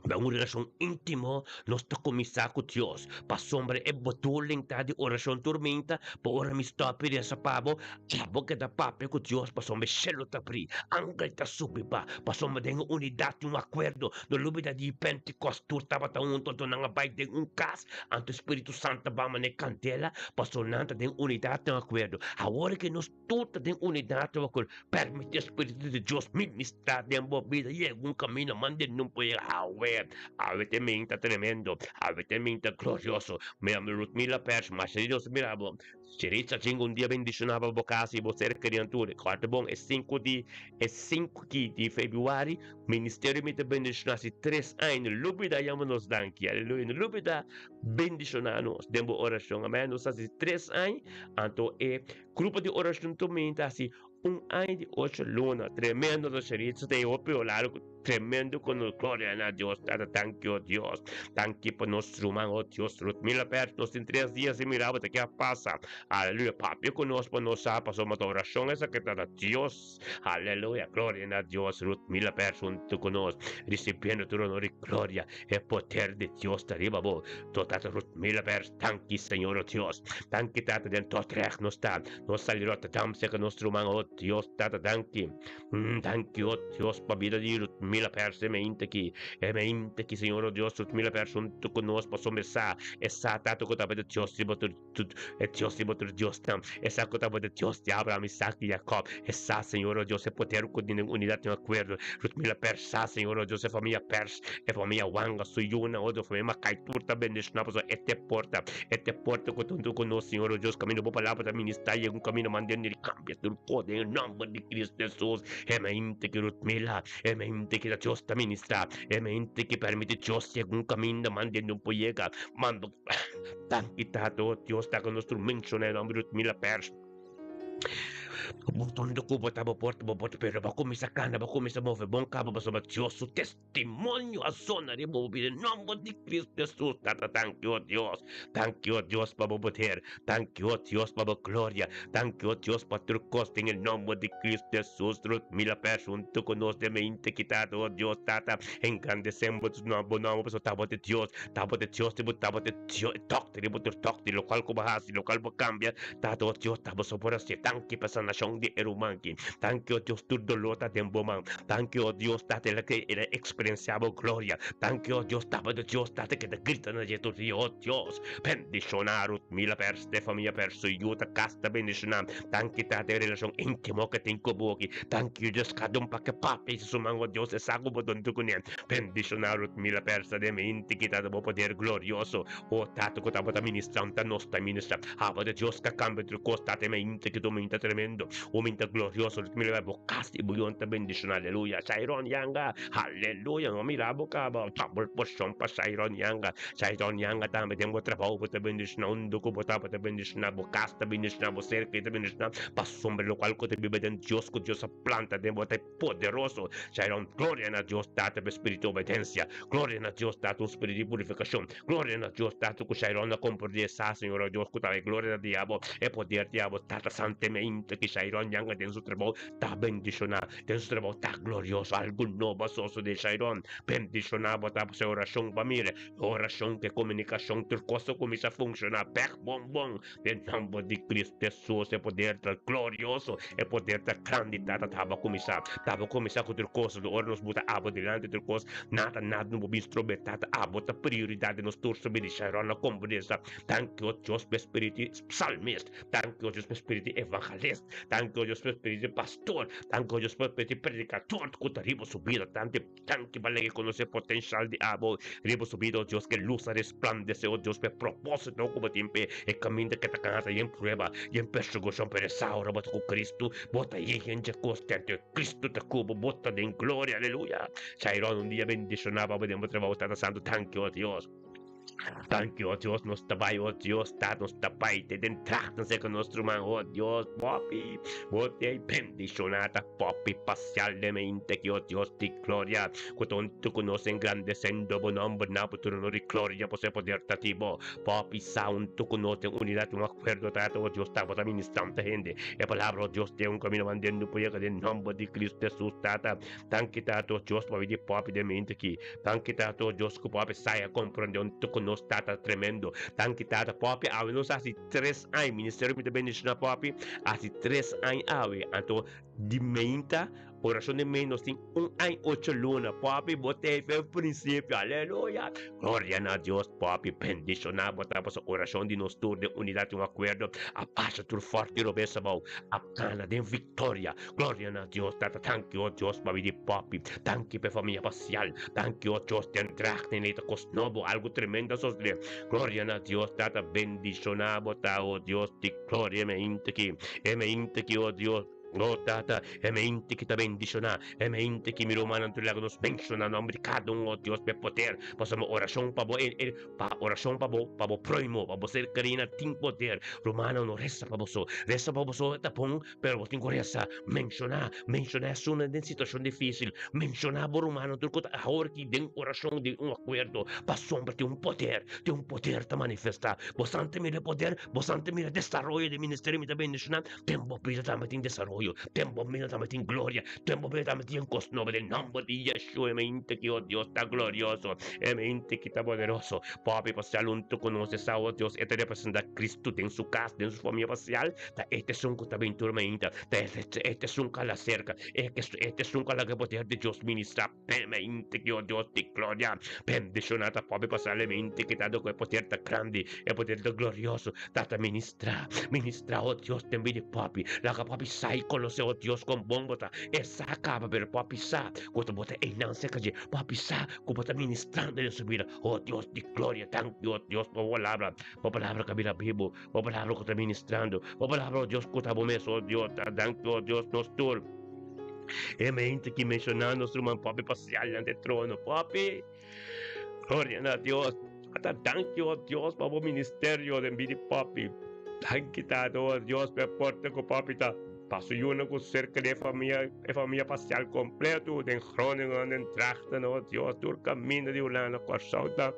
Den un relashon íntimo nos ta kuminsá ku Dios. Pasobra e bedoeling ta di orashon tur minta pa ora mi stòp i resa pa bo, abo keda papia ku Dios pasobra e shelu ta abrí, angel ta subi ba. Pasobra den e unidat tin un akuerdo. No lubida di Pentikòst tur tabata huntu anto nan a bai den un kas, anto e Spiritu Santu a ba manera kandela pasobra nan ta den unidat den akuerdo. Awor ke nos Tur ta den unidat tabata ku permití e Spiritu di Dios ministrá den bo bida i algun kaminda manda nun por yega. Awe, awe te min ta tremendo, awe te min ta glorioso. Mi amigo Ruthmila Pers, masha di Dios mira bo. Chiritza chinga un dia bendishoná pa bo kas i bo ser keriantur. Kòrda bon, e sinku di e sinku ki di febrüari, ministerio mi ta bendishoná si tres aña. No lubida yama nos danki, aleluya. No lubida bendishoná nos den bo orashon. Amèn. Nos hasi tres aña, anto e Grupo di orashon tur minta hasi un aña di ocho luna. Tremendo nos sherizo ta e hopi largo. Tremendo ku nos gloria na Dios Tata. Danki o Dios. Danki pa nos ruman o Dios Ruthmila Pérez. Nos tin tres dia sin mira bo ta ke a pasa. Aleluya. Papia ku nos pa nos sa pasobra ta orashon esaki ta Dios. Aleluya. Gloria na Dios. Ruthmila Pérez huntu ku nos risibiendo tur honor i gloria. E poder di Dios ta riba bo. To Tata Ruthmila Pérez. Danki Señor o Dios. Danki Tata den Dordrecht nos ta. Nos sali Rotterdam serka nos ruman o Dios Tata danki. Danki o Dios pa bida di Ruthmila Pers e meinte aki. E meinte aki Señor o Dios Ruthmila Pers huntu ku nos pasobra e sa e sa Tata ku tabata Dios riba tur e Dios riba tur Diosnan. E sa ku tabata Dios di Abraham, Isaac i Jacob. E sa Señor o Dios e poder ku tin den unidat den akuerdo. Ruthmila Pers sa Señor o Dios e famia Pers. E famia Wanga, su yunan, otro famia Makai, tur ta bendishoná pasobra e ta e porta, e ta e porta ku ta huntu ku nos, Señor o Dios, kaminda bo palabra ta ministrá yega un kaminda manda di kambia tur kos den e nòmber di Cristo Hesus. E mente ki Ruthmila, e mente ki ta Dios ta ministrá, e mente ki permití Dios yega un kaminda manda di un por yega. Manda danki Tata, o Dios, ta ku nos tur menshoná e nòmber di Ruthmila Pers. Bo tonto ku bo ta bo porta bo porta pero bo kuminsá kana bo kuminsá move bon kaba pasobra Dios su testimonio a sona riba bo bida en nomber di Cristo Hesus tata danki o Dios danki o Dios pa bo poder danki o Dios pa bo gloria danki o Dios pa tur kos den e nomber di Cristo Hesus Ruthmila Pers huntu ku nos den mente ki tata o Dios tata engrandesem bo bo nomber pasobra ta bo ta Dios ta bo ta Dios di bo ta bo ta Dios tòkte di bo tur tòkte lokual ku bo hasi lokual bo kambia Tata, o Dios, ta boso por hasié. Danki pa sanashon di e ruman ki. Danki, o Dios, tur doló ta den bo man. Danki, o Dios, Tata, el a el a eksperensiá bo gloria. Danki, o Dios, Tata, Dios, Tata, ke ta grita na dje tur dia. O Dios, bendishoná Ruthmila Pers, e famia Pers, su yu ta kas ta bendishoná. Danki, Tata, e relashon íntimo ke tin ku bo aki. Danki, o Dios, kada un pa ke papia i su man, o Dios, e sa ku bo don tur kuné. Bendishoná Ruthmila Pers, ta den mente ki Tata bo poder glorioso. O Tata ku tabata ministrá, ta nos ta ministrá. Aba di Dios ka kambia tur kos, Tata, e mainta ki tu. minta tremendo, un minta glorioso, mi leva bo kas i bo yon ta bendishoná, aleluya. Shairon Yanga, aleluya, no mira bo kaba, double porshon pa Shairon Yanga. Shairon Yanga tambe den bo trabou bo ta bendishoná, unda ku bo ta bo ta bendishoná, bo kas ta bendishoná, bo ser kerí ta bendishoná, pasobra lokual ku ta biba den Dios ku Dios a planta den bo ta poderoso. Shairon, gloria na Dios Tata pa e spiritu di obedensia, gloria na Dios Tata un spiritu di purifikashon. Gloria na Dios Tata ku Shairon a komprendé sa Señor o Dios ku ta e gloria di abo e poder di abo Tata santemente ki Shairon yanga den su trabou ta bendishoná den su trabou ta glorioso algu nobo a sosodé Shairon bendishoná bo ta se orashon pa mira e orashon ku e komunikashon tur kos a kuminsá funshoná bèk bon bon den nòmber di Cristo Hesus e poder ta glorioso e poder ta grandi Tata taba kuminsá taba kuminsá ku tur kos ora nos buta abo dilanti tur kos Nada nada no bo bin strobe tata abo ta prioridad den nos tur so bini Sharon a komprende Danki o Dios pa e spiritu psalmist Danki o Dios pa e spiritu evangelist Danki o Dios pa e spiritu pastor Danki o Dios pa e spiritu predicador ku ta riba su bida Tanti danki pa lege konosé potencial di abo riba su bida o Dios ke lus a resplandese o Dios pa e proposito ku bo tin p'e e kaminda ke ta kana ta yen prueba yen persekushon pero e sa ora bo ta ku Kristu bo ta yen yen dje kos tente Kristu ta ku bo bo ta den gloria aleluya. Shairon un dia bendiciona pa bo den bo trabou Tata Santo danki oh Dios danki oh Dios nos ta bai oh Dios ta nos ta bai te den trachten seca nos ruman oh Dios popi bo te bendiciona ta popi parcialmente ki oh Dios di gloria cu tonto cu nos engrandecendo bo nomber na bo trono di gloria bo se poder ta ti bo popi santo cu nos den unidad un acuerdo tata oh Dios ta bo ta ministrante hende e palabra oh Dios te un camino mandendo por yega den nomber di Cristo Jesus tata Danki Tata Dios pa di popi den mente aki. Danki Tata Dios ku popi sai a komprende un ku nos Tata tremendo. Danki Tata popi awe nos hasi tres aña ministerio mi ta bendiciona popi hasi tres aña awe anto di meinta oracion di meinta nos tin un aña ocho luna popi bo ta e principio aleluya gloria na Dios popi bendiciona bo ta pasobra oracion di nos tur den unidad un acuerdo a pasa tur forte robes abao a gana den victoria. Gloria na Dios Tata danki o Dios pa bidi papi danki pa e famia pasial danki o Dios den drachten ei ta kos nobo algu tremendo a sosode gloria na Dios Tata bendishona bo ta o Dios di gloria e mente ki e mente ki o Dios o Tata e mente ki ta bendishona e mente ki mi rumannan tur laga nos menshona nomber di kada un o Dios pa e poder pasobra orashon pa bo e Pa orashon pa bo, pa bo proimo, pa bo ser kerina tin poder. Rumannan, no resa pa boso. Resa pa boso ta bon, pero bo tin ku resa. Menshoná, menshoná esunnan den situashon difísil. Menshoná bo rumannan tur ku ta awor aki den orashon, den un akuerdo. Pasobra tin un poder, tin un poder ta manifestá. Bosan ta mira e poder, bosan ta mira desaroyo den ministerio mi ta bendishoná. Den bo bida tambe tin desaroyo, den bo bida tambe tin gloria, den bo bida tambe tin kos nobo. Den nomber di Yeshua, e mente ki, oh Dios, ta glorioso, e mente ki ta poderoso. Papi pasial huntu ku nos e sa, oh Dios, e ta representá Kristu den su kas, den su famia pasial. Ta e ta esun ku ta bin tur mainta, ta e ta esun ku a la serka, e ta esun ku a laga e poder di Dios ministrá. Mente ki, oh Dios di gloria, bendishoná ta papi pasá le mente ki ta ku e poder ta grandi, e poder ta glorioso, ta ta ministrá, ministrá, oh Dios, den bida di papi, laga papi sa i konosé, oh Dios, kon bon bo ta, e sa kaba, pero papi sa ku ta bo ta einan serka dje, papi sa ku bo ta ministrando den su bida, oh Dios di gloria, danki, oh Dios, pa bo palabra, bo palabra ka bira bibu, bo palabra ku ta ministrando, bo palabra, oh Dios, ku ta bo mes, oh Dios, ta danki, oh Dios, nos tur. E mente ki menshoná nos ruman Papi pasial dilanti e trono. Papi, gloria na Dios. Ata danki, oh Dios, pa bo ministerio den bida di Papi. Danki, Tata, oh Dios, pa e porta ku Papi ta pa su yunan ku serka di e famia, e famia pasial kompleto den Groningen, den Drachten, oh Dios, tur kaminda di Hulanda, Kòrsou ta.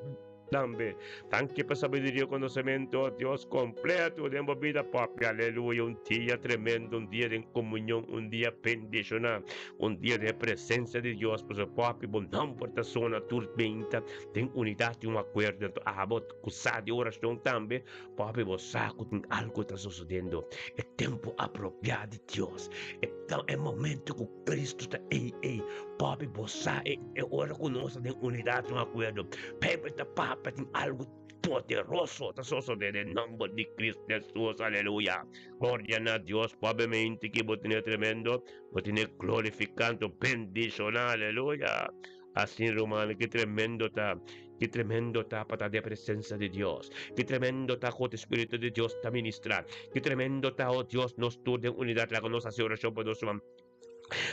Tambe, danki pa sabiduria i konosementu, oh Dios, kompleto den bo bida papia. Aleluya! Un dia tremendo, un dia den komunion, un dia bendishoná, un dia den e presensia di Dios. Pasobra papi, bo nòmber ta sona tur beinta den unidat i un akuerdo. Anto abo ku sa di orashon tambe, papi, bo sa ku tin algu ta sosodendo. E tempu apropiá di Dios, e e momento ku Cristo ta ei ei. Papi, bo sa e e ora ku nos ta den unidat i un akuerdo, Bijbel ta papia tin algu poderoso ta sosodé den nòmber di Cristo Hesus. Aleluya! Gloria na Dios. Papi, mente ki bo tene tremendo, bo tene glorifikando, bendishoná. Aleluya! Asin, rumannan, ki tremendo ta! Ki tremendo ta pa ta den presencia di Dios. Ki tremendo ta cu e Spiritu di Dios ta ministra. Ki tremendo ta, oh Dios, nos tur den unidad laga nos haci oracion pa nos ruman.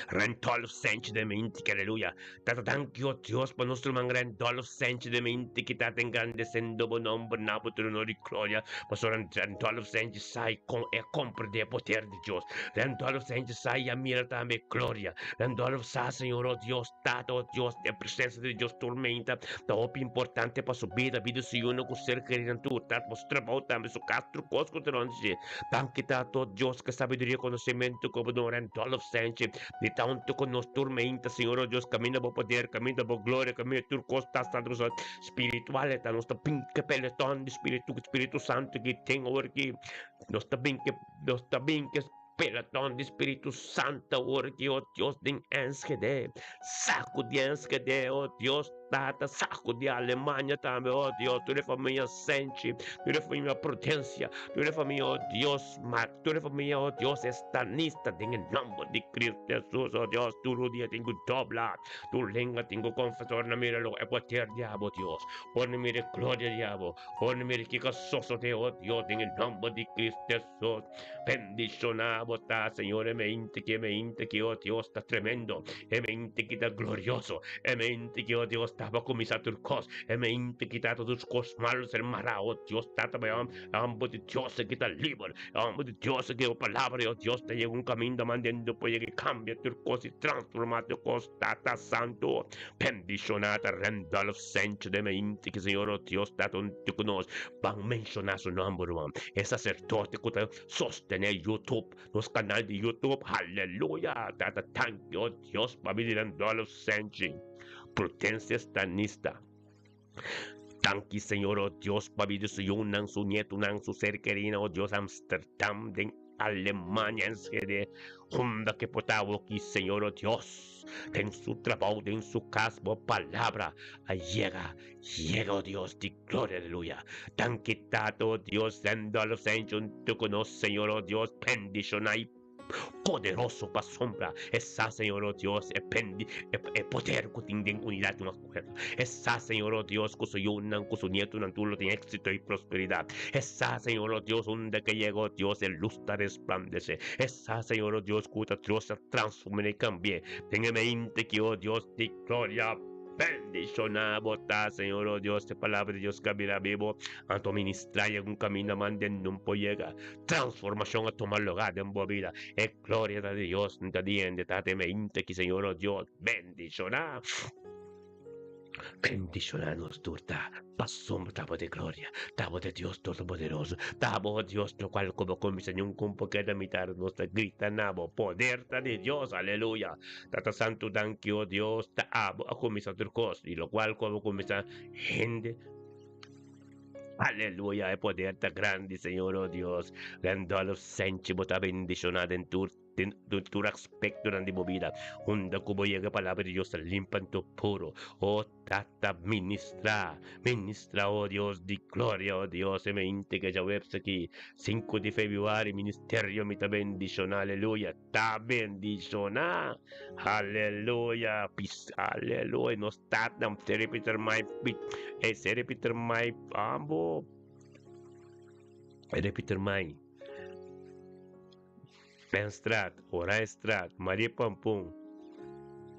Randolph Sench de mente, aleluya. Tata, danki, oh Dios, pa nos ruman Randolph Sench de mente ki ta engrandeciendo bo nomber na bo trono di gloria. Pasobra Randolph Sench sai con e comprende e poder di Dios. Randolph Sench sai a mira tambe gloria. Randolph sa, Señor, oh Dios, Tata, oh Dios, e presencia di Dios tormenta ta hopi importante pa su bida, bida su yunan ku ser kerinan tur. Tata, pa su trabou tambe, su kas, tur kos ku ta rond dje. Danki, Tata, oh Dios, ku sabiduria i konosementu ku bo duna Randolph Sanchez di ta huntu ku nos tur meinta, Señor, oh Dios, kaminda bo poder, kaminda bo gloria, kaminda tur kos ta santu ku spiritual ta. Nos ta bin ku e peloton di spiritu, Spiritu Santu ki tin awor aki. Nos ta bin ku, nos ta bin ku. Peloton di Spiritu Santo awor ki, oh Dios, den Enschede, sacudi Enschede, oh Dios Tata, sacudi Alemania tambe, oh Dios, tur e famia Senchi, tur e famia Prudencia, tur e famia, oh Dios, Ma, tur e famia, oh Dios, Estanista, den e nomber di Cristo Jesus, oh Dios, tur rudia tin cu dobla, tur lenga tin cu confesa, ora nan mira lo e poder di abo, Dios, ora nan mira e gloria di abo, ora nan mira kico a sosode, oh Dios, den e nomber di Cristo Jesus. Bendiciona bo ta, Señor, e mente ki, e mente ki, oh Dios, ta tremendo, e mente ki ta glorioso, e mente ki, oh Dios, ta pa cuminsa tur cos, e mente ki ta tur cos malo ser mara, oh Dios, tata pa e homber di Dios ki ta liber, e homber di Dios ki e palabra, oh Dios, ta yega un caminda mandendo pa yega y cambia tur cos y transforma tur cos, Tata Santo, bendiciona ta Randolph Sancho de mente ki, Señor, oh Dios, tata hunto cu nos, Ban menshoná su nòmber, ruman. E saserdote ku ta sostené YouTube, nos kanal di YouTube. Haleluya! Tata, tanki, o Dios, pa bini den dòlor senchi. Prudensia Stanista. Tanki, Señor, o Dios, pa bini su yunan, su nietunan, su ser kerinan, o Dios, Amsterdam, den Alemania, Enschede, unda ke por ta awoki, Señor, o Dios, den su trabou, den su kas, bo palabra a yega. Yega, o Dios di gloria, aleluya. Danki, Tata, o Dios, Randolph Saint junto ku nos, Señor, o Dios, bendishoná i poderoso pasobra e sa, Señor, o Dios, e bendi, e, e poder ku tin den unidat di un akuerdo. E sa, Señor, o Dios, ku su yunan, ku su nietunan tur lo tin éksito i prosperidat. E sa, Señor, o Dios, unda ke yega, o Dios, e lus ta resplandesé. E sa, Señor, o Dios, ku ta Dios ta transform'é i kambi'é den e mente ki, o Dios di gloria, Bendiciona bo ta, Señor, oh Dios, e palabra di Dios ka bira bibo, anto ministra y algun caminda mande nun por yega. Transformacion a tuma lugar den bo vida. E gloria ta di Dios, nta di hende, ta te mente ki, Señor, oh Dios, bendiciona. Bendiciona nos tur ta. Pasobra ta bo de gloria, ta bo de Dios Todopoderoso, ta bo Dios locual cu bo cuminsa niun cumpo keda mitar nos ta grita na bo poder ta di Dios, aleluya. Tata Santu danki o Dios ta abo a cuminsa tur cos y locual cu abo cuminsa hende aleluya e poder ta grandi Señor o Dios Randolph Senchi bo ta bendiciona den tur Den tur aspektonan di bo bida, unda ku bo yega e Palabra di Dios ta limpa anto puro. O Tata, ministrá, ministrá, o Dios di gloria, o Dios, e mente ku e djaweps aki, sinku di febrüari, ministerio mi ta bendishoná, aleluya, ta bendishoná, aleluya, pis, aleluya, nos Tata, Sere Peter Mai, e Sere Peter Mai, ambo, Sere Peter Mai. Penstraat, Oranjestraat, Marie Pampun,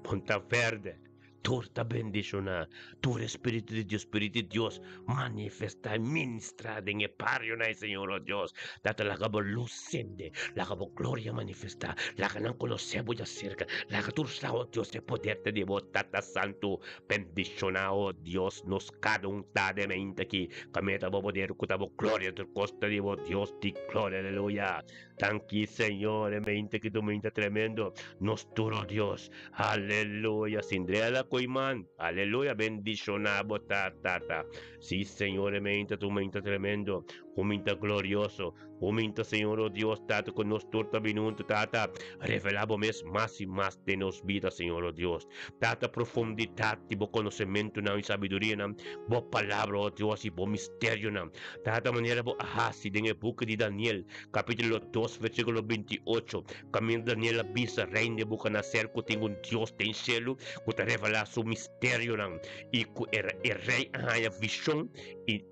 Punta Verde, tur ta bendishoná, tur e Spiritu di Dios, Spiritu di Dios manifestá i ministrá den e barionan, Señor, oh Dios. Tata, laga bo lus sende, laga bo gloria manifestá, laga nan konosé bo djaserka, laga tur sa, oh Dios, e poder ta di bo, Tata Santu. Bendishoná, oh Dios, nos kada un ta den mente aki, kaminda ta bo poder ku ta bo gloria tur kos ta di bo, Dios di gloria, aleluya. Danki Señor, e mente ki dominta tremendo, nos tur oh Dios, aleluya, Sindrela Koiman, aleluya, bendiciona bo ta tata, si Señor e mente tu mente tremendo, un mente glorioso, un mente Señor oh Dios tata ku nos tur ta bini hunto tata, revela bo mes mas y mas den nos bida Señor oh Dios, tata profundidad di bo konosementonan y sabidurianan, bo palabra oh Dios y bo misterionan, tata manera bo a hasi den e buki di Daniel, Capítulo 2, versículo 28, Caminda Daniel a bisa rey Nebuchadnezzar cu tin un Dios den cielo cu ta revelá revelá su misterionan i ku e rei a haña vishon i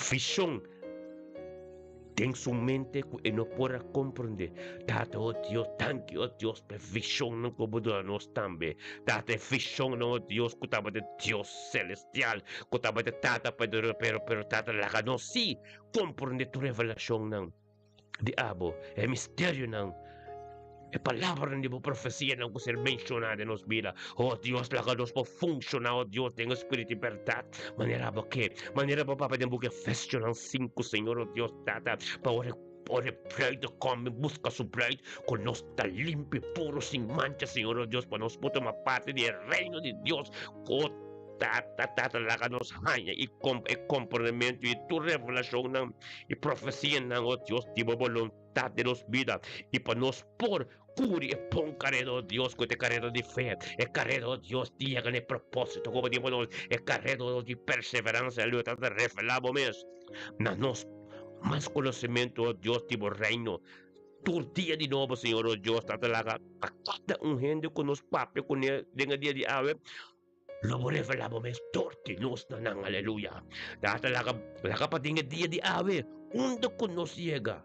vishon den su mente ku e no por a komprondé. Tata, o Dios, danki, o Dios, pa e vishonnan ku bo duna nos tambe. Tata, e vishonnan, o Dios, ku tabata Dios selestial, ku tabata Tata, pero, pero, pero, Tata, laga nos sí komprondé tur revelashonnan di abo, e misterionan, e palabranan di bo profesianan ku ser menshoná den nos bida. O Dios, laga nos por funshoná, o Dios, den espíritu i bèrdat, manera bo ke, manera bo papia den buki Efesionan 5, Señor, o Dios, Tata, pa ora ora e bruid ta kòm i buska su bruid, ku nos ta limpi, puru, sin mancha, Señor, o Dios, pa nos por tuma parti di e reino di Dios, ku Tata, Tata, laga nos haña i e komprondementu i tur revelashonnan i profesianan, o Dios, di bo boluntat den nos bida, i pa nos por kuri e bon kareda, o Dios, ku ta e kareda di fe, e kareda, o Dios, di yega na e propósito ku bo tin pa nos, e kareda, o Dios, di perseveransia. Aleluya, Tata, revelá bo mes na nos mas konosementu, o Dios, di bo reino. Tur dia di nobo, Señor, o Dios, Tata, laga pa kada un hende ku nos papia kuné den e dia di awe, Lo bo revelá bo mes dor di nos na nan. Aleluya. Tata, laga, laga pa den e dia di awe, unda ku nos yega.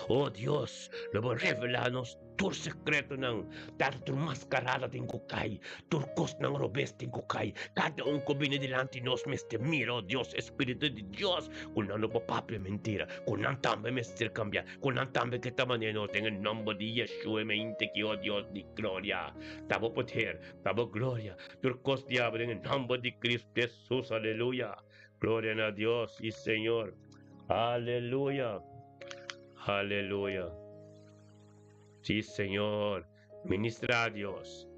O Dios, lo bo revelá nos tur sekretonan. Tata, tur maskarada tin ku kai, tur kosnan robes tin ku kai. Kada un ku bini dilanti nos mester mira, o Dios, Espíritu di Dios, ku nan no por papia mentira, ku nan tambe mester kambia, ku nan tambe ke ta manera nos den e nòmber di Yeshua, e mente ki, o Dios di gloria, ta bo poder. Ta bo gloria, tur cos diablo den e nomber di Cristo Jesus, aleluya. Gloria na Dios y Señor. Aleluya. Aleluya. Sí, Señor. Ministra a Dios.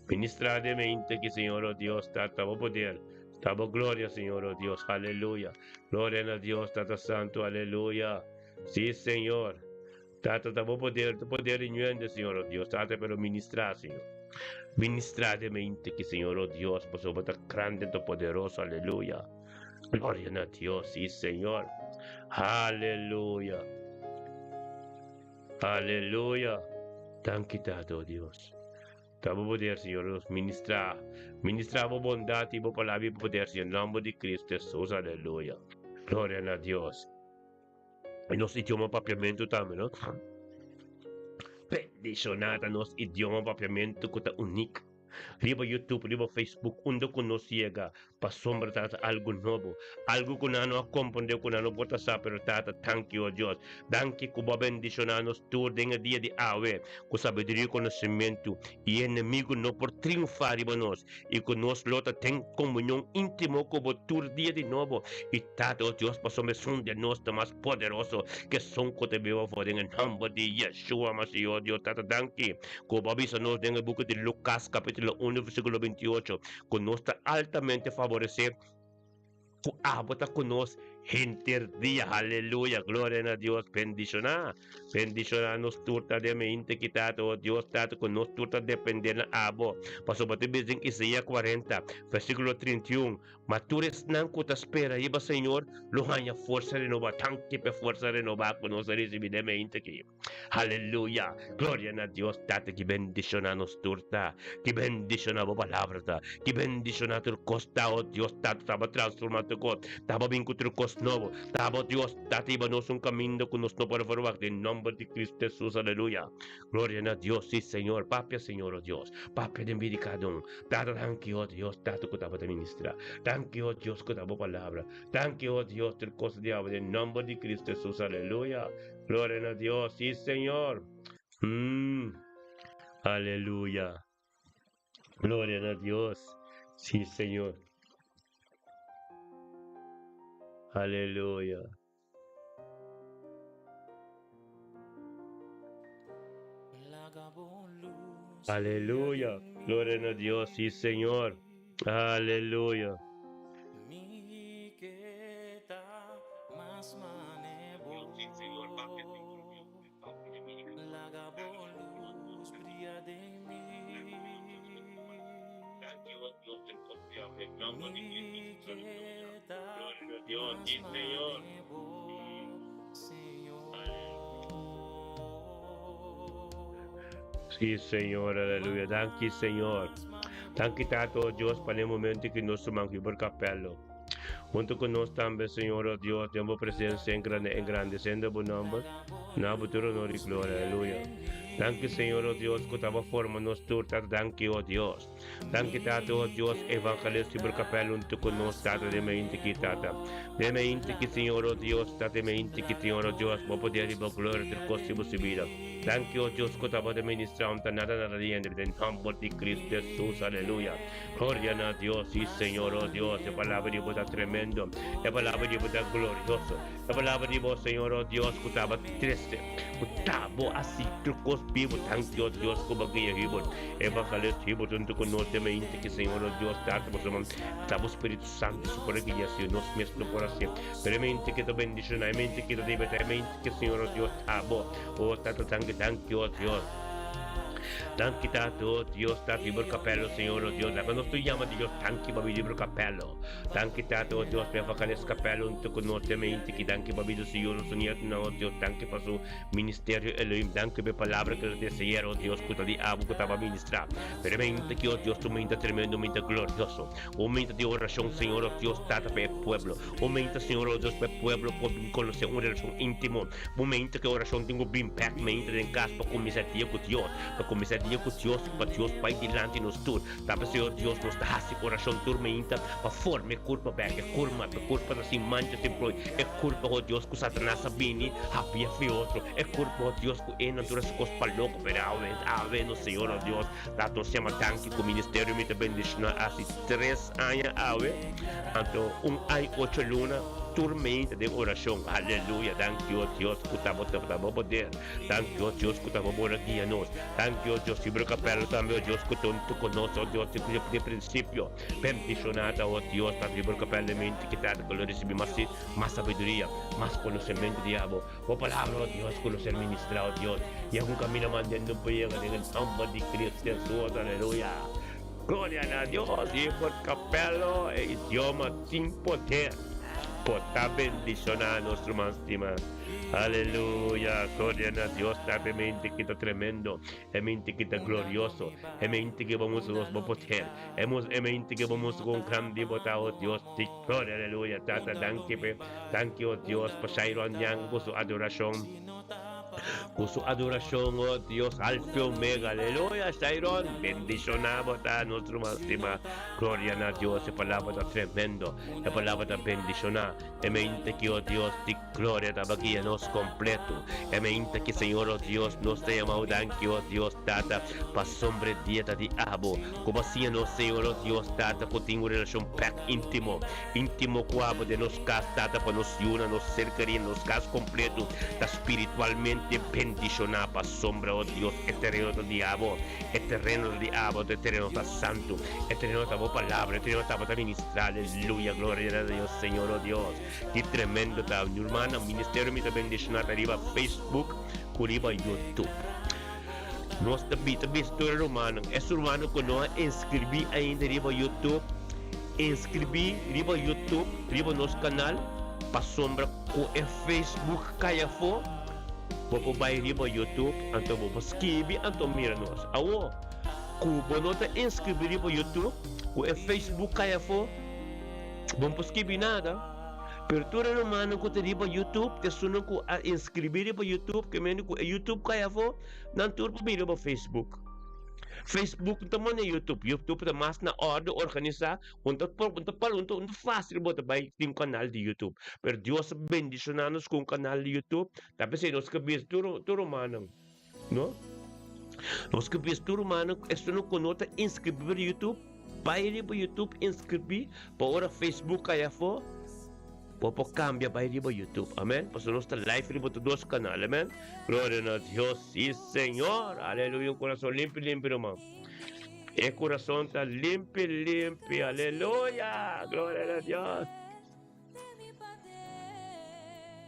Ministra de mente que Señor, oh Dios, tata bo poder. Ta bo gloria, Señor, oh Dios. Aleluya. Gloria na Dios, Tata Santo. Aleluya. Sí, Señor. Tata, ta bo poder, ta poder riñuende, Señor, oh Dios. Tata, pero ministra, Señor. Ministra de mente que, Señor, oh Dios, pasobra bo ta grande, ta poderoso. Aleluya. Gloria na Dios, sí, Señor. Aleluya. Aleluya. Danki, Tata, oh Dios. Ta bo poder, Señor, Dios, ministra. Ministra bo bondad y bo palabra y bo poder, Señor, en nombre de Cristo Jesús. Aleluya. Gloria na Dios. E nos idioma papiamentu tambe, no? Bendishoná ta nos idioma papiamentu ku ta unik. Riba YouTube, riba Facebook, unda ku nos yega, pasobra ta ta algu nobo, algu ku nan no a komprendé, ku nan no por ta sa, pero Tata, danki, o Dios, danki ku bo a bendishoná nos tur den e dia di awe ku sabiduria i konosementu, i e enemigu no por triunfá riba nos. I ku nos lo ta den komunion íntimo ku bo tur dia di nobo. I Tata, o Dios, pasobra esun den nos ta mas poderoso ku esun ku ta biba afó. Den e nòmber di Yeshua Masih, o Dios Tata, danki ku bo a bisa nos den e buki di Lukas, kapítulo uno, versíkulo binti ocho, ku nos ta altamente faboresé ku abo ta ku nos henter dia. Aleluya! Gloria na Dios! Bendishoná, bendishoná nos tur ta den mente ki Tata, o Dios Tata, ku nos tur ta dependé na abo. Pasobra ta bisa den Isaías 40, versíkulo 31, Ma tur esnan ku ta spera riba Señor lo haña forsa renobá. Danki pa e forsa renobá ku nos a risibí den mente aki. Aleluya! Gloria na Dios Tata ki bendiciona nos tur ta, ki bendiciona bo palabra ta, ki bendiciona tur cos ta, oh Dios Tata ta bo transforma tur cos, ta bo bin cu tur cos nobo, ta bo Dios Tata hiba nos un caminda cu nos no por a verwagt den nomber di Cristo Jesus, aleluya! Gloria na Dios, si Señor, papia Señor, oh Dios, papia den bida di cada un, Tata danki oh Dios Tata cu tabata ministra, danki oh Dios cu ta bo palabra, danki oh Dios tur cos di abo den nomber di Cristo Jesus, aleluya! Gloria na Dios, sí Señor. Mm. Aleluya. Gloria na Dios. Sí Señor. Aleluya. Aleluya. Gloria na Dios, sí Señor. Aleluya. Sí, Señor, aleluya. Danki, Señor. Danki Tata, o Dios, pa e momento ku nos ruman Hubert Capello. Huntu ku nos tambe, Señor, o Dios, den bo presensia engrandesiendo bo nòmber, na bo tur honor i gloria. Aleluya. Danki, Señor, o Dios, ku ta bo forma nos tur, Tata, danki, o Dios. Danki, Tata, o Dios, Evangelist Hubert Capello huntu ku nos, Tata, den mainti aki, Tata. Den mainti aki, Señor, o Dios, Tata, den mainti aki, Señor, o Dios, bo poder i bo gloria tur kos den bo bida. Danki, o Dios, ku tabata ministrá un ta nada nada di hende, den nòmber di Cristo Jesus, aleluya. Gloria na Dios, sí, Señor, o Dios, e palabra di bo ta tremendo, e palabra di bo ta glorioso, e palabra di bo, Señor, o Dios, ku tabata trese, ku ta bo hasi tur kos bibu. Danki, o Dios, ku bo guia Hubert, Evangelist Hubert huntu ku nos den mainti ki, Señor, o Dios, Tata, pasobra ta bo Spiritu Santu su por a guia, si nos mes no por hasi. Pero e mente ki ta bendishoná, e mente ki ta libertá, e mente ki, Señor, o Dios, ta bo. O Tata, danki, danki, o Dios. Danki, Tata, o Dios, Tata, Libro Capello, Señor, o Dios. Laga nos tur yama Dios, danki pa mi Libro Capello. Danki, Tata, o Dios, pa Evangelist Capello huntu ku nos den mente ki. Danki pa bida su yunan, su nietunan, o Dios. Danki pa su ministerio, Elohim. Danki pa e palabra ku el a desear, o Dios, ku ta di abo ku tabata ministrá. Pero e mente ki, o Dios, un mente tremendo, un mente glorioso. Un mente di orashon, Señor, o Dios, Tata, pa e pueblo. Un mente, Señor, o Dios, pa e pueblo por bin konosé un relashon íntimo. Momento ku e orashon tin ku bin bèk mente den kas pa kuminsá dia ku Dios, pa kuminsá dia ku Dios i pa Dios bai dilanti nos tur. Ta p'esei, o Dios, nos ta hasi orashon tur meinta pa forma e kurpa bèk, e kurma, e kurpa ta sin mancha, sin ploi, e kurpa, o Dios, ku Satanas a bini hapia fi otro, e kurpa, o Dios, ku e nan tur hasi kos pa loko, pero awe, awe nos Señor, o Dios, ta nos yama danki ku ministerio mi ta bendishoná hasi tres aña awe, anto un aña i ocho luna. Tur meinta den orashon. Aleluya! Danki o Dios ku ta bo ta bo poder. Danki o Dios ku ta bo por a guia nos. Danki o Dios Libro Capello tambe o Dios ku ta huntu ku nos o Dios di prinsipio. Bendishona ta o Dios ta Libro Capello e meinta ki trata ku lo risibi mas mas sabiduria, mas konosementu di abo. Bo palabra o Dios ku lo ser ministra o Dios. I algun kaminda mandendo por yega den e nomber di Cristo Jesus. Aleluya! Gloria na Dios! Libro Capello e idioma tin poder por ta bendiciona nos ruman stima. Aleluya! Gloria na Dios! Ta e mente ki ta tremendo, e mente ki ta glorioso, e mente ki bo mustra nos bo poder, e mente ki bo mustra con grandi bo ta, oh Dios di gloria. Aleluya! Tata, danki p'e, danki, oh Dios, pa Shairon Yang cu su adoracion. Ku su adorashon, o Dios, Alfa i Omega, aleluya, Shairon, bendishoná bo ta, nos ruman stimá. Gloria na Dios, e palabra ta tremendo, e palabra ta bendishoná. E mente ki, o Dios di gloria, ta bakia nos kompleto. E mente ki, Señor, o Dios, nos ta yama bo danki, o Dios, Tata, pasobra e dia ta di abo. Ku bo a siña nos, Señor, o Dios, Tata, ku tin un relashon pèk íntimo, Íntimo ku abo den nos kas, Tata, pa nos yunan, nos ser kerí, nos kas kompletu ta spiritualmente bendishoná pasobra, o Dios, e tereno ta di abo, e tereno ta di abo, e tereno ta santu, e tereno ta bo palabra, e tereno ta bo ta ministrá. Aleluya, gloria na Dios, Señor, o Dios, ki tremendo ta. Mi rumannan, ministerio mi ta bendishoná ta riba Facebook ku riba YouTube. Nos ta bisa bisa tur e rumannan, es rumannan ku no a inskribí ainda riba YouTube, inskribí riba YouTube, riba nos kanal, pasobra ku e Facebook kai afó, bo por bai riba YouTube, anto bo por skibi anto mira nos. Awor, ku bo no ta inskribí riba YouTube, ku e Facebook kai afó, bo no por skibi nada. Pero tur e rumannan ku ta riba YouTube, ta esunnan ku a inskribí riba YouTube, ke mende ku e YouTube kai afó, nan tur por bini riba Facebook. Facebook no ta manda YouTube, YouTube ta mas na orde organisá, un ta por un ta pal un ta un ta fásil bo ta bai tin un kanal di YouTube. Pero Dios a bendishoná nos ku un kanal di YouTube, ta p'esei nos ke bisa tur tur rumannan, no? Nos ke bisa tur rumannan ku esunnan ku no ta inskribí riba YouTube, bai riba YouTube inskribí pa ora Facebook kai afó, Bo por cambia bay riba YouTube. Amen. Pasobra nos ta live riba tur dos canal. Amen. Gloria na Dios. Sí, Señor. Aleluya. Un corazon limpi, limpi, ruman. E corazon ta limpi, limpi. Aleluya. Gloria na Dios.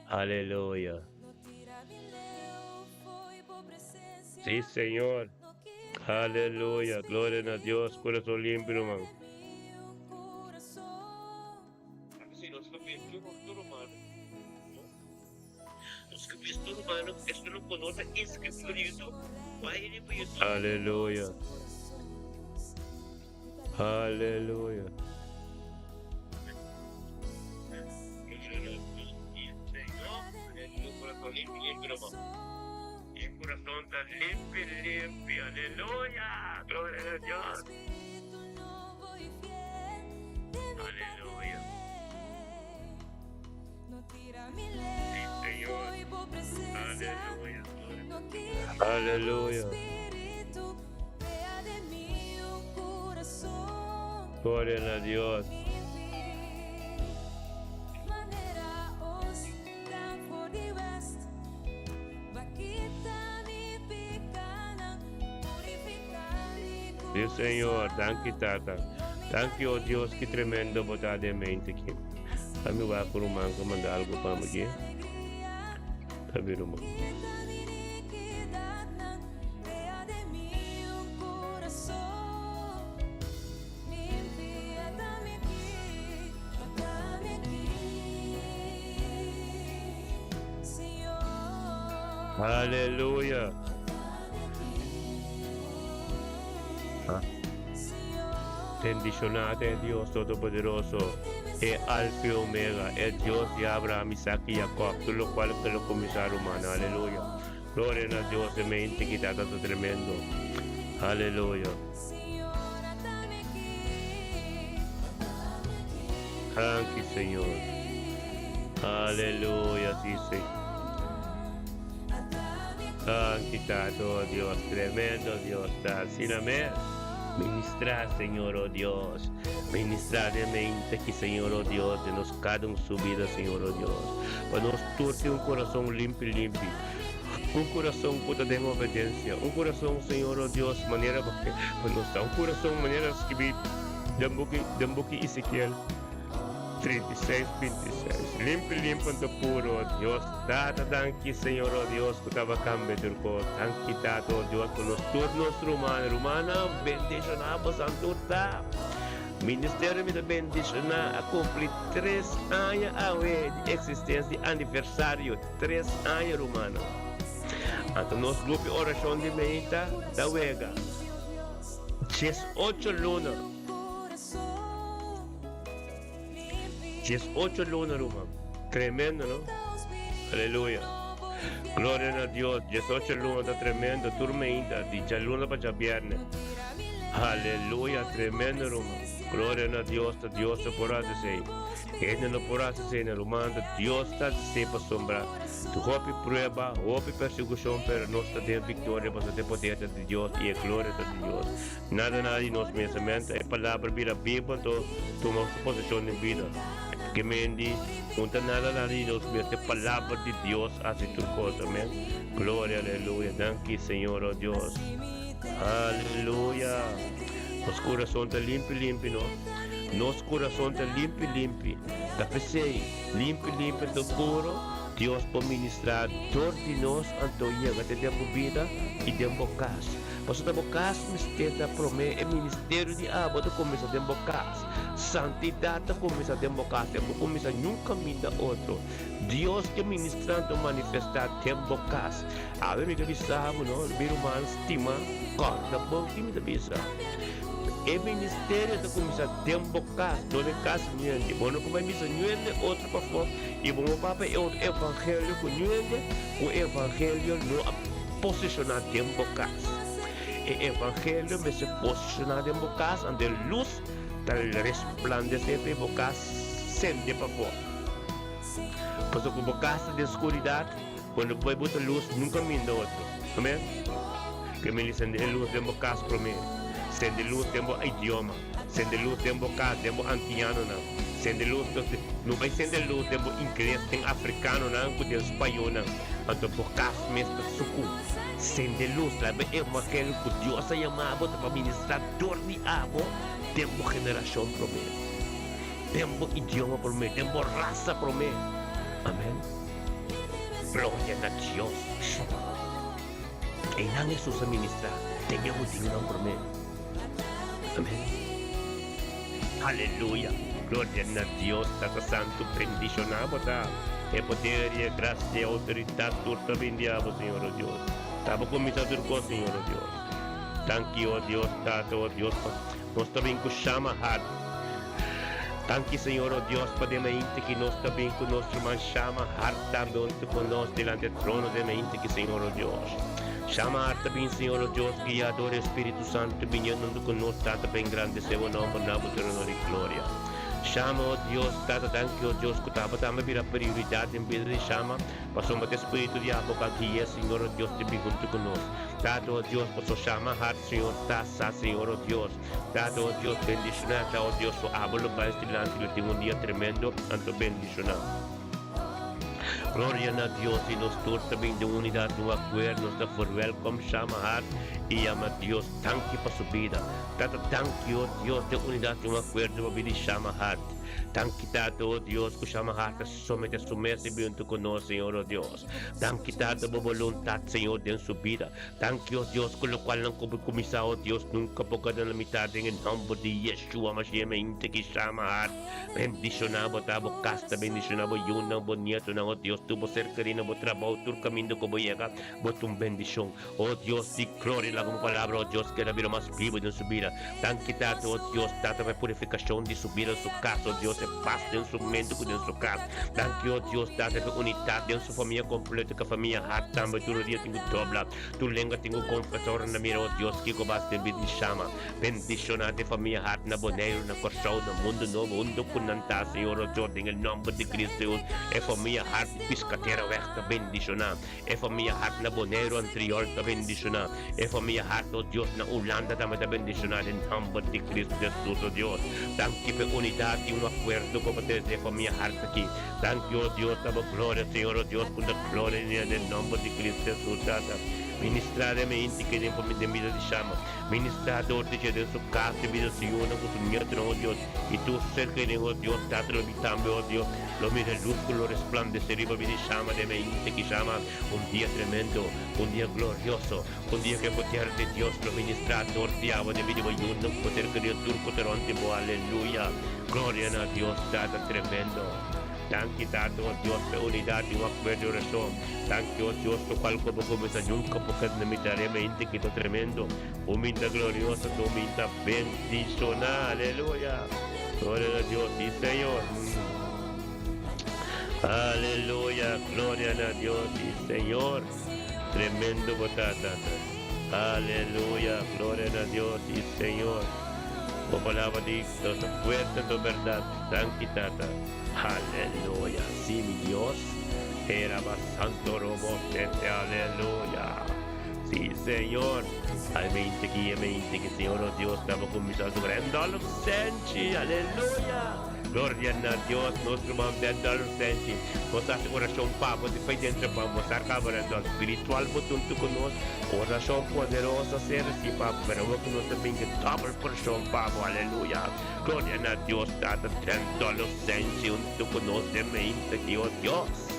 Aleluya. Sí, Señor. Aleluya. Gloria na Dios. Corazon limpi, ruman. Aleluya. Aleluya. Aleluya. Gloria na Dios. Sí, Señor. Danki, Tata. Danki, oh Dios, ki tremendo bo ta den mente aki. Ami wak ku ruman ku manda algo pa mi aki. Ta bi ruman. Aleluya. Bendiciona e Dios Todopoderoso, e Alfa y Omega, e Dios di Abraham, Isaac y Jacob, tur locual cu lo cuminsa rumana. Aleluya. Gloria na Dios, e mente ki tata ta tremendo. Aleluya. Danki, Señor. Aleluya, sí, Señor. Danki, Tata, oh Dios, tremendo Dios ta. Asina mes. Ministra, Señor, oh Dios. Ministra den mente aki, Señor, oh Dios, den nos cada un su bida, Señor, oh Dios. Pa nos tur tin un corazon limpi, limpi. Un corazon cu ta den obedencia. Un corazon, Señor, oh Dios, manera bo ke pa nos ta. Un corazon manera skibi den buki, den buki Ezekiel 36, 26. Limpi, limpi anto puro, oh Dios. Tata, danki, Señor, oh Dios, cu taba cambia tur cos. Danki, Tata, oh Dios, pa nos tur nos ruman. Rumannan, bendiciona bosan tur ta. Ministerio mi ta bendiciona a cumpli tres aña awe di existencia di aniversario. Tres aña rumannan. Anto nos grupo di oracion di meinta ta wega 18 luna. 18 luna ruman. Tremendo no? Aleluya. Gloria na Dios. 18 luna ta tremendo. Tur meinta di djaluna pa djabierne. Aleluya. Tremendo ruman. Gloria na Dios. Ta Dios ta por haci esey. Hende no por hasi esei na ruman, ta Dios ta hasi esei pasobra tin hopi prueba, hopi persekushon, pero nos ta den viktoria pasobra e poder ta di Dios i e gloria ta di Dios. Nada nada di nos mes. Amen. Ta e palabra bira bibu anto tuma su posishon den bida. Ke men di, Un ta nada nada di nos mes, ta e palabra di Dios hasi tur kos. Amen. Gloria, aleluya. Danki Señor, oh Dios. Aleluya. Nos kurason ta limpi limpi no. Nos kurason ta limpi limpi. Ta p'esei, limpi limpi anto puro, Dios por ministrá dor di nos anto yega te den bo bida i den bo kas. Pasobra ta bo kas mester ta promé, e ministerio di abo ta kuminsá den bo kas. Santidat ta kuminsá den bo kas, e bo kuminsá niun kaminda otro. Dios ke ministrá anto manifestá den bo kas. Awe mi ta bisa bo no, mi ruman stimá, kòrda bon ki mi ta bisa. E ministerio ta kuminsá den bo kas, no den kas niende. Bo no por bai misa niende otro pafó i bo no papia e otro evangelio ku niende ku e evangelio no a posishoná den bo kas. E evangelio mester posishoná den bo kas, anto e lus ta resplandesé pa e bo kas sende pafó. Pasobra ku bo kas ta den skuridat, bo no por bai bota lus nunka minda otro. Amen. Ke mindi sende e lus den bo kas promé. Sende lus den bo idioma. Sende lus den bo kas, den bo antianonan. Sende lus, no bai sende lus den bo ingles, den afrikanonan ku den spañónan. Anto bo kas mes ta suku. Sende lus, laga e evangelio ku Dios a yama bo ta pa ministrá dor di abo den bo generashon promé. Den bo idioma promé, den bo rasa promé. Amen. Gloria na Dios. Einan Hesus a ministrá den e hudiunan promé. Amén. Aleluya! Gloria na Dios Tata Santu bendishoná bo ta. E poder i e grasia i e outoridat tur ta bin di abo, Señor o Dios. Ta bo kuminsá tur kos, Señor o Dios. Danki, o Dios Tata, o Dios, pa. Nos ta bin ku Shama Hart. Danki Señor o Dios pa den mainti ki nos ta bin ku nos ruman Shama Hart tambe huntu ku nos dilanti e trono den mainti ki Señor o Dios. Shama Hart ta bin Señor o Dios guiá dor e Spiritu Santu biniendo huntu ku nos Tata pa engrandesé bo nomber na bo trono di gloria. Shama o Dios Tata danki o Dios ku ta abo tambe bira prioridat den bida di Shama pasobra ta e Spiritu di abo ku a gui'é Señor o Dios di bin huntu ku nos. Tata o Dios paso Shama Hart Señor ta sa Señor o Dios. Tata, oh Dios, bendiciona ta, oh Dios, su abo lo bai dilanti, lo tin un dia tremendo, anto bendiciona. Gloria na Dios y nos tur ta bin den unidad, den un acuerdo, nos ta verwelkom Shama Hart y yama Dios danki pa su bida. Tata, danki, oh Dios, den unidad, den un acuerdo pa bida di Shama Hart. Danki, Tata, oh Dios, cu Shama Hart ta somete su mes y bin hunto cu nos, Señor, oh Dios. Danki, Tata, bo boluntad, Señor, den su bida. Danki, oh Dios, ku lokualnan ku bo kuminsá, oh Dios, nunka bo keda na mitat den e nòmber di Yeshua Mashiach mente ki shama hart. Bendishoná bo ta, bo kas ta bendishoná, bo yunan, bo nietonan, oh Dios, tur bo ser kerí na bo trabou, tur kaminda ku bo yega, bo ta un bendishon. Oh Dios di gloria, laga bo palabra, oh Dios, keda bira mas bibu den su bida. Danki, Tata, oh Dios, Tata, pa e purifikashon di su bida, su kas, oh Dios, e pas den su mente ku den su kas. Danki, oh Dios, Tata, pa e unitat den su famia kompleto, ku e famia hart tambe tur dia tin ku dobla tur lenga tin ku konfesá ora nan mira, oh Dios, kiko bas den bida di shama. Bendishoná den famia hart na Boneiru, na Kòrsou, na Mundu Nobo, huntu ku nan ta, Señor, oh Dios, den e nòmber di Kristu Hesus, e famia hart di Piskateraweg ta bendishoná. E famia hart na Boneiru Antriol ta bendishoná. E famia hart, oh Dios, na Hulanda tambe ta bendishoná den nòmber di Kristu Hesus, oh Dios. Danki pa e unidat i un akuerdo ku bo trese e famia hart aki. Danki, oh Dios, na bo gloria, Señor, oh Dios, ku ta gloria den nòmber di Kristu Hesus, Tata. Ministrá den mi inti ke den pa mi den bida di shama. Ministrá dor di dje den su kas, den bida su yunan ku su nietunan, oh Dios, i tur su ser kerí, oh Dios. Tata, lo mi tambe, oh Dios, lo mira e lus ku lo resplandesé riba mi di shama den mi inti ki shama. Un dia tremendo, un dia glorioso, un dia ku e poder di Dios lo ministrá dor di abo den bida di bo yunan ku bo ser kerí, tur ku ta rònt di bo. Aleluya! Gloria na Dios, Tata tremendo. Danki Tata o Dios pa e unidat di un akuerdo di orashon. Danki o Dios lokual ku bo kuminsá nunka por keda na mitad e mente ki ta tremendo. Un minta glorioso ta un minta bendishoná. Aleluya! Gloria na Dios. Si Señor. Aleluya! Gloria na Dios. Si Señor. Tremendo bo ta, Tata. Aleluya! Gloria na Dios. Si Señor. Bo palabra di nos ta fuerte anto berdad. Danki Tata. Aleluya. Si mi Dios. Era mas santo robo tete. Aleluya. Si Señor. Al mente ki e mente ki Señor oh Dios taba kuminsá su Randolph Senchi. Aleluya. Gloria na Dios, nos ruman Randolph Senchi. Nos hasi orashon pa bo di fei dentro pa bo sa kaba Randolph. Spiritual bo tuntu ku nos. Orashon poderoso ser si pa bo. Pero awor ku nos ta bin ku double porshon pa bo. Aleluya. Gloria na Dios Tata Randolph Senchi huntu ku nos den mente ki oh Dios.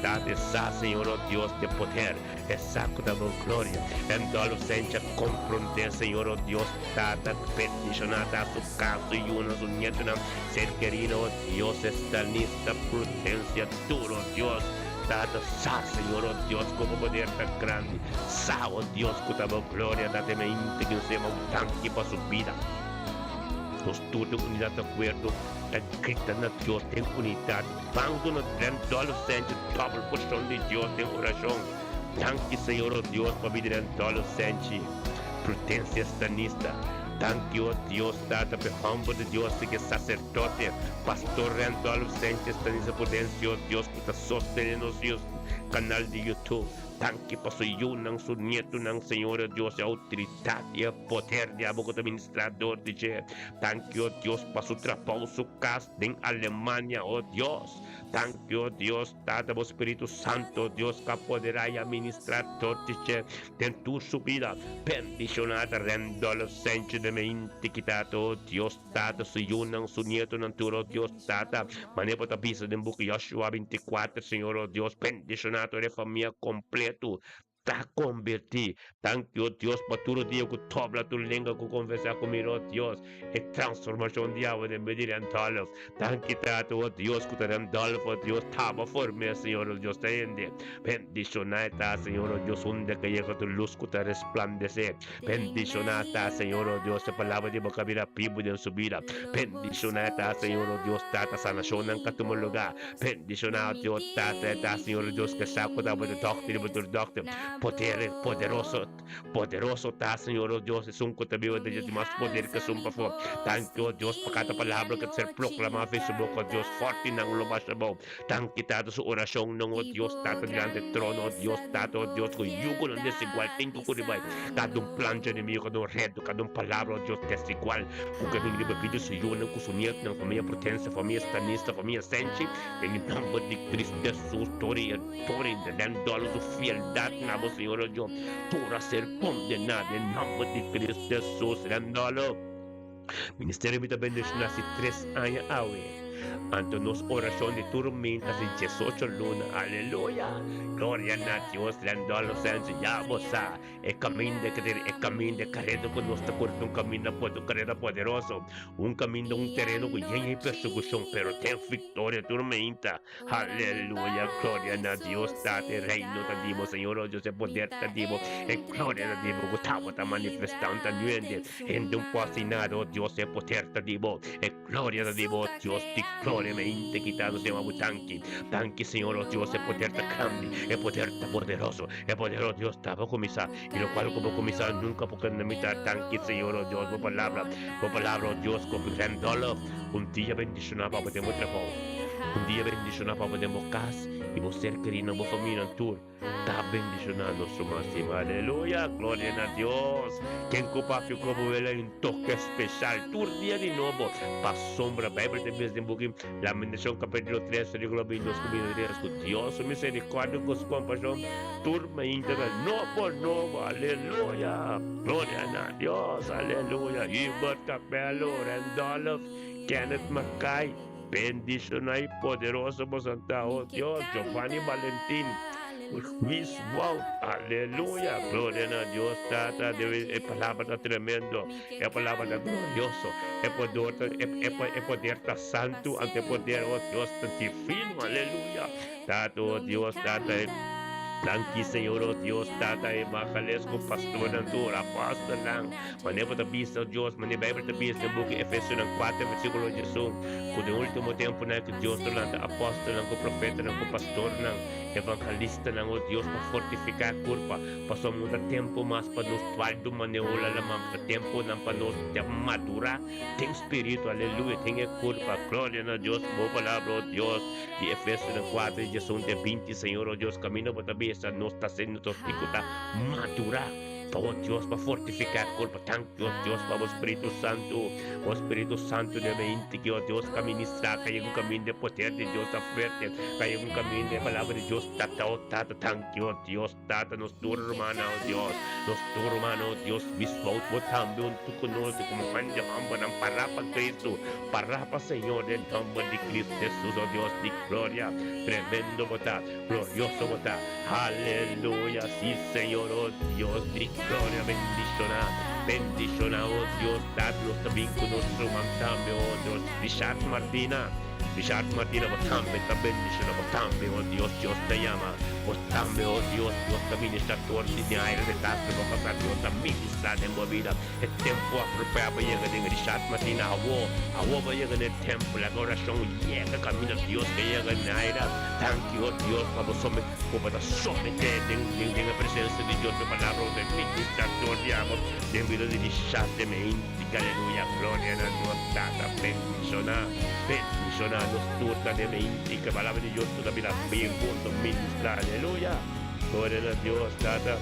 Tata e sa Señor oh Dios de poder. E sa ku ta bo gloria. Randolph Senchi a komprondé Señor oh Dios Tata bendishoná ta su kas, su yunan, su nietunan, ser kerino oh Dios Estalnista Prudencia tur oh Dios. Tata sa Señor oh Dios ku bo poder ta grandi. Sa oh Dios ku ta bo gloria ta te mente ku nos yama un danki pa su bida. Nos tur den unidat di akuerdo ta grita na Dios den unidat. Ban duna Randolph Sanchez dòbel porshon di Dios den orashon. Danki Señor oh Dios pa bida di Randolph Sanchez. Prudencia Stanista. Danki oh Dios Tata pa e hòmber di Dios i e saserdote Pastor Randolph Sanchez Stanista Prudencio oh Dios ku ta sostené nos kanal di YouTube. Danki pa su yunan, su nietunan, Señor oh Dios, e outoridat i e poder di abo ku ta ministrá dor di dje. Danki oh Dios pa su trabou, su kas den Alemania oh Dios. Danki oh Dios Tata bo Spiritu Santo oh Dios ku a poderá i a ministrá dor di dje den tur su bida. Bendishoná ta Randolph Sancho de mente ki Tata oh Dios Tata su yunan, su nietonan tur oh Dios Tata. Manera bo ta bisa den buki Joshua 24 Señor oh Dios bendishoná tur e famia kompleto. ta converti. Danki, o Dios, pa tur dia cu tobla tur lenga cu confesa cu mi, o Dios, e transformacion di awe den bida di Randolph. Danki, Tata, o Dios, cu ta Randolph, o Dios, taba form'é, Señor, o Dios, ta hende. Bendicioná e ta, Señor, o Dios, unda ke yega tur luz cu ta resplandecé. Bendicioná ta, Señor, o Dios, e palabra di bo ka bira bibu den su bida. Bendicioná ta, Señor, o Dios, Tata, sanacionnan ka tuma lugá. Bendicioná, o Dios, Tata, e ta, Señor, o Dios, ke sa ku ta bo ta dòkter i bo tur dòkter. Poder poderoso, poderoso ta, Señor, o Dios, esun ku ta biba den dje tin mas poder ke esun pafó. Danki, o Dios, pa kada palabra ku ta ser proklamá for su boka, o Dios, fòrti nan lo basha abou. Danki, Tata, su orashonnan, o Dios, Tata, dilanti e trono, o Dios, Tata, o Dios, ku yugonan desigual tin ku kuri bai. Kada un plan dje enemigo, kada un reto, kada un palabra, o Dios, desigual ku ke bini riba bida su yunan ku su nietnan, famia Prudensia, famia Stanista, famia Senchi, den e nomber di Cristo Jesus, tur e tur e den dòler su fieldat na bo, Señor, o Dios, tur a ser kondená den nomber di Cristo Jesus, den dòler. Ministerio mi ta bendiciona si tres aña awe. Anto nos oracion di tur min ta si diesocho luna. Aleluya! Gloria na Dios Randolph Sanchez ya bo sa e caminda ke tin e caminda e careda cu nos ta curi ta un caminda un careda poderoso un caminda un tereno cu yen yen persecucion pero ten victoria tur minta. Aleluya, gloria na Dios Tata, e reino ta di bo, Señor, oh Dios, e poder ta di bo, e gloria ta di bo, ku tabata manifestando ta nuende, hende un por hasi nada, oh Dios, e poder ta di bo, e gloria ta di bo, oh Dios di gloria, me hende kita nos yama bo danki, danki Señor, oh Dios, e poder ta grandi, e poder ta poderoso, e poder, oh Dios, ta bo kuminsá, i lokual ku bo kuminsá nunka por keda na mitad, danki Señor, oh Dios, bo palabra, bo palabra, oh Dios, ku grandolo, un dia bendishoná pa bo den bo trabou. Un dia bendishoná pa bo den bo kas i bo ser kerí nan bo famianan tur ta bendishoná nos ruman stima. Aleluya! Gloria na Dios! Ken ku papia ku bo wela un toke speshal tur dia di nobo pasobra Beibel ta bisa den buki Lamentashon kapitulo 3 versíkulo 22 ku 23 ku Dios su miserikòrdia ku su kompashon tur mainta ta nobo nobo. Aleluya! Gloria na Dios! Aleluya! Hubert Capello, Randolph, Kenneth Mackay. Bendiciona y poderoso boso ta, oh Dios, Giovanni Valentin, Luis Wout, aleluya, gloria na Dios Tata, e palabra ta tremendo, e palabra ta glorioso, e poder ta, e poder ta santo, anto e poder, oh Dios, ta divino, aleluya, Tata, oh Dios, Tata, danki Señor, oh Dios, Tata, e Majalesco, pastornan tur, apostelnan. Manera bo ta bisa, o Dios, manera Bijbel ta bisa den buki Efesionan 4 versíkulo 11, ku den último tempunan ku Dios lo lanta apòstelnan ku profetanan ku pastornan, evangelistanan, o Dios, pa fortifiká e kurpa, pasobra no ta tempu mas pa nos dualdu manera hula laman, ta tempunan pa nos ta madurá den spiritu, aleluya, den e kurpa. Gloria na Dios, bo palabra, o Dios, di Efesionan 4 11 te 20, Señor, o Dios, kaminda bo ta bisa, nos ta siendo nos tin ku ta madurá. Pa bo Dios pa fortifica e curpa Danki o Dios pa bo Spiritu Santu Bo Spiritu Santu den mi inti ki o Dios ka ministra Ka yega un caminda e poder di Dios ta fuerte Ka yega un caminda e palabra di Dios ta ta o Tata Danki o Dios Tata nos tur rumana o Dios Nos tur rumana o Dios Biswout bo tambe huntu cu nos Di como hende hombernan para pa Cristo Para pa Señor den nomber di Cristo Jesus o Dios di gloria Tremendo bo ta Glorioso bo ta. Aleluya, sí Señor, oh Dios di gloria, bendiciona, bendiciona, oh Dios, dat nos ta bin cu nos ruman tambe, oh Dios, Richard Martina, Richard Martina, bo tambe ta bendiciona, bo tambe, oh Dios, Dios ta yama, bo tambe, oh Dios, Dios ta ministra door di den aire de Castro, bo casa, Dios ta ministra den bo vida, e tempo apropia pa yega den Richard Martina, awo, awo bo yega den e tempo, laga oracion yega caminda Dios ke yega den aire. Danki, o Dios, pa bo somet, ku bo ta someté den, den, den e presensia di Dios, su palabra bo ta ministra dor di abo den bida di Richard Meintig. Aleluya, gloria na Dios Tata. Bendishoná, bendishoná nos tur ta den Meintig. E palabra di Dios ku ta bira bibu, ta ministra. Aleluya, gloria na Dios Tata.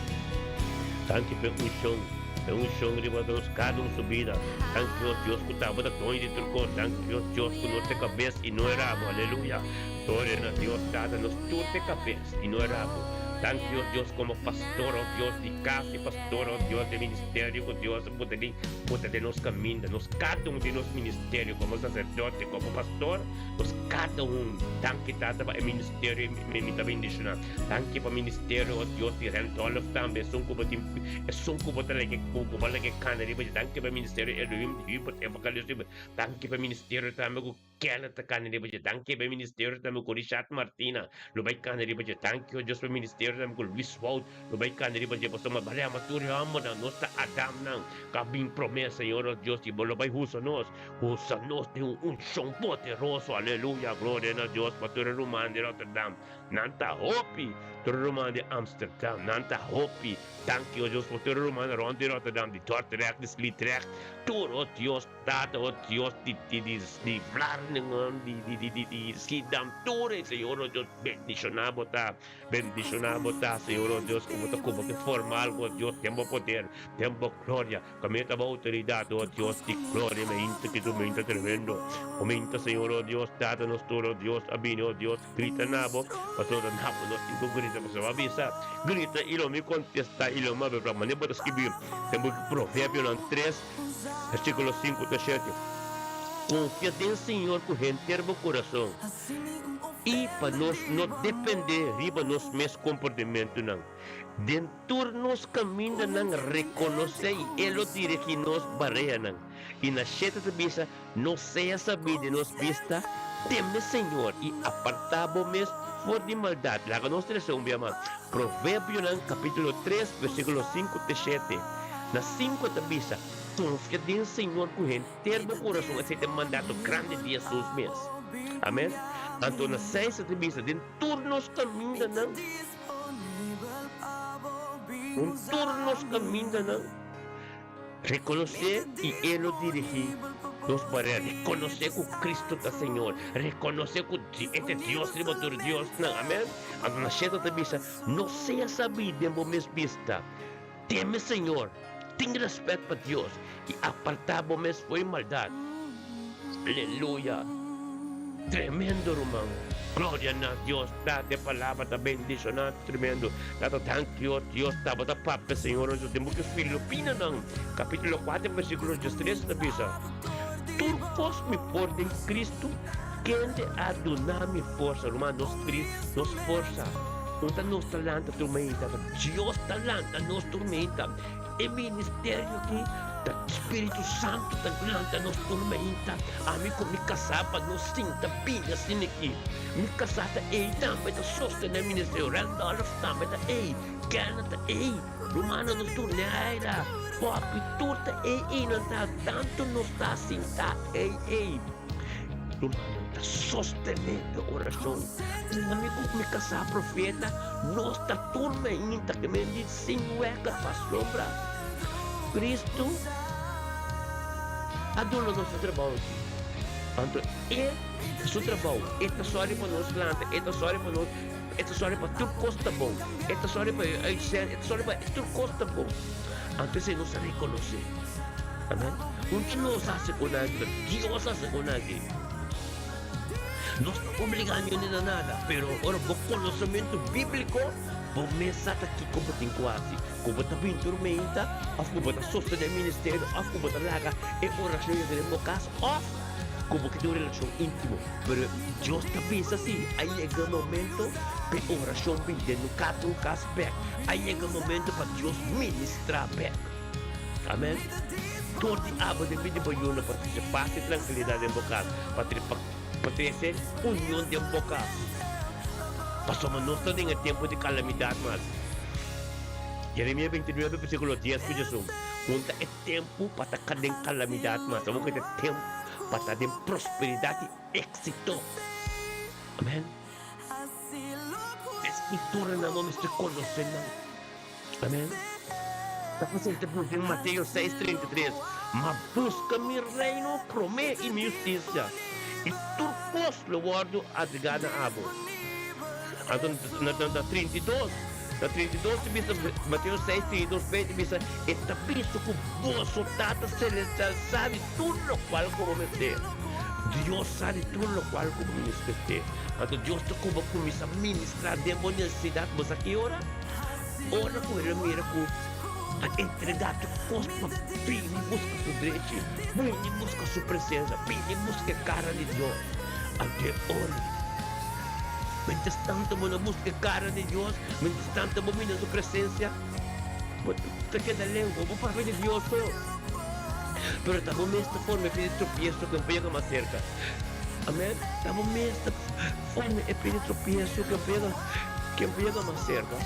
Danki p'e unshon, p'e unshon riba nos kada un su bida. Danki, o Dios, ku ta bo ta doño di tur kos. Danki, o Dios, ku nos ta e kabes i no e rabo. Aleluya. Gloria na Dios Tata, nos tur ta e kabes i no e rabo. Danki, o Dios, komo pastor, o Dios, di kas i pastor, o Dios, di ministerio ku Dios a pone den, pone den nos kaminda. Nos kada un den nos ministerio komo saserdote, komo pastor, nos kada un. Danki, Tata, pa e ministerio i mi ta bendishoná. Danki pa ministerio, o Dios, di Randolph tambe, esun ku bo tin, esun ku bo ta lege, ku bo a lege kana riba dje. Danki pa e ministerio Elohim di Hubert, Evangelist Hubert. Danki pa e ministerio tambe ku. Kenneth ta kana riba dje. Danki pa e ministerio tambe ku Richard Martina lo bai kana riba dje. Danki o Dios pa e ministerio tambe ku Luis Wout lo bai kana riba dje. Pasobra bale ama tur e hombernan, nos ta Adamnan ku a bin prome, Señor nos Dios, i bo lo bai husa nos, husa nos den un unshon poderoso. Aleluya, gloria na Dios pa tur e ruman di Rotterdam. Nan ta hopi, tur e ruman di Amsterdam, nan ta hopi. Danki o Dios pa tur e rumannan rond di Rotterdam, di Dordrecht, di Sliedrecht, tur o Dios. Tata, o Dios di di di di Vlaardingen, di di di di di Schiedam, tur e Señor, o Dios, bendiciona bo ta, bendiciona bo ta, Señor, o Dios, cu bo ta cuba ke forma algo, o Dios, den bo poder, den bo gloria, caminda ta bo autoridad, o Dios di gloria, mi hinta ki tu minta tremendo, o minta, Señor, o Dios, Tata nos tur, o Dios, a bini, o Dios, grita na bo, pasobra ta na bo nos tin cu grita, pasobra bo a bisa, grita y lo mi contesta y lo mi habla, manera bo ta scribi den bo Proverbionan tres, Versíkulo sinku te shete, Konfia den Señor ku henter bo kurason, i pa nos no dependé riba nos mes komportamentunan. Den tur nos kamindanan rekonosé i E lo dirigí nos bareanan. I na shete ta bisa, No sea sabí den nos bista, teme Señor i apartá bo mes for di maldat. Laga nos trese un bia mas. Proverbionan kapítulo tres, versíkulo sinku te shete. Na sinku ta bisa, Konfia den Señor ku henter bo kurason. Esei ta e mandato grandi di Hesus mes. Amen. Anto na seis ta bisa, Den tur nos kamindanan, den tur nos kamindanan, Rekonosé i E lo dirigí nos barera. Rekonosé ku Kristu ta Señor. Rekonosé ku E ta Dios riba tur diosnan. Amen. Anto na shete ta bisa, No sea sabí den bo mes bista. Teme Señor, tin rèspèt pa Dios i apartá bo mes fo'i maldat. Aleluya! Tremendo ruman! Gloria na Dios! Tata e palabra ta bendishoná tremendo. Tata danki o Dios tabata papia Señor nos den buki Filipinonan kapitulo kuater versikulo diestres ta bisa, Tur kos mi por den Kristu kende a duna mi forsa. Ruman nos Kris nos forsa. Un ta nos ta lanta tur mainta, ta Dios ta lanta nos tur mainta. E ministerio aki ta Spiritu Santu ta lanta nos tur mainta. Ami ku mi kasá pa nos sinta bini asina aki. Mi kasá ta ei tambe ta sostené ministerio. Randolph tambe ta ei. Kenneth ta ei. Rumannan nos tur Neira, Poppy tur ta ei einan ta tantu nos ta sintá ei ei. Rumannan ta sostené e orashon. Ami ku mi kasá profeta nos ta tur mainta ke men di sin wèker pasobra Kristu a duna nos e trabou aki. Anto e su trabou, e ta sòri pa nos lanta, e ta sòri pa nos, e ta sòri pa tur kos ta bon, e ta sòri pa e uitzend, e ta sòri pa tur kos ta bon. Anto esei nos a rekonosé. Amen. Un ta nos hasi kon aki, pero Dios hasi kon aki. Nos no obligá niun na nada, pero ora bo konosementu bíbliko, bo mes sa ta kiko bo tin ku hasi. Ku bo ta bin tur meinta, òf ku bo ta sostené ministerio, òf ku bo ta laga e orashon yega den bo kas, òf ku bo ke tin un relashon íntimo. Pero Dios ta bisa si, a yega e momento pa e orashon bin den no kada un kas bèk. A yega e momento pa Dios ministrá bèk. Amèn. Dor di abo den bini bo yuna pa trese pas i trankilidat den bo kas, pa pa trese union den bo kas. Pasobra nos ta den e tempu di kalamidat mas. Jeremias 29 versíkulo 10 ku Jesús, Un ta e tempu pa ta den kalamidat mas, abo ku ta e tempu pa ta den prosperidat i éksito. Amèn. E Skrituranan bo mester konosé nan. Amen. Ta presente bus den Mateo seis, 33, Ma buska mi reino promé i mi hustisia, i tur kos lo wòrdu agregá na abo. Anto na na 32, na 32 ta bisa, Mateo seis, 32 b ta bisa, E ta bisto ku boso Tata Selestial sa di tur lokual ku bo mester. Dios sa di tur lokual ku bo mester. Anto Dios ta kuba kuminsá ministrá den bo nesesidat. Bo sa ki ora? Ora ku el a mira ku a entregá tur kos pa bini buska su drechi, bini buska su presensia, bini buska e kara di Dios. Anto e ora ei, miéntras tantu bo na buska e kara di Dios, miéntras tantu bo bini na su presensia, bo ta keda leu, bo por papia di Dios so. Pero ta bo mes ta forma e pie di tropieso ku no por yega mas serka. Amen. Ta bo mes ta forma e pie di tropieso ku no por yega, ku no por yega mas serka.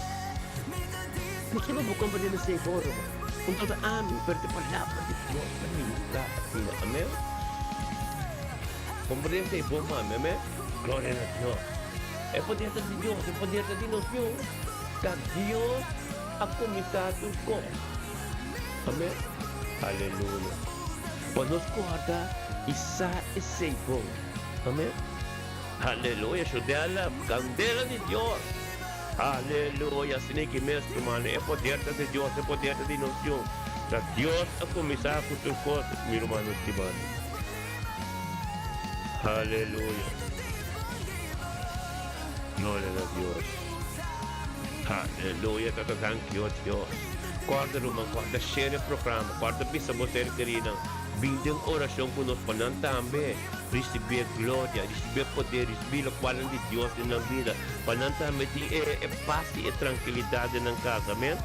Pasobra bo komprende esei bon, ruman. Un ta ta ami, pero ta e palabra di Dios ta ministrá asina. Amen. Komprende esei bon pa mi. Amen. Gloria na Dios. E poder ta di Dios, e poder ta di nos Yu. Ta Dios a kuminsá tur kos. Amen. Aleluya. Pa nos kòrda i sa esei bon. Amen. Aleluya. Shudela, kandela di Dios. Aleluya. Asina ki mes, rumannan, e poder ta di Dios, e poder ta di nos Yu. Ta Dios a kuminsá ku tur kos, mi rumannan stimá. Aleluya. Gloria na Dios. Aleluya. Tata, danki, oh Dios. Kòrda, ruman, kòrda share e programa. Kòrda bisa bo ser kerinan. Bin den orashon ku nos pa nan tambe risibí e gloria, risibí e poder, risibí lokualnan di Dios den nan bida. Pa nan tambe tin e e pas i e trankilidat den nan kas. Amen.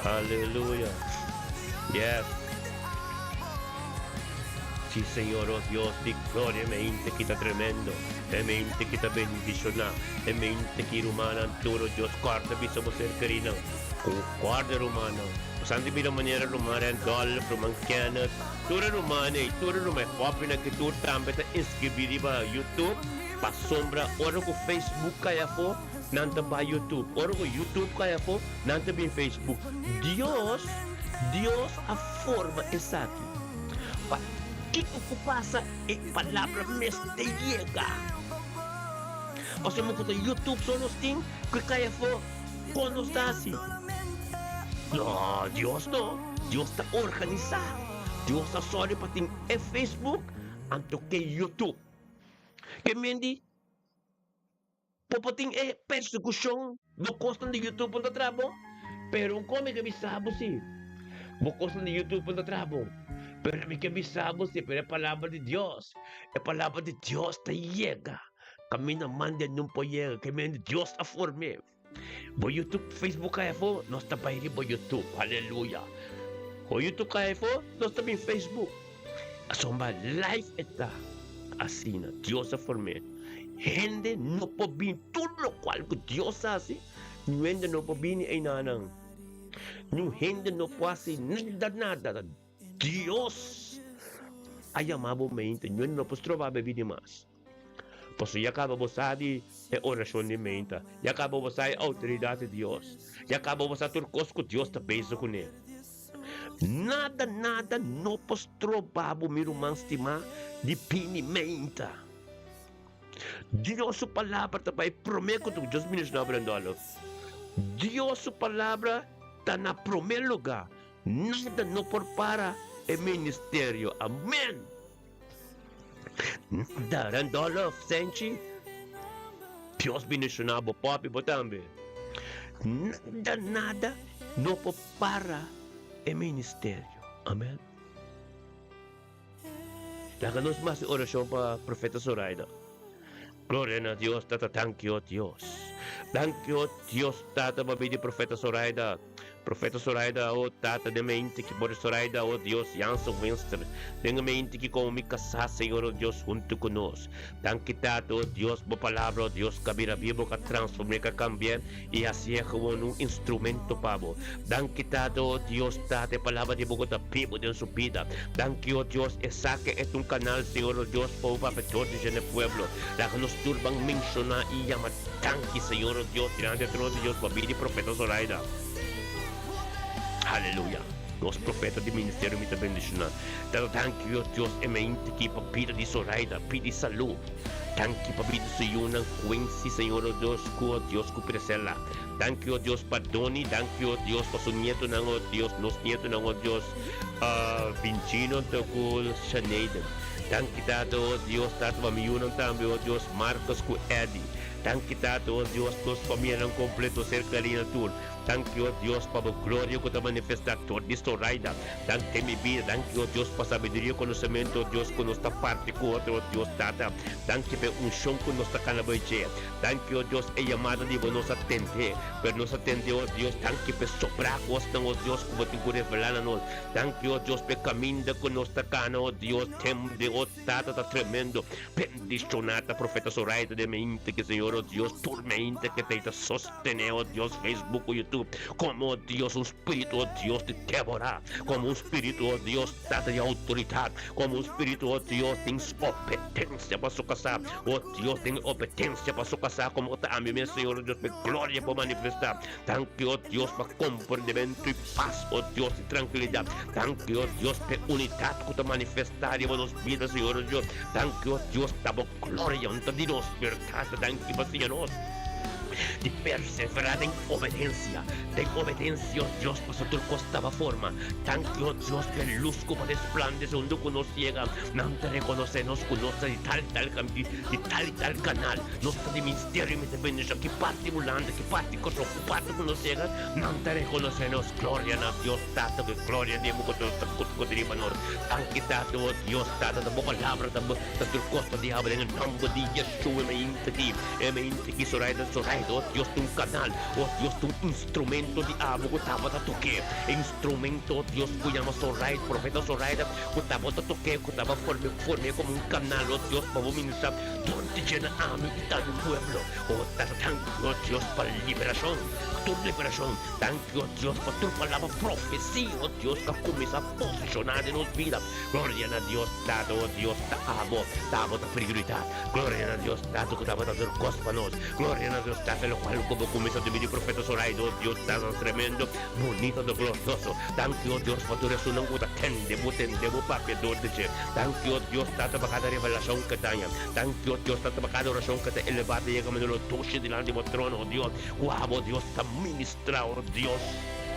Aleluya. Yes. Sí, Señor, oh Dios di gloria, e mente ki ta tremendo, e mente ki ta bendishoná, e mente ki rumannan tur, oh Dios, kòrda bisa bo ser kerinan, ku kòrda rumannan. Pasan di bira manera ruman Randolph, ruman Kenneth, tur e ruman ei, tur e ruman, e hòbennan ki tur tambe ta inskribí riba YouTube, pasobra ora ku Facebook kai afó, nan ta bai YouTube, ora ku YouTube kai afó, nan ta bin Facebook. Dios, Dios a forma esaki. Pa kiko ku pasa e palabra mester yega. Pasobra ku ta YouTube so nos tin ku e kai afó, kon nos ta hasi? No, Dios no. Dios ta organisá. Dios ta sòru pa tin e Facebook anto ke YouTube. Ke men di? Bo por tin e persekushon, bo kosnan di YouTube por ta traha bo, pero un kos mi ke bisa bo si, bo kosnan di YouTube por ta traha bo, pero mi ke bisa bo si, pero e palabra di Dios, e palabra di Dios ta yega kaminda manda nun por yega, ke men Dios a form'é. Bo YouTube, Facebook kai afó, nos ta bai riba YouTube, aleluya. Bo YouTube kai afó, nos ta bin Facebook. Asombra live e ta asina, Dios a form'é. Hende no por bini, tur lokual ku Dios hasi, niun hende no por bini einanan. Niun hende no por hasi nada, nada. Dios a yama bo mente, niun hende no por stroba bo bini mas. Pasobra ya kaba bo sa di e orashon di menta, ya kaba bo sa e outoridat di Dios, ya kaba bo sa tur kos ku Dios ta bezig kuné. Nada, nada no por stroba bo, mi ruman stimá, di bini menta. Dios su palabra ta bai promé ku tur. Dios bendishoná bo, Randolph. Dios su palabra ta na promé lugá. Nada no por para e ministerio. Amén! Nada, Randolph, Senchi. Dios bendishoná bo papi, bo tambe. Nada, nada no por para e ministerio. Amen. Laga nos mas orashon pa Profeta Zoraida. Gloria na Dios Tata danki o Dios. Danki o Dios Tata pa bidi Profeta Zoraida. Profeta Zoraida o Tata den mente ki por Zoraida o Dios Jansen Winster den mente ki komo mi kasá Señor o Dios huntu ku nos. Danki Tata o Dios bo palabra o Dios ka bira bibo ka transform'é ka kambi'é i hasié gewoon un instrumento pa bo. Danki Tata o Dios Tata e palabra di bo ku ta bibo den su bida. Danki o Dios esaki e ta un kanal Señor o Dios pa bo papia dor di dje na e pueblo. Laga nos tur ban menshoná i yama danki Señor o Dios dilanti e trono di Dios pa bida di Profeta Zoraida. Aleluya. Nos profeta di ministerio mi ta bendishoná. Tata danki o Dios e mente ki pa bida di Zoraida pidi salú. Danki pa bida su yunan Quincy Señor o Dios ku o Dios ku Priscella. Danki o Dios pa Donny, danki o Dios pa su nietonan o Dios, nos nietonan o Dios, Vincino anto ku Shaneiden. Danki Tata, o Dios, Tata pa mi yunan tambe, o Dios, Marcus ku Eddie. Danki Tata, o Dios, nos famianan kompleto, ser kariño tur. Danki, o Dios, pa bo gloria ku ta manifestá tur di Zoraida. Danki den mi bida. Danki, o Dios, pa sabiduria i konosementu, o Dios, ku nos ta parti ku otro, o Dios, Tata. Danki pa e unshon ku nos ta kana bai dje. Danki, o Dios, e yamada di bo nos a tende. Pero nos a tende, o Dios, danki pa e sobrá kosnan, o Dios, ku bo tin ku revelá na nos. Danki, o Dios, pa e kaminda ku nos ta kana, o Dios, tem den o Tata ta tremendo. Bendishoná ta Profeta Zoraida den mente ke Señor, o Dios, tur mente ke ta i ta sostené, o Dios, Facebook ku YouTube, komo, o Dios, un spiritu, o Dios, di Débora, komo un spiritu, o Dios, Tata di outoridat, komo un spiritu, o Dios, den obedensia pa su kasá, o Dios, den obedensia pa su kasá, komo ta ami mes, Señor, o Dios, pa e gloria por manifestá. Danki, o Dios, pa komprendementu i pas, o Dios, i trankilidat. Danki, o Dios, pa e unidat ku ta manifestá riba nos bida, Señor, o Dios. Danki, o Dios, ta bo gloria un ta di nos bèrdat. Danki pa siña nos di perseverá den obedensia, den obedensia, o Dios, pasobra tur kos ta ba forma. Danki, o Dios, pa e lus ku bo resplandesé unda ku nos yega. Nan ta rekonosé nos ku nos ta di tal i tal di tal i tal kanal. Nos ta di ministerio mester bendicion ki parti Hulanda, ki parti Kòrsou, ki parti ku nos yega, nan ta rekonosé nos. Gloria na Dios Tata, ku e gloria di bo ku nos ta ku ta riba nos. Danki Tata, o Dios Tata, ta bo palabra ta bo ta tur kos pa diabel den e nòmber di Yeshua e mainta aki, e mainta aki Zoraida, Zoraida, o Dios ta un kanal, o Dios ta un instrumento di abo ku tabata tok'é, e instrumento, o Dios, ku yama Zoraida, profeta Zoraida, ku tabata tok'é, ku tabata form'é, form'é komo un kanal, o Dios, pa bo ministra. Donde djena ami i ta mi pueblo. O Tata, danki, o Dios, pa liberashon, pa tur liberashon. Danki, o Dios, pa tur palabra profesia, o Dios, ku a kuminsá posishoná den nos bida. Gloria na Dios, Tata, o Dios, ta abo, ta abo ta prioridat. Gloria na Dios, Tata, ku tabata tur kos pa nos. Gloria na Dios, Tata, lokual ku bo kuminsá debí di profeta Zoraida, o Dios, Tata, tremendo, bunito, ta glorioso. Danki, o Dios, pa tur esunnan ku ta tende bo, tende bo papia dor di dje. Danki, o Dios, Tata, pa kada revelashon ku ta haña. Danki, o Dios, Tata, pa kada orashon ku ta elevá ta yega manera lo dushi dilanti bo trono, o Dios. Ku abo, Dios, ta ministrá, o Dios.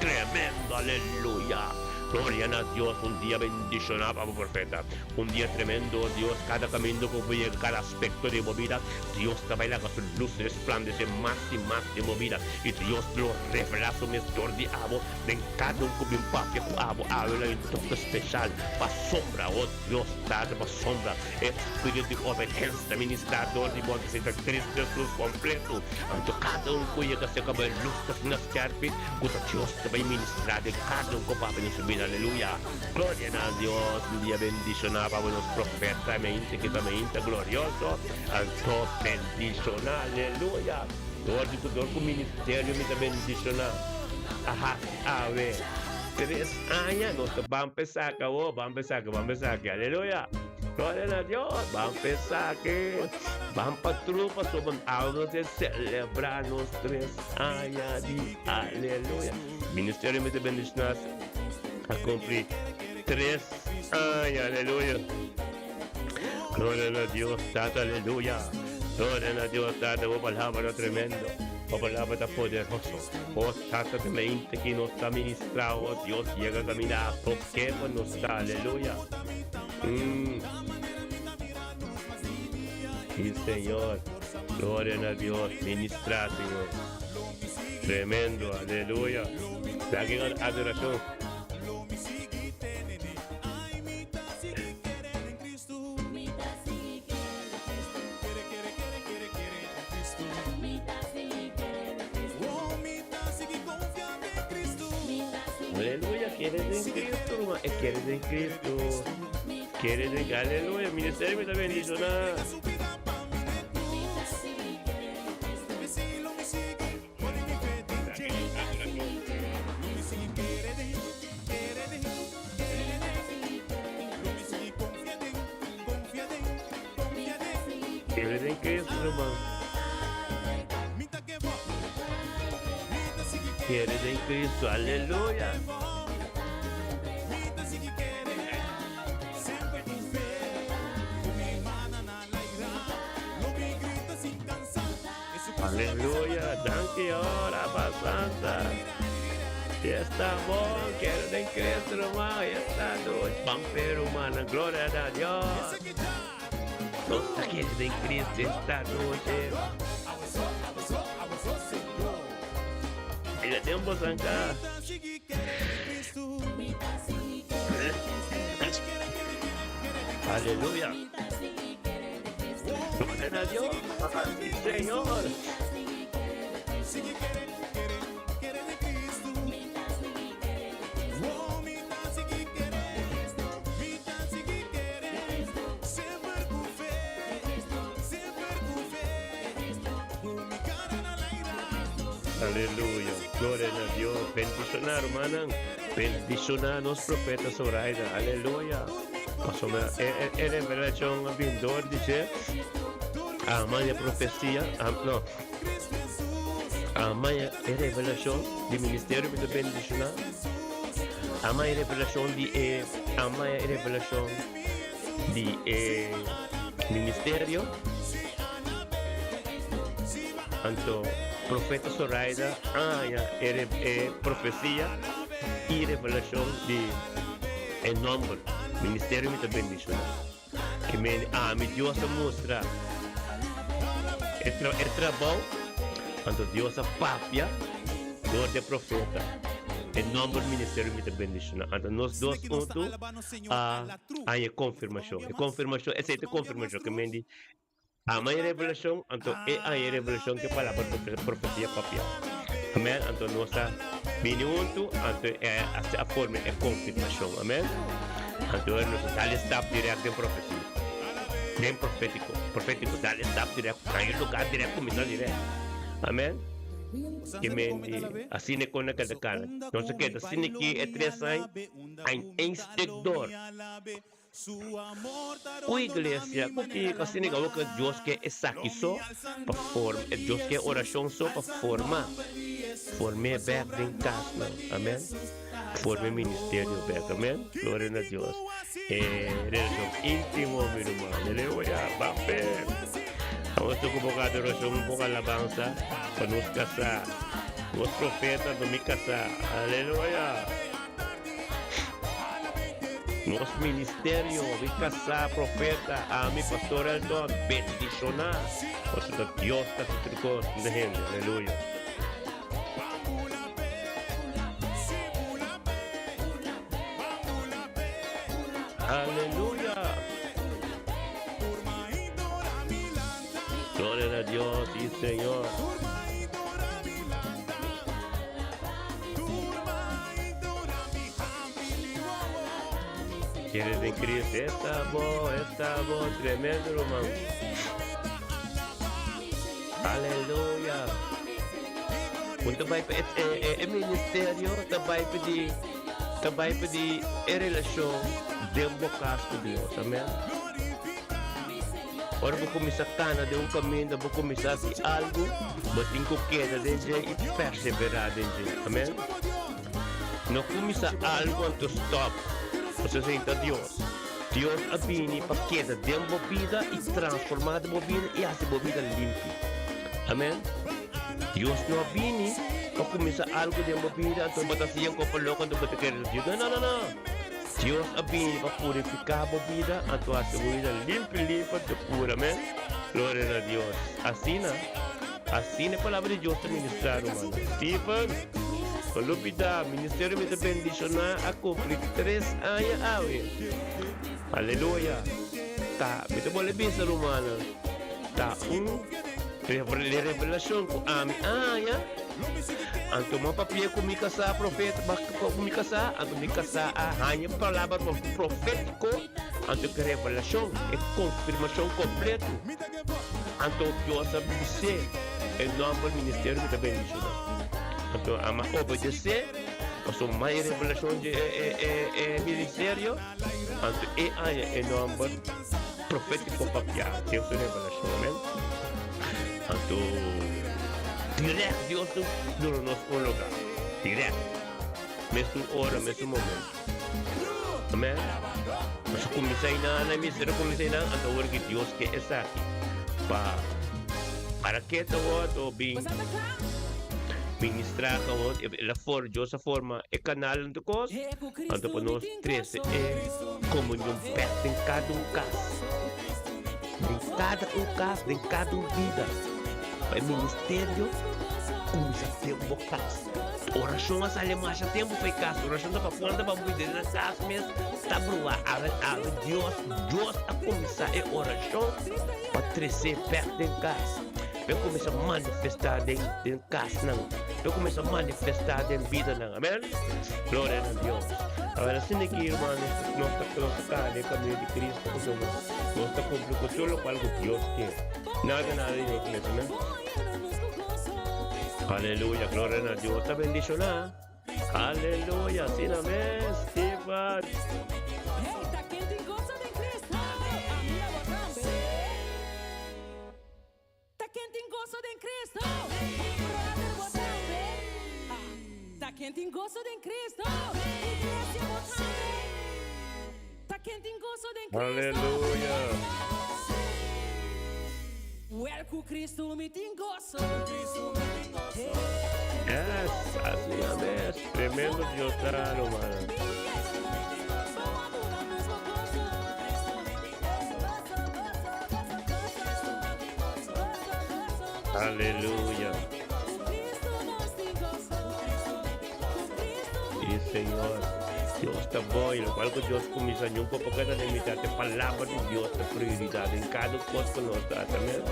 Tremendo! Aleluya! Gloria na Dios! Un dia bendishoná pa bo, profeta. Un dia tremendo, o Dios. Kada kaminda ku bo yega, kada aspekto di bo bida, Dios ta bai laga su lus resplandesé mas i mas den bo bida. I Dios lo revelá su mes dor di abo den kada un ku bin papia ku abo. Awe lo hay un toke speshal pa sombra, o Dios Tata, pa sombra e spiritu di obedensia ta ministrá dor di bo. Anto si ta Cristo Jesus kompleto, anto kada un ku yega serka bo e lus ta asina skèrpi ku ta Dios ta bai ministrá den kada un ku papia den su bida. Aleluya! Gloria na Dios! Un dia bendishoná pa bo nos profeta mainta ki ta mainta glorioso, anto bendishoná. Aleluya! Dor di ku dor ku ministerio mi ta bendishoná a hasi awe tres aña nos ta ban pa esaki awo ban pa esaki ban pa esaki aleluya gloria na Dios ban pa esaki ban pa trupa pasobra awe nos ta selebrá nos tres aña di aleluya ministerio mi ta bendishoná a kumpli tres aña aleluya gloria na Dios tata aleluya. Gloria na Dios Tata, bo palabra ta tremendo, bo palabra ta poderoso. O Tata, te mente ki nos ta ministra, o Dios, yega caminda toke pa nos ta, aleluya. Mm. Sí, Señor. Gloria na Dios, ministra, Señor. Tremendo, aleluya. Daqui adoración. Aleluya, kere den Cristo, ruman. E kere den Cristo. Kere den, aleluya, ministerio mi ta bendiciona. Kere den Cristo, ruman. Kere den Cristo, aleluya. Aleluya, danki ora pa Santa. Esta bon, kere den Cristo, ruman. Esta nochi. Ban pe, rumannan. Gloria na Dios. Nos ta kere den Cristo esta nochi. Mira tempo sanka. Aleluya. Gloria na Dios. Sí, Señor. Aleluya. Gloria na Dios. Bendiciona, hermanan. Bendiciona nos profeta Zoraida. Aleluya. Pasobra e, e, e revelacion a bin door di dje. Ama e profecia. Am, no. Ama e, e revelacion di ministerio mi ta bendiciona. Ama e revelacion di e, ama e revelacion di e ministerio. Anto profeta Zoraida haña e, e profecia y revelacion di e nomber. Ministerio mi ta bendiciona. Ke men ami Dios a mustra e, tra, e trabou. Anto Dios a papia door di e profeta. E nomber ministerio mi ta bendiciona. Anto nos dos huntu a haña e konfirmashon. E konfirmashon, esei ta e konfirmashon ke men di ama e revelashon, anto e haña e revelashon ke palabra profesia papia. Amen. Anto nos a bini huntu, anto e a forma e konfirmashon. Amen. Anto nos a dal e stap dirèkt den profesia. Den profétiko. Profétiko, dal e stap dirèkt, haña e lugá dirèkt, kuminsá dirèkt. Amen. Ke men di asina e kon a keda kana. Nos a keda asina aki e tres aña. Ein één stuk door. Ku iglesia, ku kiko, asina ku awor ku Dios ke esaki so pa forma, Dios ke orashon so pa forma, form'é bèk den kasnan, amen, form'é ministerio bèk, amen, gloria na Dios. E relashon íntimo, mi ruman, aleluya, ban p'e. Awor toka un poko adorashon, un poko alabansa pa nos kasá, nos profeta, no mi kasá, aleluya. Nos ministerio, mi kasá, profeta, ami, pastor Elton, bendishoná. Pasobra Dios ta hasi tur kos, mi hende. Aleluya. Aleluya. Gloria na Dios y Señor. Kere den Cristo, esta bo, esta bo, tremendo ruman. Aleluya. Un ta bai pa e, e, e, e ministerio ta bai pa di ta bai pa di e relashon den bo kas ku Dios. Amen. Ora bo kuminsá kana den un kaminda, bo kuminsá hasi algu, bo tin ku keda den dje i perseverá den dje. Amen. No kuminsá algu anto stòp. Pasobra esei ta Dios. Dios a bini pa keda den bo bida i transformá den bo bida i hasi bo bida limpi. Amen. Dios no a bini pa kuminsá algu den bo bida anto bo ta hasi yen kopo loko anto bo ta kere Dios. No, no, no, no. Dios a bini pa purifiká bo bida, anto hasi bo bida limpi limpi anto puru, amen. Gloria na Dios. Asina, asina e palabra di Dios ta ministrá, rumannan. Stephen, no lubidá, ministerio mi ta bendishoná a kumpli tres aña awe. Aleluya. Ta, mi ta bolbe bisa, rumannan, ta un revelashon ku ami a haña. Anto mi a papia ku mi kasá, profeta, ku mi kasá, anto mi kasá a haña palabra profétiko, anto ku revelashon, e konfirmashon kompleto. Anto Dios a bis'é, E nòmber ministerio mi ta bendishoná. Anto ami a obedesé, pasobra mi haña revelashon di e ministerio, anto e haña e nòmber profétiko papiá den su revelashon. Amèn. Anto direct Dios ta duna nos un lugar. Direct. Mesun ora, mesun momento. Amen. Nos a kuminsá einan, na e ministerio a kuminsá einan, anto awor ki Dios ke esaki. Pa, para ke ta wòrdu bin? Ministrá gewoon, el a for, Dios a forma e kanal en tur kos, anto pa nos trese e komunion bèk den kada un kas. Den kada un kas, den kada un bida. Pa e ministerio kuminsá den bo kas. Orashon a sali masha tempu pa e kas. Orashon ta pa kuanta pa bo den na kas mes ta bruha. Awe, awe Dios, Dios a kuminsá e orashon pa trese bèk den kas. P'e kuminsá manifestá den den kasnan. P'e kuminsá manifestá den bidanan. Amèn. Gloria na Dios. Awor asina ki hermanos nos ta nos ta kana den kaminda di Cristo pasobra nos ta kumpli ku tur lokual ku Dios ke. Nada nada di nos mes. Amèn. Aleluya. Gloria na Dios. Ta bendishoná. Aleluya. Asina mes. Stefan. Ta ken tin goso den Cristo? Brother bo tambe. Ta ken tin goso den Cristo? Iglesia bo tambe. Ta ken tin goso den Cristo? Aleluya. Wel cu Cristo mi tin goso. Yes, asina mes. Tremendo Dios ta, rumannan. Aleluya. Sí, Señor. Dios ta bon y locual cu Dios cuminsa nunca por keda den mitad. E palabra di Dios ta prioridad den cada cos cu nos ta haci. Amén.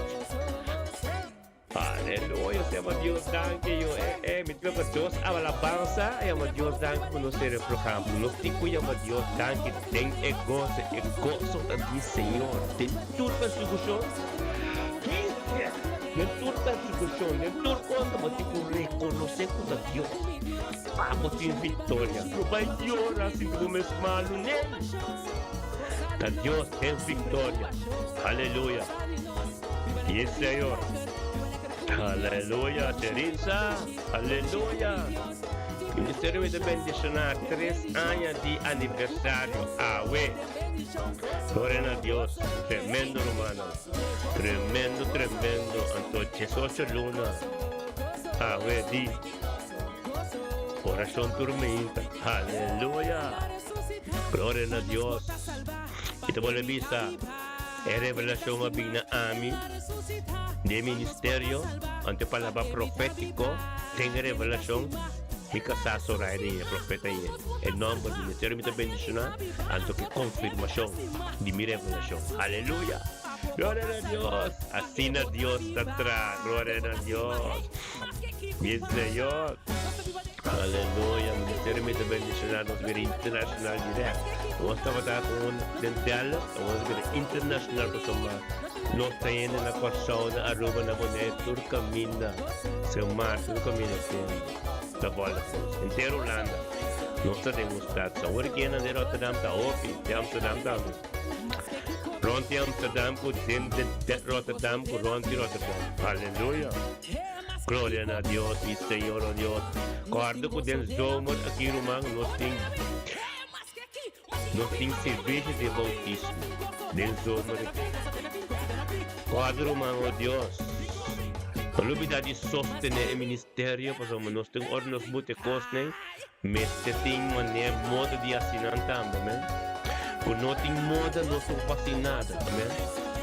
Aleluya, sea Dios danki yo. Eh, eh, mi toca dos alabanza, yama Dios danki ku nos ser programa. Nos tin ku yama Dios danki den e gozo, e gozo ta di Señor. Den tur persecucion, den tur persecucion, den tur cosa, bo tin ku reconoce ku ta Dios. Pa bo tin victoria. No bai yora si bo mes malu, nee. Ta Dios den victoria. Aleluya. Yes, Señor. Aleluya, Teresa. Aleluya. Ministerio mi ta bendiciona tres aña di aniversario. Awe. Gloria na Dios. Tremendo, hermano. Tremendo, tremendo. Anto, 18 luna. Awe di oracion turmenta. Aleluya. Gloria na Dios. Y te vuelve vista. E revelashon a bin na ami den ministerio, anto e palabra profétiko den e revelashon, mi kasá Soraya den e profeta i e nòmber di ministerio mi ta bendishoná, anto ku konfirmashon di mi revelashon. Aleluya! Gloria na Dios! Asina Dios ta traha. Gloria na Dios! Mi Señor! Aleluya! Ministerio mi ta bendishoná nos bira internashonal dirèkt. Nos tabata ku un den Dallas, awor nos bira internashonal pasobra nos ta hende na Kòrsou, na Aruba, na Bonaire, tur kaminda Sint Maarten, tur kaminda tin ta bòlta ku nos. Henter Hulanda nos ta den un stad. Awor ki hende den Rotterdam ta hopi, den Amsterdam tambe. Rond di Amsterdam ku den de Rotterdam ku rond di Rotterdam. Aleluya! Gloria na Dios i Señor o Dios. Kòrda ku den zomer aki ruman nos tin nos tin servisio di boutismo den zomer aki. Kòrda ruman o Dios. No lubida di sostené e ministerio pasobra nos tin ora nos bute kosnan Mester tin manera moda di hasi nan tambe, amen. Ku no tin moda nos no por hasi nada, amen.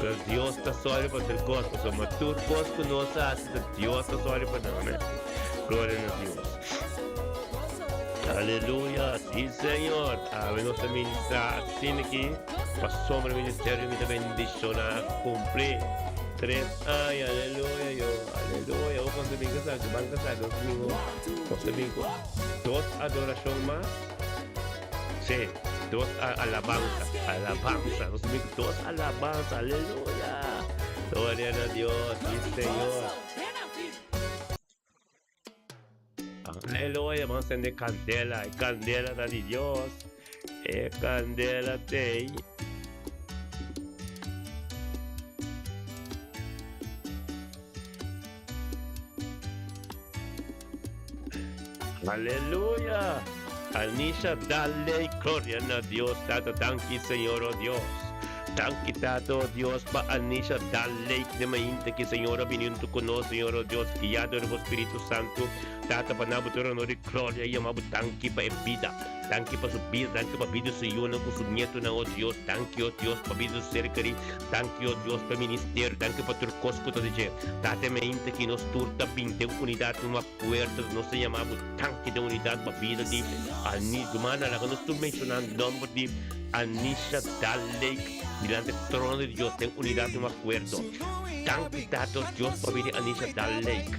Pero Dios ta sòri pa tur kos, pasobra tur kos ku nos hasi ta Dios ta sòri pa nan, amen. Gloria na Dios. Aleluya, si Señor. Awe nos ta ministra asina aki pasobra ministerio mi ta bendiciona a cumpli tres aña, aleluya yo, aleluya. Bo konta bin kasa, ban kasa dos domingo. Nos ta bin ku dos adorashon mas. Sí, dos alabansa, alabansa. Nos ta bin ku dos alabansa, aleluya. Gloria na Dios, mi Señor. Aleluya, vamos a encender candela. E candela ta di Dios. E candela tei. Aleluya! Anisha dale gloria na Dios Tata. Danki Señor, oh Dios. Danki Tata o Dios pa Anisha Dal Lake den mainta ki Señor a bini hunto ku nos Señor o Dios guia dor bo Spiritu Santu Tata pa nan bo tur honor i gloria i yama bo danki pa e bida danki pa su bida danki pa bida su yunan ku su nietunan o Dios danki o Dios pa bida su ser kerí danki o Dios pa e ministerio danki pa tur kos ku ta di dje Tata e mainta ki nos tur ta bin den unidat un akuerdo nos ta yama bo danki den unidat pa bida di Anisha Rumannan laga nos tur menshoná nòmber di Anisha Dal Lake dilanti e trono di Dios den unidat un akuerdo. Danki Tato Dios pa bini Anisha Dal Lake.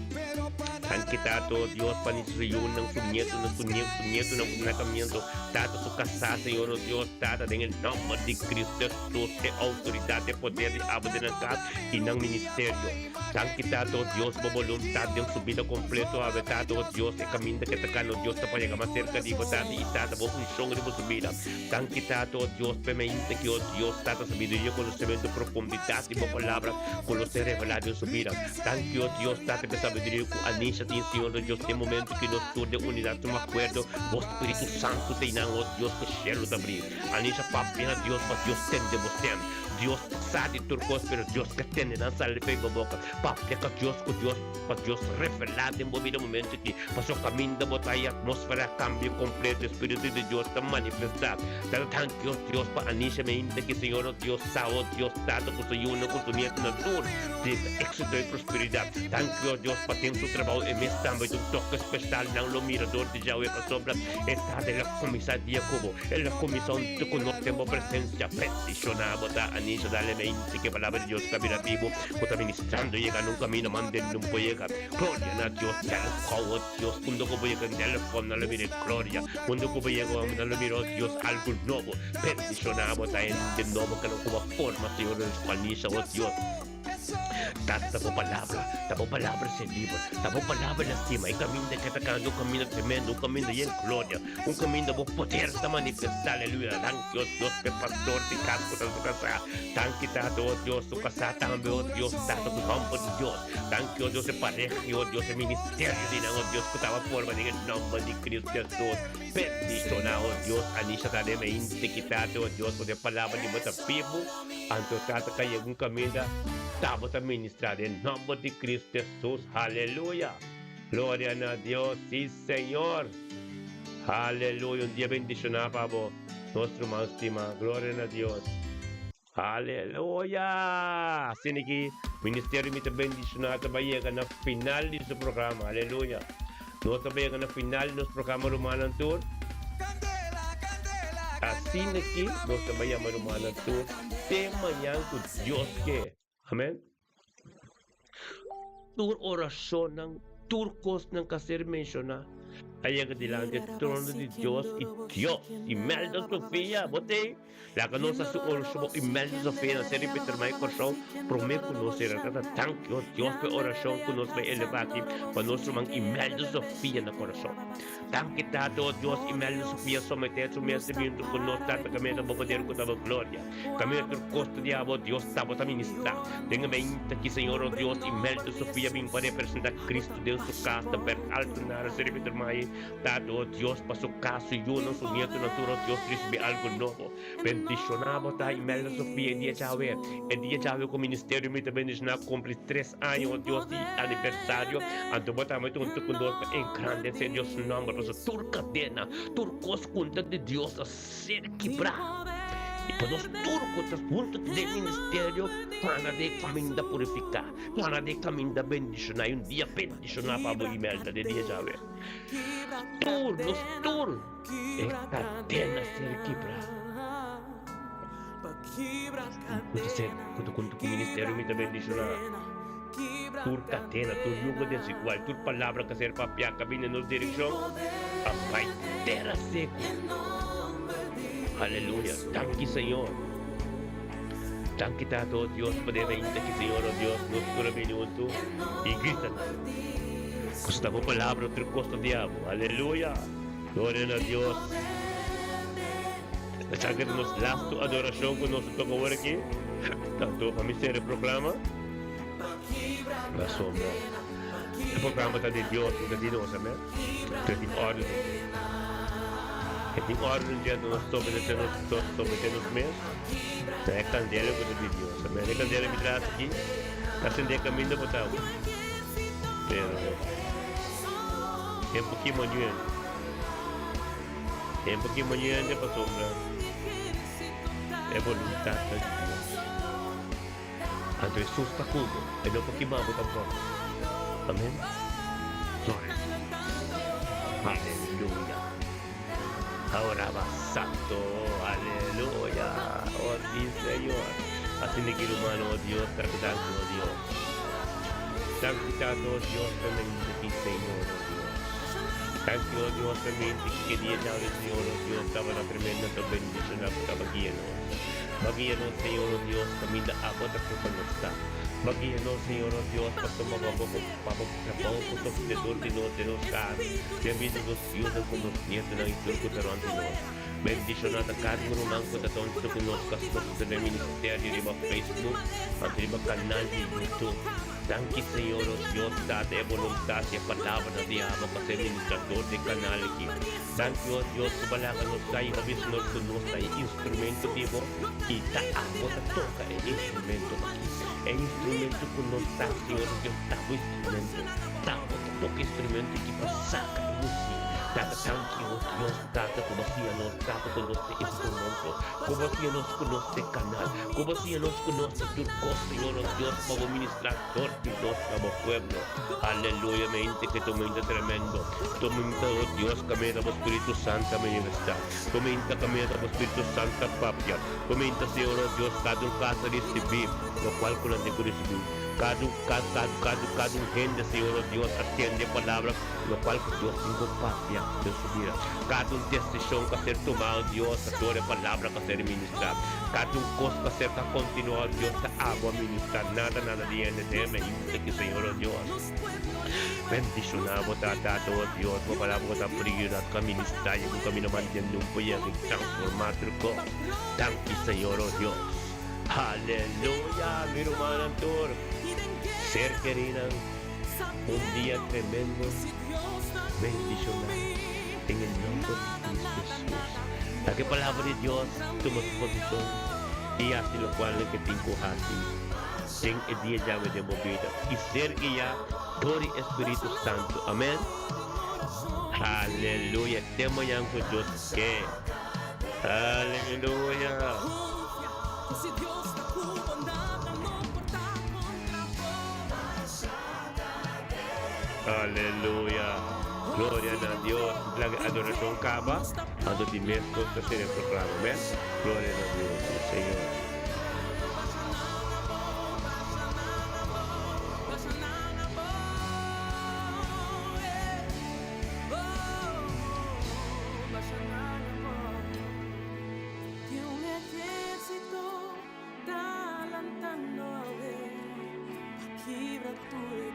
Danki Tato Dios pa Anisha su yunan, su nietonan, su nieto, su nietonan ku ta na kamiento. Tata su kasá, Señor o Dios, Tata den e nòmber di Cristo Jesus e outoridat, e poder di abo den nan kas i nan ministerio. Danki Tato Dios bo boluntat den su bida kompleto awe Tato Dios e kaminda ke ta kana Dios ta pa yega mas serka di bo Tata i Tata bo unshon riba su bida. Danki Tata, o Dios, p'e mainta ki, o Dios, Tata, sabiduria, konosementu, profundidat di Bo Palabra ku lo ser revelá den su bida. Danki, o Dios, Tata, p'e sabiduria ku Anisha tin, Señor nos Dios, den momentu ki nos tur den unidat tuma akuerdo, Bo Spiritu Santu ta einan, o Dios, ku shelu ta bri. Anisha, papia na Dios pa Dios tende bo stem. Dios sa di tur kos, pero Dios ke tende nan sali p'e bo boka. Papia ku Dios, ku Dios. Pa Dios revelá den bo bida momento aki, pasobra kaminda bo ta e atmósfera a kambia kompleto, e Spiritu di Dios ta manifestá. Ta danki o Dios pa Anisha meinta ki Señor o Dios sa o Dios Tata ku su yunan ku su nietunan tur tin éksito i prosperidat. Danki o Dios pa den su trabou e mes tambe ta un toke speshal nan lo mira dor di Yahweh pasobra e Tata el a kuminsá dia ku bo, el a kuminsá un ku nos den bo presensia. Bendishoná bo ta Anisha dale meinta ki e palabra di Dios ka bira bibu. Bo ta ministrando yega na un camino mande nun por yega. Gloria na Dios telefon oh Dios unda cu bo yega telefon nan lo mira e gloria unda cu bo yega nan lo mira oh Dios algo nobo bendiciona bo ta hende nobo cu nan cu bo forma Señor den Juanisa oh Dios Tata ta bo palabra ta bo palabra ser liber ta bo palabra lastima e caminda ke ta cana un caminda tremendo un caminda yen gloria un caminda bo poder ta manifesta aleluya danki oh Dios pe pastor di cas cu ta su casa. Danki Tata, oh Dios, su kasá tambe, oh Dios, Tata, ku nòmber di Dios. Danki, oh Dios, e pareha i, oh Dios, e ministerio di nan, oh Dios, ku taba forma den e nòmber di Cristo Hesus. Bendishoná, oh Dios, Anisha ta den mente ki Tata, oh Dios, pasobra e palabra di bo ta bibu. Anto, Tata, ka yega un kaminda, ta bo ta ministrá den nòmber di Cristo Hesus. Haleluya! Gloria na Dios! Sí, Señor! Haleluya! Un dia bendishoná pa bo. Nos ruman stima, gloria na Dios. Aleluya! Asina ki Ministerio Mi Ta Bendiciona ta bai yega na final di su programa. Aleluya! Nos ta bai yega na final di nos programa rumannan tur. Asina ki nos ta bai yama rumannan tur te mañan ku Dios ke. Amen. Tur orashonnan, tur kosnan ka ser menshoná, a yega dilanti e trono di Dios i Dios, Imelda Sofia, bo t'ei? Laga nos hasi orashon pa Imelda Sofia na serie Petermay Kòrsou promé ku nos sera. Tata, danki o Dios pa e orashon ku nos bai elevá aki pa nos ruman Imelda Sofia na Kòrsou. Danki Tata, o Dios, Imelda Sofia someté su mes huntu ku nos, Tata, kaminda bo poder ku ta bo gloria. Kaminda tur kosta di abo, Dios ta bo ta ministrá. Den e meinta ki Señor o Dios Imelda Sofia bin pa representá Cristo den su kas ta bèrt alto na Seri Peter Maye, Tata o Dios pa su kas, su yunan, su nietonan tur o Dios risibí algu nobo. Bendishoná bo ta Imelda Sofia e dia djawe. E dia djawe ku ministerio mi ta bendishoná kumpli tres aña o Dios di aniversario. Anto bo tambe ta huntu ku nos pa engrandesé Dios su nòmber pasobra tur kadena, tur kos ku ta di Dios ta ser kibrá. I pa nos tur ku ta huntu den ministerio, kana den e kaminda purifiká, kana den e kaminda bendishoná, i un dia bendishoná pa bo Imelda den dia djawe. Tur, nos tur, e kadena ser kibrá. Ku ta ser, ku ta kuntu ku ministerio mi ta bendishoná. Tur kadena, tur yugo desigual, tur palabra ku a ser papiá ku a bini den nos direkshon, a bai tera seku. Aleluya! Danki Señor! Danki Tata, oh Dios, pa den ainda ki Señor, oh Dios, nos tur a bini huntu i grita nan. Ku sta bo palabra tur kos ta di abo. Aleluya! Gloria na Dios! Esaki ta nos lastu adorashon ku nos ta toka awor aki. Tantu pa mi sera e proklama. Pasobra e programa ta di Dios, no ta di nos, amen. Te tin órden. E tin órden dje nos someté nos someté nos mes na e kandela ku ta di Dios. Amen. E kandela mi tras aki ta sendé kaminda bo ta awe. Pero tempu ki moñuente. Tempu ki moñuente pasobra e boluntat ta di Dios. Anto Hesus ta ku bo, e no por kima bo tampoko. Amen. Gloria a Dios. Aleluya. Ahora ba santo. Aleluya. Oh sí, Señor. Asina ki rumano, oh Dios, ta ku danki, oh Dios. Danki tanto, oh Dios, pa mente ki Señor, oh Dios. Danki, oh Dios, pa mente ki ke dia djawe, Señor, oh Dios, tabata tremendo, ta bendiciona ku taba guia nos. Ba guia nos, Señor, oh Dios, kaminda abo ta ke pa nos ta. Ba guia nos, Señor, oh Dios, pa tuma pa bo pa bo trabou ku ta ofresé dor di nos den nos kas, den bida di nos yunan ku nos nietonan i tur ku ta rònt di nos. Bendishoná ta kada un ruman ku ta tonto ku nos ka sostené ministerio riba Facebook anto riba kanal di YouTube. Danki Señor oh Dios Tata e boluntat i e palabranan di abo pa ser ministrador di e kanal aki. Danki o Dios ku bo laga nos kai i bisa nos ku nos ta e instrumento di bo i ta abo ta toka e instrumento aki. E instrumento ku nos ta, Señor o Dios, ta bo instrumento. Ta bo ta toka e instrumento aki pa saka e musik. Tata, danki o Dios Tata ku bo siña nos, Tata, ku nos ta e instrumento, ku bo siña nos ku nos ta e kanal, ku bo siña nos ku nos ta tur kos, Señor o Dios, pa bo ministra dor di nos na bo pueblo. Aleluya, mi hende ke ta un mente tremendo. Tominta, oh Dios, kaminda bo Spiritu Santo a manifestá. Tominta kaminda bo Spiritu Santo a papia. Tominta, Señor, oh Dios, kada un kas a risibí lokual ku nan tin ku risibí. Kada un kas, kada, kada, kada un hende, Señor, oh Dios, a tende e palabra lokual ku Dios tin ku papia den su bida. Kada un desishon ku a ser tumá, oh Dios, a dor e palabra ku a ser ministrá. Kada un kos ku a ser ta kontinuá, oh Dios, ta abo a ministrá. Nada, nada di hende den e hende aki, Señor, oh Dios. Bendiciona bo ta Tata o Dios bo palabra ku ta prioridad ku a ministra y ku camino mantende un proyecto y transforma tur cos. Danki Señor o Dios. Aleluya mi rumannan tur ser kerinan un dia tremendo bendiciona den e nomber di Cristo Jesus. Laga e palabra di Dios tuma su posicion y haci locual ke tin cu haci. Den e dia djawe den bo bida i ser guiá dor di e Spiritu Santu. Amèn. Aleluya. Te mañan ku Dios ke. Aleluya. Aleluya. Gloria na Dios. Laga e adorashon kaba, anto di mes nos ta sera e programa. Amèn. Gloria na Dios, si Señor.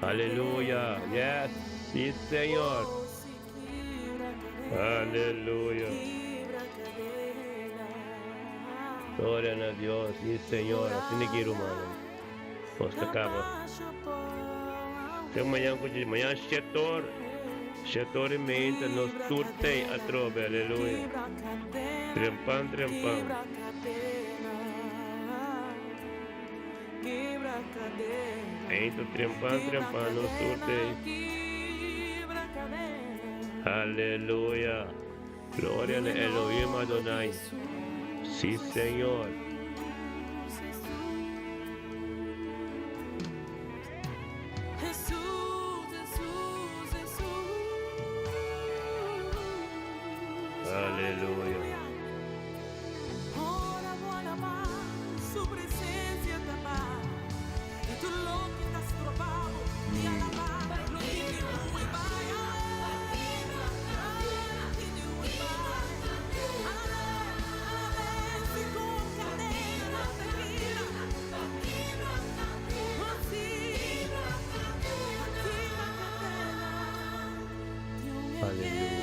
Aleluya yes si señor aleluya gloria na Dios si señor asina ki rumannan nos ta caba te mañan cu mañan shetor shetor y meinta nos tur tey atrobe aleluya trempan trempan. Eito trempan trempan nos tur tei. Aleluya. Gloria na Elohim Adonai. Si Señor. Aleluya. Aleluya.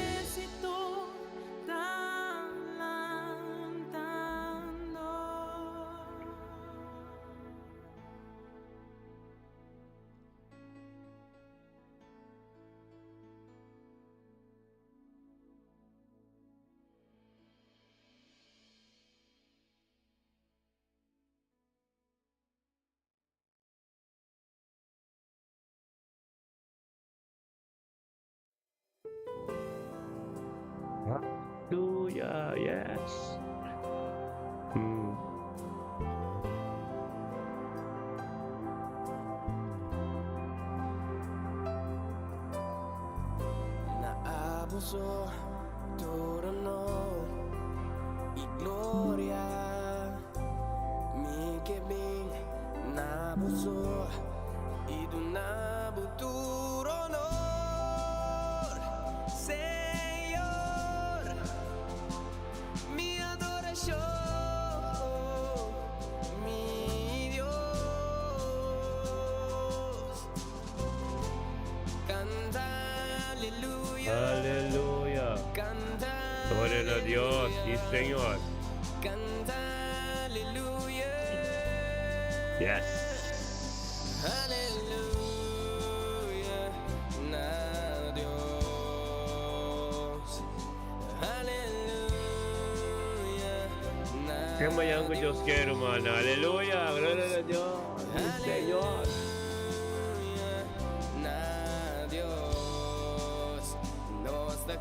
Aleluya. Yes. Na abo so tur honor i gloria. Mi ke bin na bo so i duna bo tur honor. Señor, mi adorashon, mi Dios. Kanta aleluya. Aleluya. Kanta Gloria na Dios, sí Señor. Kanta aleluya. Yes. Aleluya na Dios. Aleluya na Ke mañan ku Dios ke, ruman. Aleluya. Gloria na Dios. Sí Señor. Aleluya na Dios. Nos ta